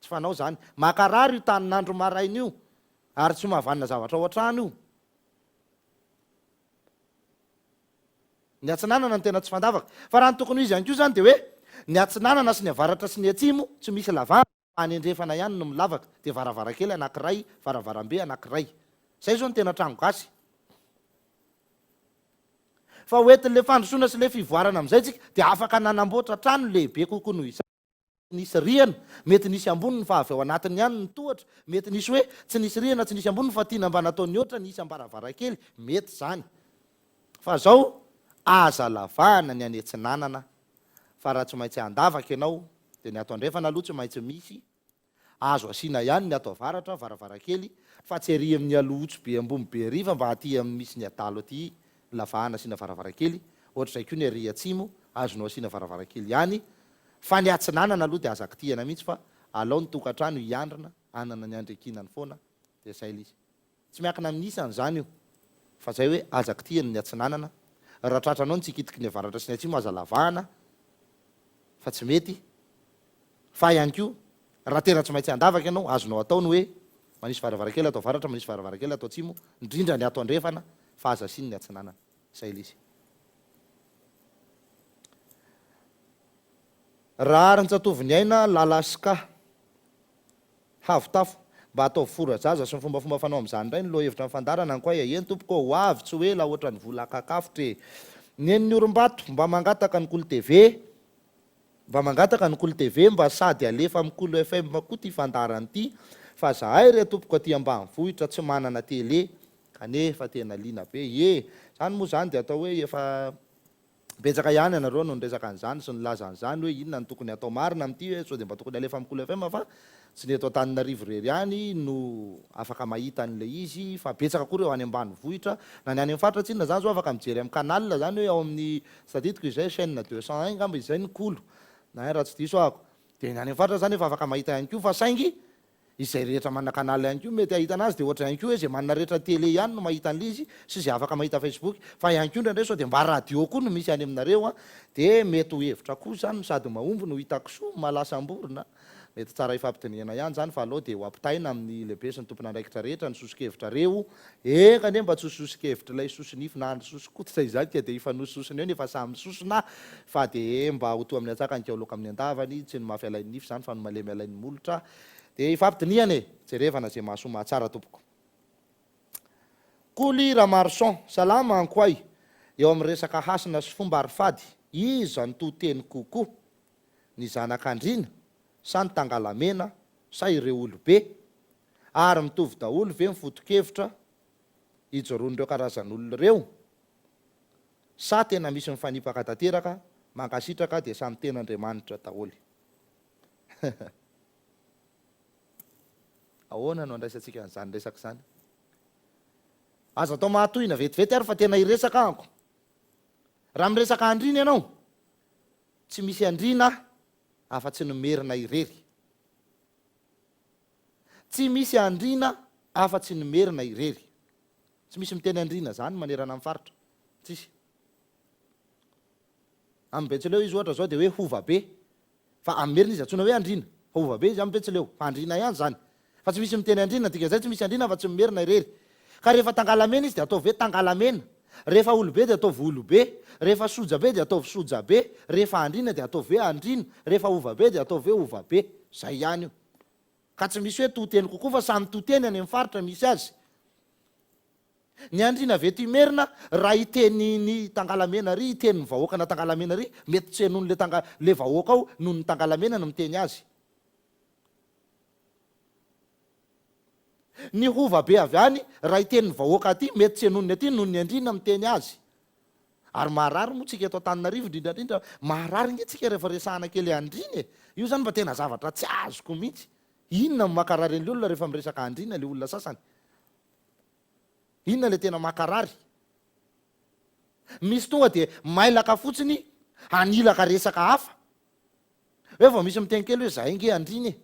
Tsy fanao izany. Mankarary io tanin'andro maraina io ary tsy mahavanona zavatra ao an-trano io. Ny atsinanana no tena tsy fandavaka. Fa raha ny tokony ho izy ihany koa izany dia hoe ny atsinanana sy ny avaratra sy ny atsimo tsy misy lavahana fa any andrefana ihany no milavaka dia varavarankely anankiray, varavarambe anankiray. Izay izao no tena trano gasy. Fa ho entin'ilay fandrosoana sy ilay fivoarana amin'izay tsika dia afaka nanamboatra trano lehibe kokoa noho izany. Nisy rihana, mety nisy amboniny fa avy ao anatiny ihany ny tohatra, mety nisy hoe tsy nisy rihana tsy nisy amboniny fa tiana mba natao nihoatra ny isam-baravarankely, mety izany. Fa zao, aza lavahana ny any atsinanana fa raha tsy maintsy handavaka ianao dia ny ato andrefana aloha tsy maintsy misy, Azo asiana ihany ny ato avaratra, varavarankely, fa tsy ery amin'ny alohotsy be ambony be ery fa mba aty amin'ny misy ny adalo aty lavahana asiana varavarankely, ohatr'izay koa ny ery atsimo, azonao asiana varavarankely ihany, fa ny atsinanana aloha dia aza kitihana mihitsy fa alao ny tokantrano hiandrina hanana ny andriakinany foana dia zay ilay izy. Tsy miankina amin'ny isany izany io, fa izay hoe aza kitihina ny atsinanana, raha tratranao ny tsy hikitiky ny avaratra sy ny atsimo aza lavahana fa tsy mety, fa ihany koa raha tena tsy maintsy handavaka ianao, azonao atao ny hoe manisy varavarankely ato avaratra, manisy varavarankely ato atsimo, indrindra ny ato andrefana fa aza asiana ny atsinanana. Izay ilay izy. Raharintsatovo-niaina Lalaska. Havo tafo. Mba ataovy fora zaza sy ny fombafomba fanao amin'izany indray ny lohahevitra ny fandaharana ankoay a! Eny tompoko ô, ho avy tsy ho ela ohatran'ny vola kakafotra e! Nenin'ny orimbato, mba mangataka ny Kolo TV, mba mangataka ny Kolo TV mba sady alefa amin'ny Kolo FM koa ity fandaharana ity fa zahay re tompoko aty ambanivohitra tsy manana télé kanefa tena liana be ie! Izany moa izany dia atao hoe efa Betsaka ihany ianareo no niresaka an'izany sy nilaza an'izany hoe inona no tokony hatao marina amin'ity hoe sao dia mba tokony alefa amin'ny Kolo FM fa tsy ny eto Antananarivo irery ihany no afaka mahita an'ilay izy fa betsaka koa ireo any ambanivohitra na ny any amin'ny faritra tsinona izany izao afaka mijery amin'ny canal izany hoe ao amin'ny tsy tadidiko izay chaîne 201 angamba izay ny Kolo na raha tsy diso ahako dia ny any amin'ny faritra izany efa afaka mahita ihany koa fa saingy Izay rehetra manana canal ihany koa mety hahita anazy dia ohatra ihany koa hoe izay manana rehetra télé ihany no mahita an'ilay izy sy izay afaka mahita facebook fa ihany koa indraindray sao dia mba radio koa no misy any aminareo an dia mety ho hevitra koa izany no sady mahomby no hita kisoa mahalasam-borona mety tsara hifampidinihana ihany izany fa aleo dia ho ampitaina amin'ny lehibe sy ny tompon'andraikitra rehetra ny soso-kevitrareo enga anie mba tsy ho soso-kevitr'ilay soso-nify na ny soso-koditra izany ka dia hifanososona eo nefa samy sosona fa dia mba ho toa amin'ny antsakany ka ho loaka amin'ny andavany tsy ny mafy alain'ny nify izany fa ny malemy alain'ny molotra Dia ifampidinihana e! Jerevana ze mahasoa mahatsara tompoko. Kolo Ramaroson, salama Ankoay, eo amin'ny resaka hasina sy fomba ary fady, iza no to teny kokoa? Ny zanak'andriana sa ny tangalamena sa ireo olobe? Ary mitovy daholo ve ny foto-kevitra ijoroan'ireo karazan'olona ireo? Sa tena misy mifanipaka tanteraka? Mankasitraka dia samy tena Andriamanitra daholo. Ahoana no andraisantsika an'izany resaka izany? Aza atao mahatohina vetivety ary fa tena hiresaka ahako. Raha miresaka andriana ianao, tsy misy andriana afa-tsy ny merina irery. Tsy misy andriana afa-tsy ny merina irery. Tsy misy miteny andriana izany manerana ny faritra. Tsisy. Amin'ny Betsileo izy ohatra izao dia hoe hova be. Fa amin'ny Merina izy antsoina hoe Andriana. Fa hova be izy amin'ny Betsileo. Fa Andriana ihany izany. Fa tsy misy miteny Andriana, dikan'izay tsy misy Andriana fa tsy ny Merina irery. Ka rehefa Tangalamena izy dia ataovy hoe Tangalamena. Rehefa Olobe dia ataovy Olobe. Rehefa Sojabe dia ataovy Sojabe. Rehefa Andriana dia ataovy hoe Andriana. Rehefa Hovabe dia ataovy hoe Hovabe. Izay ihany io. Ka tsy misy hoe to teny kokoa fa samy to teny any amin'ny faritra misy azy. Ny andriana avy eto Imerina raha hiteny ny tangalamena ary hiteny ny vahoaka na tangalamena ary mety tsy henoiny le tanga le vahoaka ao noho ny tangalamena no miteny azy. Ny hova be avy any raha hiteny ny vahoaka aty mety tsy henoiny aty noho ny andriana miteny azy. Ary maharary moa tsika eto Antananarivo indrindra indrindra maharary nge tsika rehefa resahana kely andriana e! Io zany mba tena zavatra tsy azoko mihitsy. Inona no mankarary an'le olona rehefa miresaka andriana le olona sasany? Inona ilay tena mankarary? Misy tonga dia mailaka fotsiny hanilaka resaka hafa. Hoe vao misy miteny kely hoe zahay nge andriana e!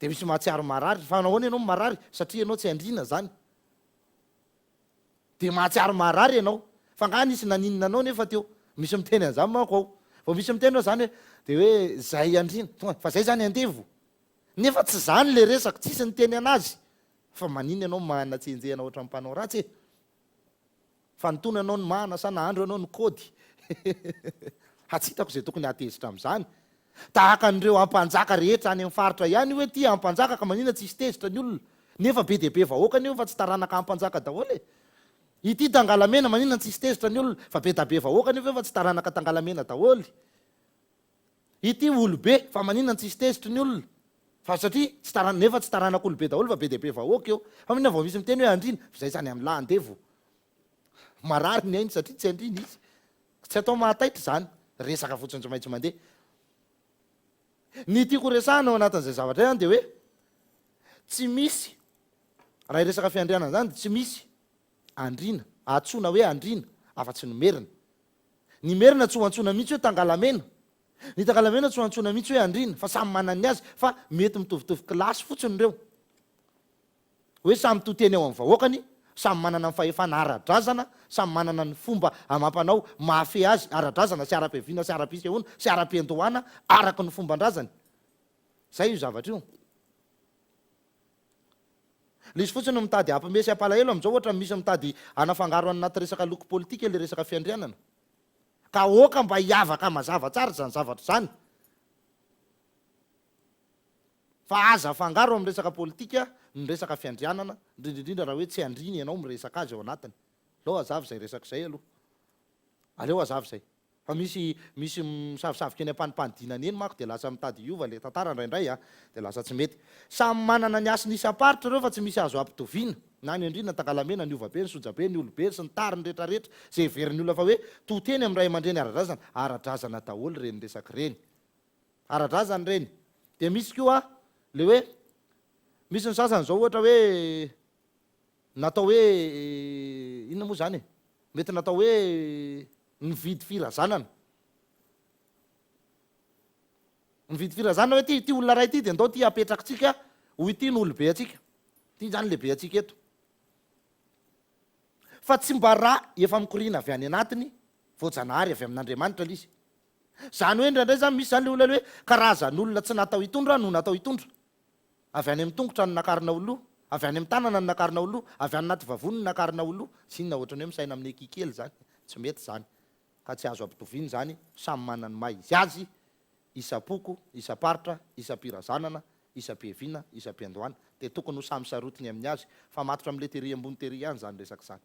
Dia misy mahatsiaro marary. Fa nahoana ianao no marary? Satria ianao tsy andriana izany. Dia mahatsiaro marary ianao. Fa angaha nisy naninona anao nefa teo? Misy miteny an'izany manko ao. Vao misy miteny hoe izany hoe, dia hoe zahay andriana. Tonga, fa zay izany andevo. Nefa tsy izany ilay resaka, tsisy niteny an'azy. Fa maninona ianao mahana tsy enjehina ohatran'ny mpanao ratsy e? Fa nitony ianao ny mahana sa nahandro ianao ny kôdy? Ha tsy hitako izay tokony hahatezitra amin'izany. Tahaka an'ireo ampanjaka rehetra any amin'ny faritra ihany io hoe tia ampanjaka ka maninona tsisy tezitra ny olona? Nefa be dia be vahoaka anie io fa tsy taranaka ampanjaka daholo e! Ity tangalamena maninona tsisy tezitra ny olona? Fa be da be vahoaka anefa io fa tsy taranaka tangalamena daholo. Ity olobe fa maninona tsisy tezitry ny olona fa satria tsy taran nefa tsy taranaka olobe daholo fa be dia be vahoaka eo fa maninona vao misy miteny hoe andriana fa zay zany amlah andevo marary ny ainy satria tsy andriana izy tsy atao mahataitra izany resaka fotsiny tsy maintsy mandeha ny tiako resahana ao anatin'izay zavatra izany dia hoe tsy misy raha hiresaka fiandrianana izany dia tsy misy andriana antsoina hoe andriana afa-tsy ny merina Ny Merina tsy ho antsoina mihitsy hoe Tangalamena. Ny Tangalamena tsy ho antsoina mihitsy hoe Andriana, fa samy manana ny azy, fa mety mitovitovy kilasy fotsiny ireo. Hoe samy to teny ao amin'ny vahoakany, Samy manana ny fahefana ara-drazana, samy manana ny fomba amam-panao mahafehy azy ara-drazana sy ara-piaviana sy ara-pisehoana sy ara-piandohana araka ny fomban-drazany. Izay io zavatra io. Le izy fotsiny no mitady hampime sy hampalahelo amin'izao ohatra misy mitady hanafangaro any anaty resaka loko politika le resaka fiandrianana. Ka aoka mba hiavaka mazava tsara izany zavatra izany. Fa aza afangaro amin'ny resaka politika ny resaka fiandrianana, indrindra indrindra raha hoe tsy andriana ianao miresaka azy ao anatiny. Aleo hazava izay resaka izay aloha. Aleo hazava izay. Fa misy misy misavosavoka eny am-panimpanidinana eny manko dia lasa mitady hiova ilay tantara indraindray a, dia lasa tsy mety. Samy manana ny hasiny isam-paritra ireo fa tsy misy azo ampitoviana. Na ny andriana, ny tangalamena, ny ovabe, ny sojabe, ny olobe sy ny tariny rehetrarehetra izay heverin'ny olona fa hoe to teny amin'ny ray aman-dreny ara-drazana. Ara-drazana daholo ireny resaka ireny. Ara-drazana ireny. Dia misy koa ilay hoe misy ny sasany izao ohatra hoe natao hoe inona moa izany e? Mety natao hoe nividy firazanana. Nividy firazanana hoe ity ity olona iray ity dia ndao ity apetrakitsika ho ity no olobe antsika. Ity izany lehibe antsika eto. Fa tsy mba ra efa mikoriana avy any anatiny, voajanahary avy amin'Andriamanitra ilay izy. Izany hoe indraindray izany misy izany ilay olona ilay hoe karazan'olona tsy natao hitondra no natao hitondra. Avy any amin'ny tongotra no nakarina ho loha, avy any amin'ny tanana no nakarina ho loha, avy any anaty vavony no nakarina ho loha. Tsy inona ohatran'ny hoe misaina amin'ny ankihy kely izany. Tsy mety izany. Ka tsy azo ampitoviana izany, samy manana ny maha izy azy, isam-poko, isam-paritra, isam-pirazanana, isam-piaviana, isam-piandohana. Dia tokony ho samy sarotiny amin'ny azy. Fa matotra amin'ilay tery ambony tery ihany izany resaka izany.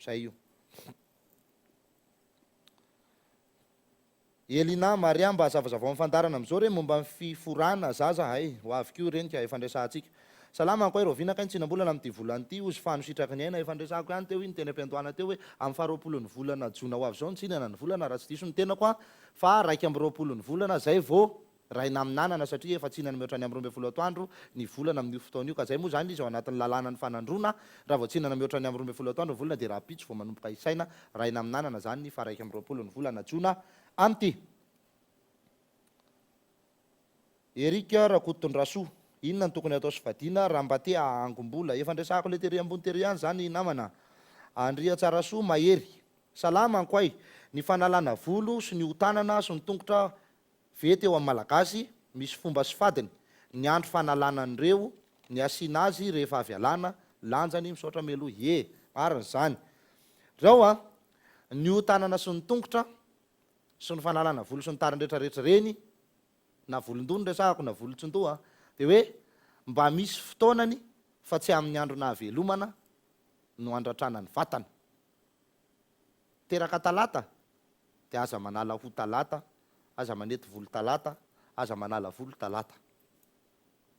Izay io. Elina, Maria, mba hazavazavao amin'ny fandaharana amin'izao re momba ny fiforana zaza hay, ho avy koa ireny ka efa niresahantsika. Salama ankoay, rahoviana kay ny tsinam-bolana amin'ity volana ity, hozy fano sitraky ny aina, efa niresahako ihany teo iny teny am-piandohana teo hoe amin'ny faharoapolon'ny volana jona ho avy izao ny tsinana ny volana raha tsy diso ny tenako an, fa 21 ny volana zay vao Rainaminanana satria efa tsinana mihoatra ny amin'ny 12 atoandro ny volana amin'io fotoana io ka zay moa zany izy ao anatin'ny lalànan'ny fanandroana raha vao tsinana mihoatra ny amin'ny 12 atoandro ny volana dia rahampitso vao manomboka isaina Rainaminanana zany ny faha 21 ny volana jona amin'ity Eric Rakotondrasoa, Inona no tokony atao sy vadiana raha mba te hahangom-bola? Efa niresahako le tery ambony tery ihany zany namana a. Andriatsarasoa Mahery, Salama ankoay, ny fanalana volo sy ny hotanana sy ny tongotra Ve teo amin'ny Malagasy misy fomba sy fadiny ny andro fanalana an'ireo, ny asiana azy rehefa avy alana, lanjany, misaotra mialoha, ie, marina izany. Reo an, ny hotanana sy ny tongotra, sy ny fanalana volo sy ny tariny rehetra rehetra ireny, na volon-doha no resahako na volon-tsindoha, dia hoe mba misy fotoanany fa tsy amin'ny andro nahavelomana no andratrana ny vatana. Teraka talata dia aza manala hoho talata, aza manety volo talata, aza manala volo talata.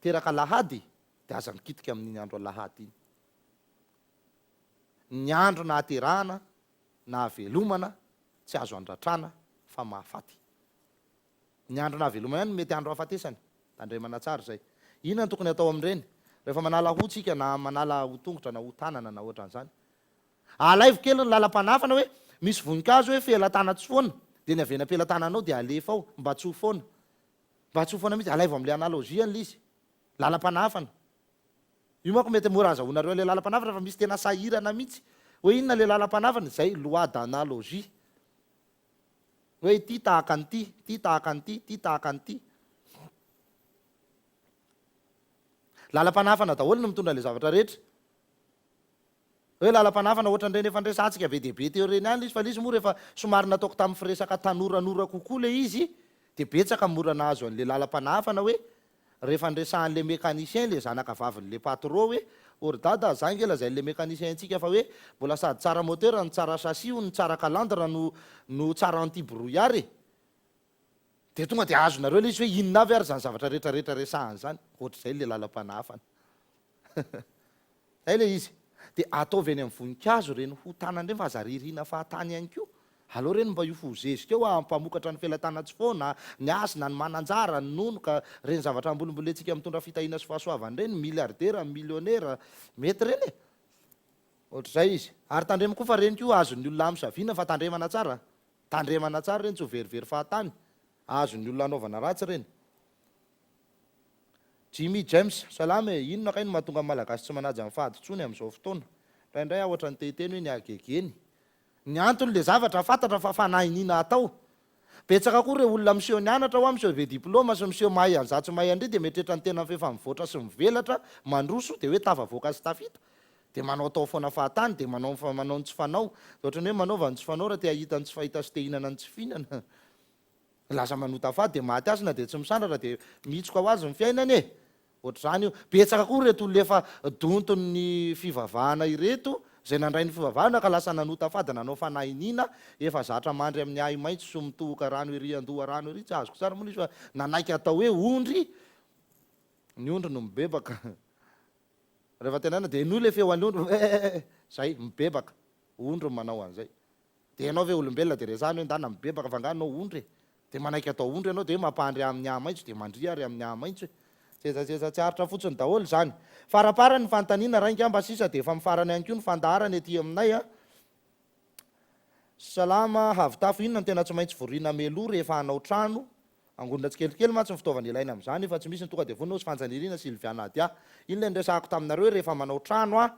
Teraka alahady dia aza mikitika amin'iny andro alahady iny. Ny andro nahaterahana, nahavelomana tsy azo andratrana fa mahafaty. Ny andro nahavelomana ihany no mety andro hahafatesana. Tandremana tsara izay. Inona no tokony hatao amin'ireny? Rehefa manala hoho tsika na manala hoho tongotra na hoho tanana na ohatran'izany. Alaivo kely ny lalam-panahafana hoe misy voninkazo hoe felatana tsy foana dia ny avy eny am-pelatananao dia alefa ao mba tsy ho foana. Mba tsy ho foana mihitsy. Alaivo amin'ilay analogie an'ilay izy. Lalam-panahafana. Io manko mety mora azahoanareo an'ilay lalam-panahafana fa misy tena sahirana mihitsy. Hoe inona ilay lalam-panahafana? Izay loi d'analogie. Hoe ity tahaka an'ity, ity tahaka an'ity, ity tahaka an'ity. Lalam-panahafana daholo no mitondra ilay zavatra rehetra. Hoe lalam-panahafana ohatran'ireny efa niresahantsika be dia be teo ireny ihany ilay izy fa ilay izy moa rehefa somary nataoko tamin'ny firesaka tanoranora kokoa ilay izy dia betsaka mora nahazo an'ilay lalam-panahafana hoe rehefa niresahan'ilay mécanicien ilay zanaka vavin'ilay patro hoe ô ry dada za ange lazain'ilay mécanicien-ntsika fa hoe mbola sady tsara moteur no tsara chassis hono no tsara calandre no no tsara anti brouillard e! Dia tonga dia azonareo ilay izy hoe inona avy ary izany zavatra rehetra rehetra resahany izany, ohatr'izay ilay lalam-panahafana. Zay ilay izy. Dia ataovy eny amin'ny voninkazo ireny ho tanana ireny fa aza ririna fahatany ihany koa. Aleo ireny mba hiofo ho zezika eo hampamokatra ny felatanana tsy foana, ny hasina, ny mananjara, ny nono ka ireny zavatra ambolimbolentsika mitondra fitahiana sy fahasoavana ireny, ny milliardaire, ny millionnaire, mety ireny e! Ohatr'izay izy. Ary tandremo koa fa ireny koa azon'ny olona amosaviana fa tandremana tsara a! Tandremana tsara ireny tsy ho verivery fahatany, azon'ny olona anaovana ratsy ireny. Jimmy James, Salama e! Inona kay no mahatonga ny Malagasy tsy manaja ny fady intsony amin'izao fotoana? Indraindray aho ohatran'ny te hiteny hoe ny hagegeny. Ny antony le zavatra fantatra fa fanahiniana atao. Betsaka koa ireo olona miseho nianatra hoa miseho be diploma sy miseho mahay an'izatsy mahay an'ry dia mieritreritra ny tenany f'efa mivoatra sy mivelatra, mandroso dia hoe tafavoaka sy tafita. Dia manaotao foana fahatany dia manao manao ny tsy fanao. Dia ohatran'ny hoe manaova ny tsy fanao raha te hahita ny tsy fahita sy te hihinana ny tsy fihinana. Lasa manota fady dia maty azy na dia tsy misandratra dia mihitsoka ho azy ny fiainany e! Ohatr'izany io. Betsaka koa ireto olona efa donton'ny fivavahana ireto, izay nandray ny fivavahana ka lasa nanota fady nanao fanahiniana, efa zatra mandry amin'ny ahi-maitso sy mitohoka rano ery an-doharano ery, tsy azoko tsara moa ilay izy fa nanaiky atao hoe ondry, ny ondry no mibebaka. Rehefa tenenina dia henoy ilay feo an'ny ondry, eh! Zay, mibebaka. Ondry no manao an'izay. Dia ianao ve olombelona dia resahina hoe ndana mibebaka fa angaha ianao ondry e? Dia manaiky atao ondry ianao dia hoe mampandry amin'ny ahi-maitso dia mandria ary amin'ny ahi-maitso e! Sesasesa tsy aritra fotsiny daholo izany. Faraparany ny fanontaniana rainga mba sisa dia efa mifarana ihany koa ny fandaharana ety aminay a! Salama Havitafo, inona no tena tsy maintsy voriana mialoha rehefa hanao trano? Angonina tsikelikely mantsy ny fitaovana ilaina amin'izany efa tsy misy ny tonga dia vonona hozy Fanjanirina Sylvia Nadia. Iny ilay niresahako taminareo hoe rehefa manao trano aho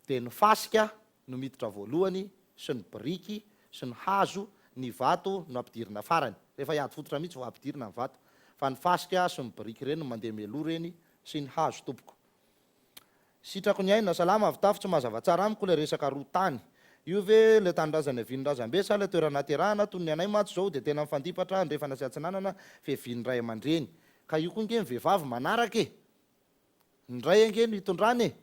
dia ny fasika no miditra voalohany sy ny biriky sy ny hazo, ny vato no ampidirina farany. Rehefa hiady fototra mihitsy vao ampidirina ny vato. Fa ny fasika sy ny biriky ireny no mandeha mialoha ireny sy ny hazo tompoko. Sitrako ny aina, salama avy tafo, tsy mazava tsara amiko ilay resaka roa tany. Io ve ilay tanindrazana niavian'ny razambe sa ilay toerana nahaterahana? Toy ny anay mantsy izao dia tena mifandipatra andrefana sy atsinanana fiavian'ny ray aman-dreny. Ka io koa nge ny vehivavy manaraka e! Ny ray ange no itondrana e!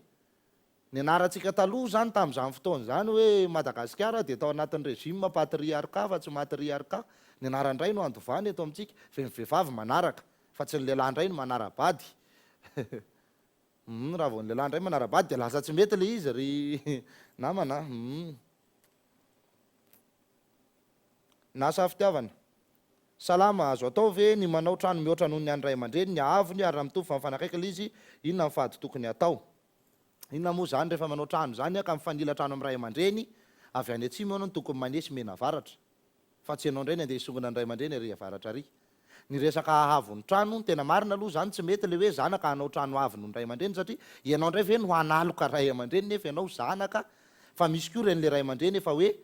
Ny anarantsika taloha izany tamin'izany fotoana izany hoe Madagasikara dia tao anatin'ny régime patriarcat fa tsy matriarcat. Ny anaran-dray no andovana eto amintsika, fa ny vehivavy manaraka, fa tsy ny lehilahy indray no manara-bady. Humm raha vao ny lehilahy indray manara-bady dia lasa tsy mety ilay izy ry namana a! Humm. Nasa fitiavana. Salama, azo atao ve ny manao trano mihoatra noho ny an'ny ray aman-dreny, ny haavony ary raha mitovy fa mifanakaiky ilay izy, inona ny fady tokony hatao? Inona moa izany rehefa manao trano izany ka mifanila trano amin'ny ray aman-dreny avy any atsimo ianao no tokony manesy mianavaratra fa tsy ianao indray ny andeha hisongona ny ray aman-dreny ary avaratra ary. Ny resaka hahavon'ny trano, ny tena marina aloha izany tsy mety ilay hoe zanaka hanao trano avo noho ny ray aman-dreny satria ianao indray ve no hanaloka ray aman-dreny nefa ianao zanaka fa misy koa ireny ilay ray aman-dreny efa hoe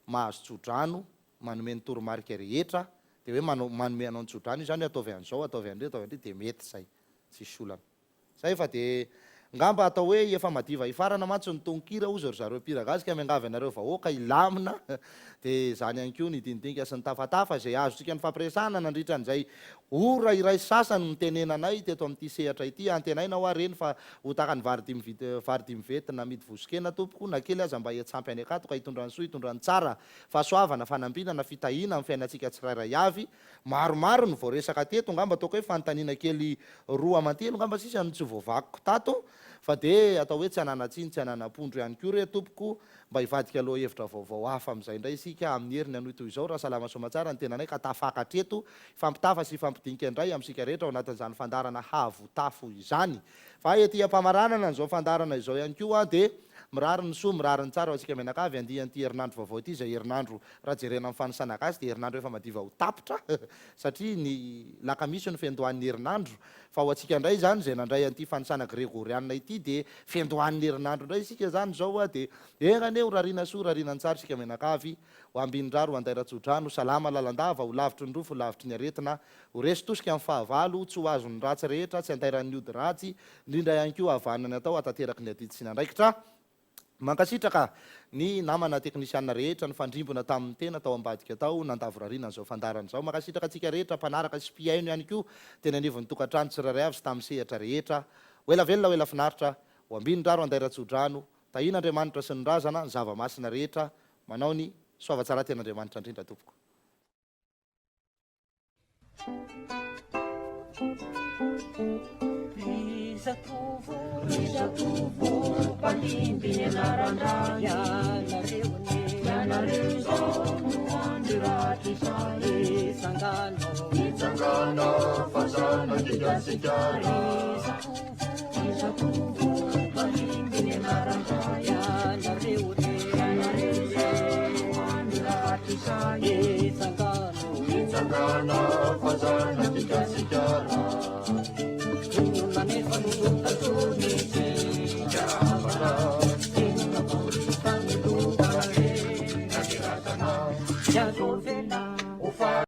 mahazo tso-drano manome ny toromarika rehetra dia hoe manao manome anao ny tso-drano io izany hoe ataovy an'izao ataovy an'ireo ataovy an'ireo dia mety izay tsisy olana. Zay fa de ngamba atao hoe efa madiva hifarana mantsy ny tononkira hozy ry zareo mpihira gasy ka miangavy anareo vahoaka hilamina de zany ihany koa ny dinidinika sy ny tafatafa izay azontsika nifampiresahana nandritra an'izay ora iray sy sasany nitenenanay teto amin'ity sehatra ity. Antenaina hoa reny fa ho tahaka ny vary dimy vity vary dimy vety namidy vozon-kena tompoko na kely aza mba hiantsampy any an-katoka hitondra ny soa hitondra ny tsara fahasoavana fanambinana fitahiana amin'ny fiainantsika tsirairay avy Maromaro no voaresaka teto, angamba ataoko hoe fanontaniana kely roa aman-telo angamba sisa no tsy voavakiko tato, fa dia atao hoe tsy ananantsiny tsy ananam-pondro ihany koa re tompoko, mba hivadika lohahevitra vaovao hafa amin'izay indray isika amin'ny heriny hanohy toy izao raha salama soamatsara ny tenanay ka tafakatra eto hifampitafa sy hifampidinika indray amintsika rehetra ao anatin'izany fandaharana Havo Tafo izany. Fa ety am-pamaranana an'izao fandaharana izao ihany koa dia mirary ny soa, mirary ny tsara ho antsika mianakavy handihy an'ity herinandro vaovao ity izay herinandro raha jerena amin'ny fanisana gasy dia herinandro efa madiva ho tapitra satria ny lakamisy no fiandohan'ny herinandro fa ho antsika indray izany izay nandray an'ity fanisana gregorianina ity dia fiandohan'ny herinandro indray isika izany izao dia enga anie ho rariana soa, rariana ny tsara isika mianakavy ho ambin-drary, ho andairan-tsodrano, ho salama lalandava, ho lavitry ny rofy, ho lavitry ny aretina, ho resy tosika amin'ny fahavalo, tsy ho azon'ny ratsy rehetra, tsy handairan'ny ody ratsy, indrindra ihany koa havanana ny atao hahatanteraky ny adidy sy ny andraikitra. Mankasitraka ny namana teknisiana rehetra nifandrimbona tamin'ny tena tao ambadika tao nandavorariana an'izao fandaharana izao. Mankasitraka antsika rehetra mpanaraka sy mpihaino ihany koa teny anivon'ny tokantrano tsirairay avy sy tamin'ny sehatra rehetra. Ho ela velona ho ela finaritra, ho ambinin-drano handairan-tsodrano, tahian'Andriamanitra sy ny razana, ny zava-masina rehetra, Manao ny soava tsara tena Andriamanitra indrindra tompoko. Ry zatovo, ry zatovo, mpandimby ny anaran-dray. Ianareo anie, ianareo izao no andry rahatrizay. Itsangano, itsangano fa zanak'i Gasikara. Ry zatovo, ry zatovo, mpandimby ny anaran-dray. Ianareo anie, ianareo izao no andry rahatrizay. Itsangano, itsangano fa zanak'i Gasikara. Inona anefa no ataontsika? Inona vao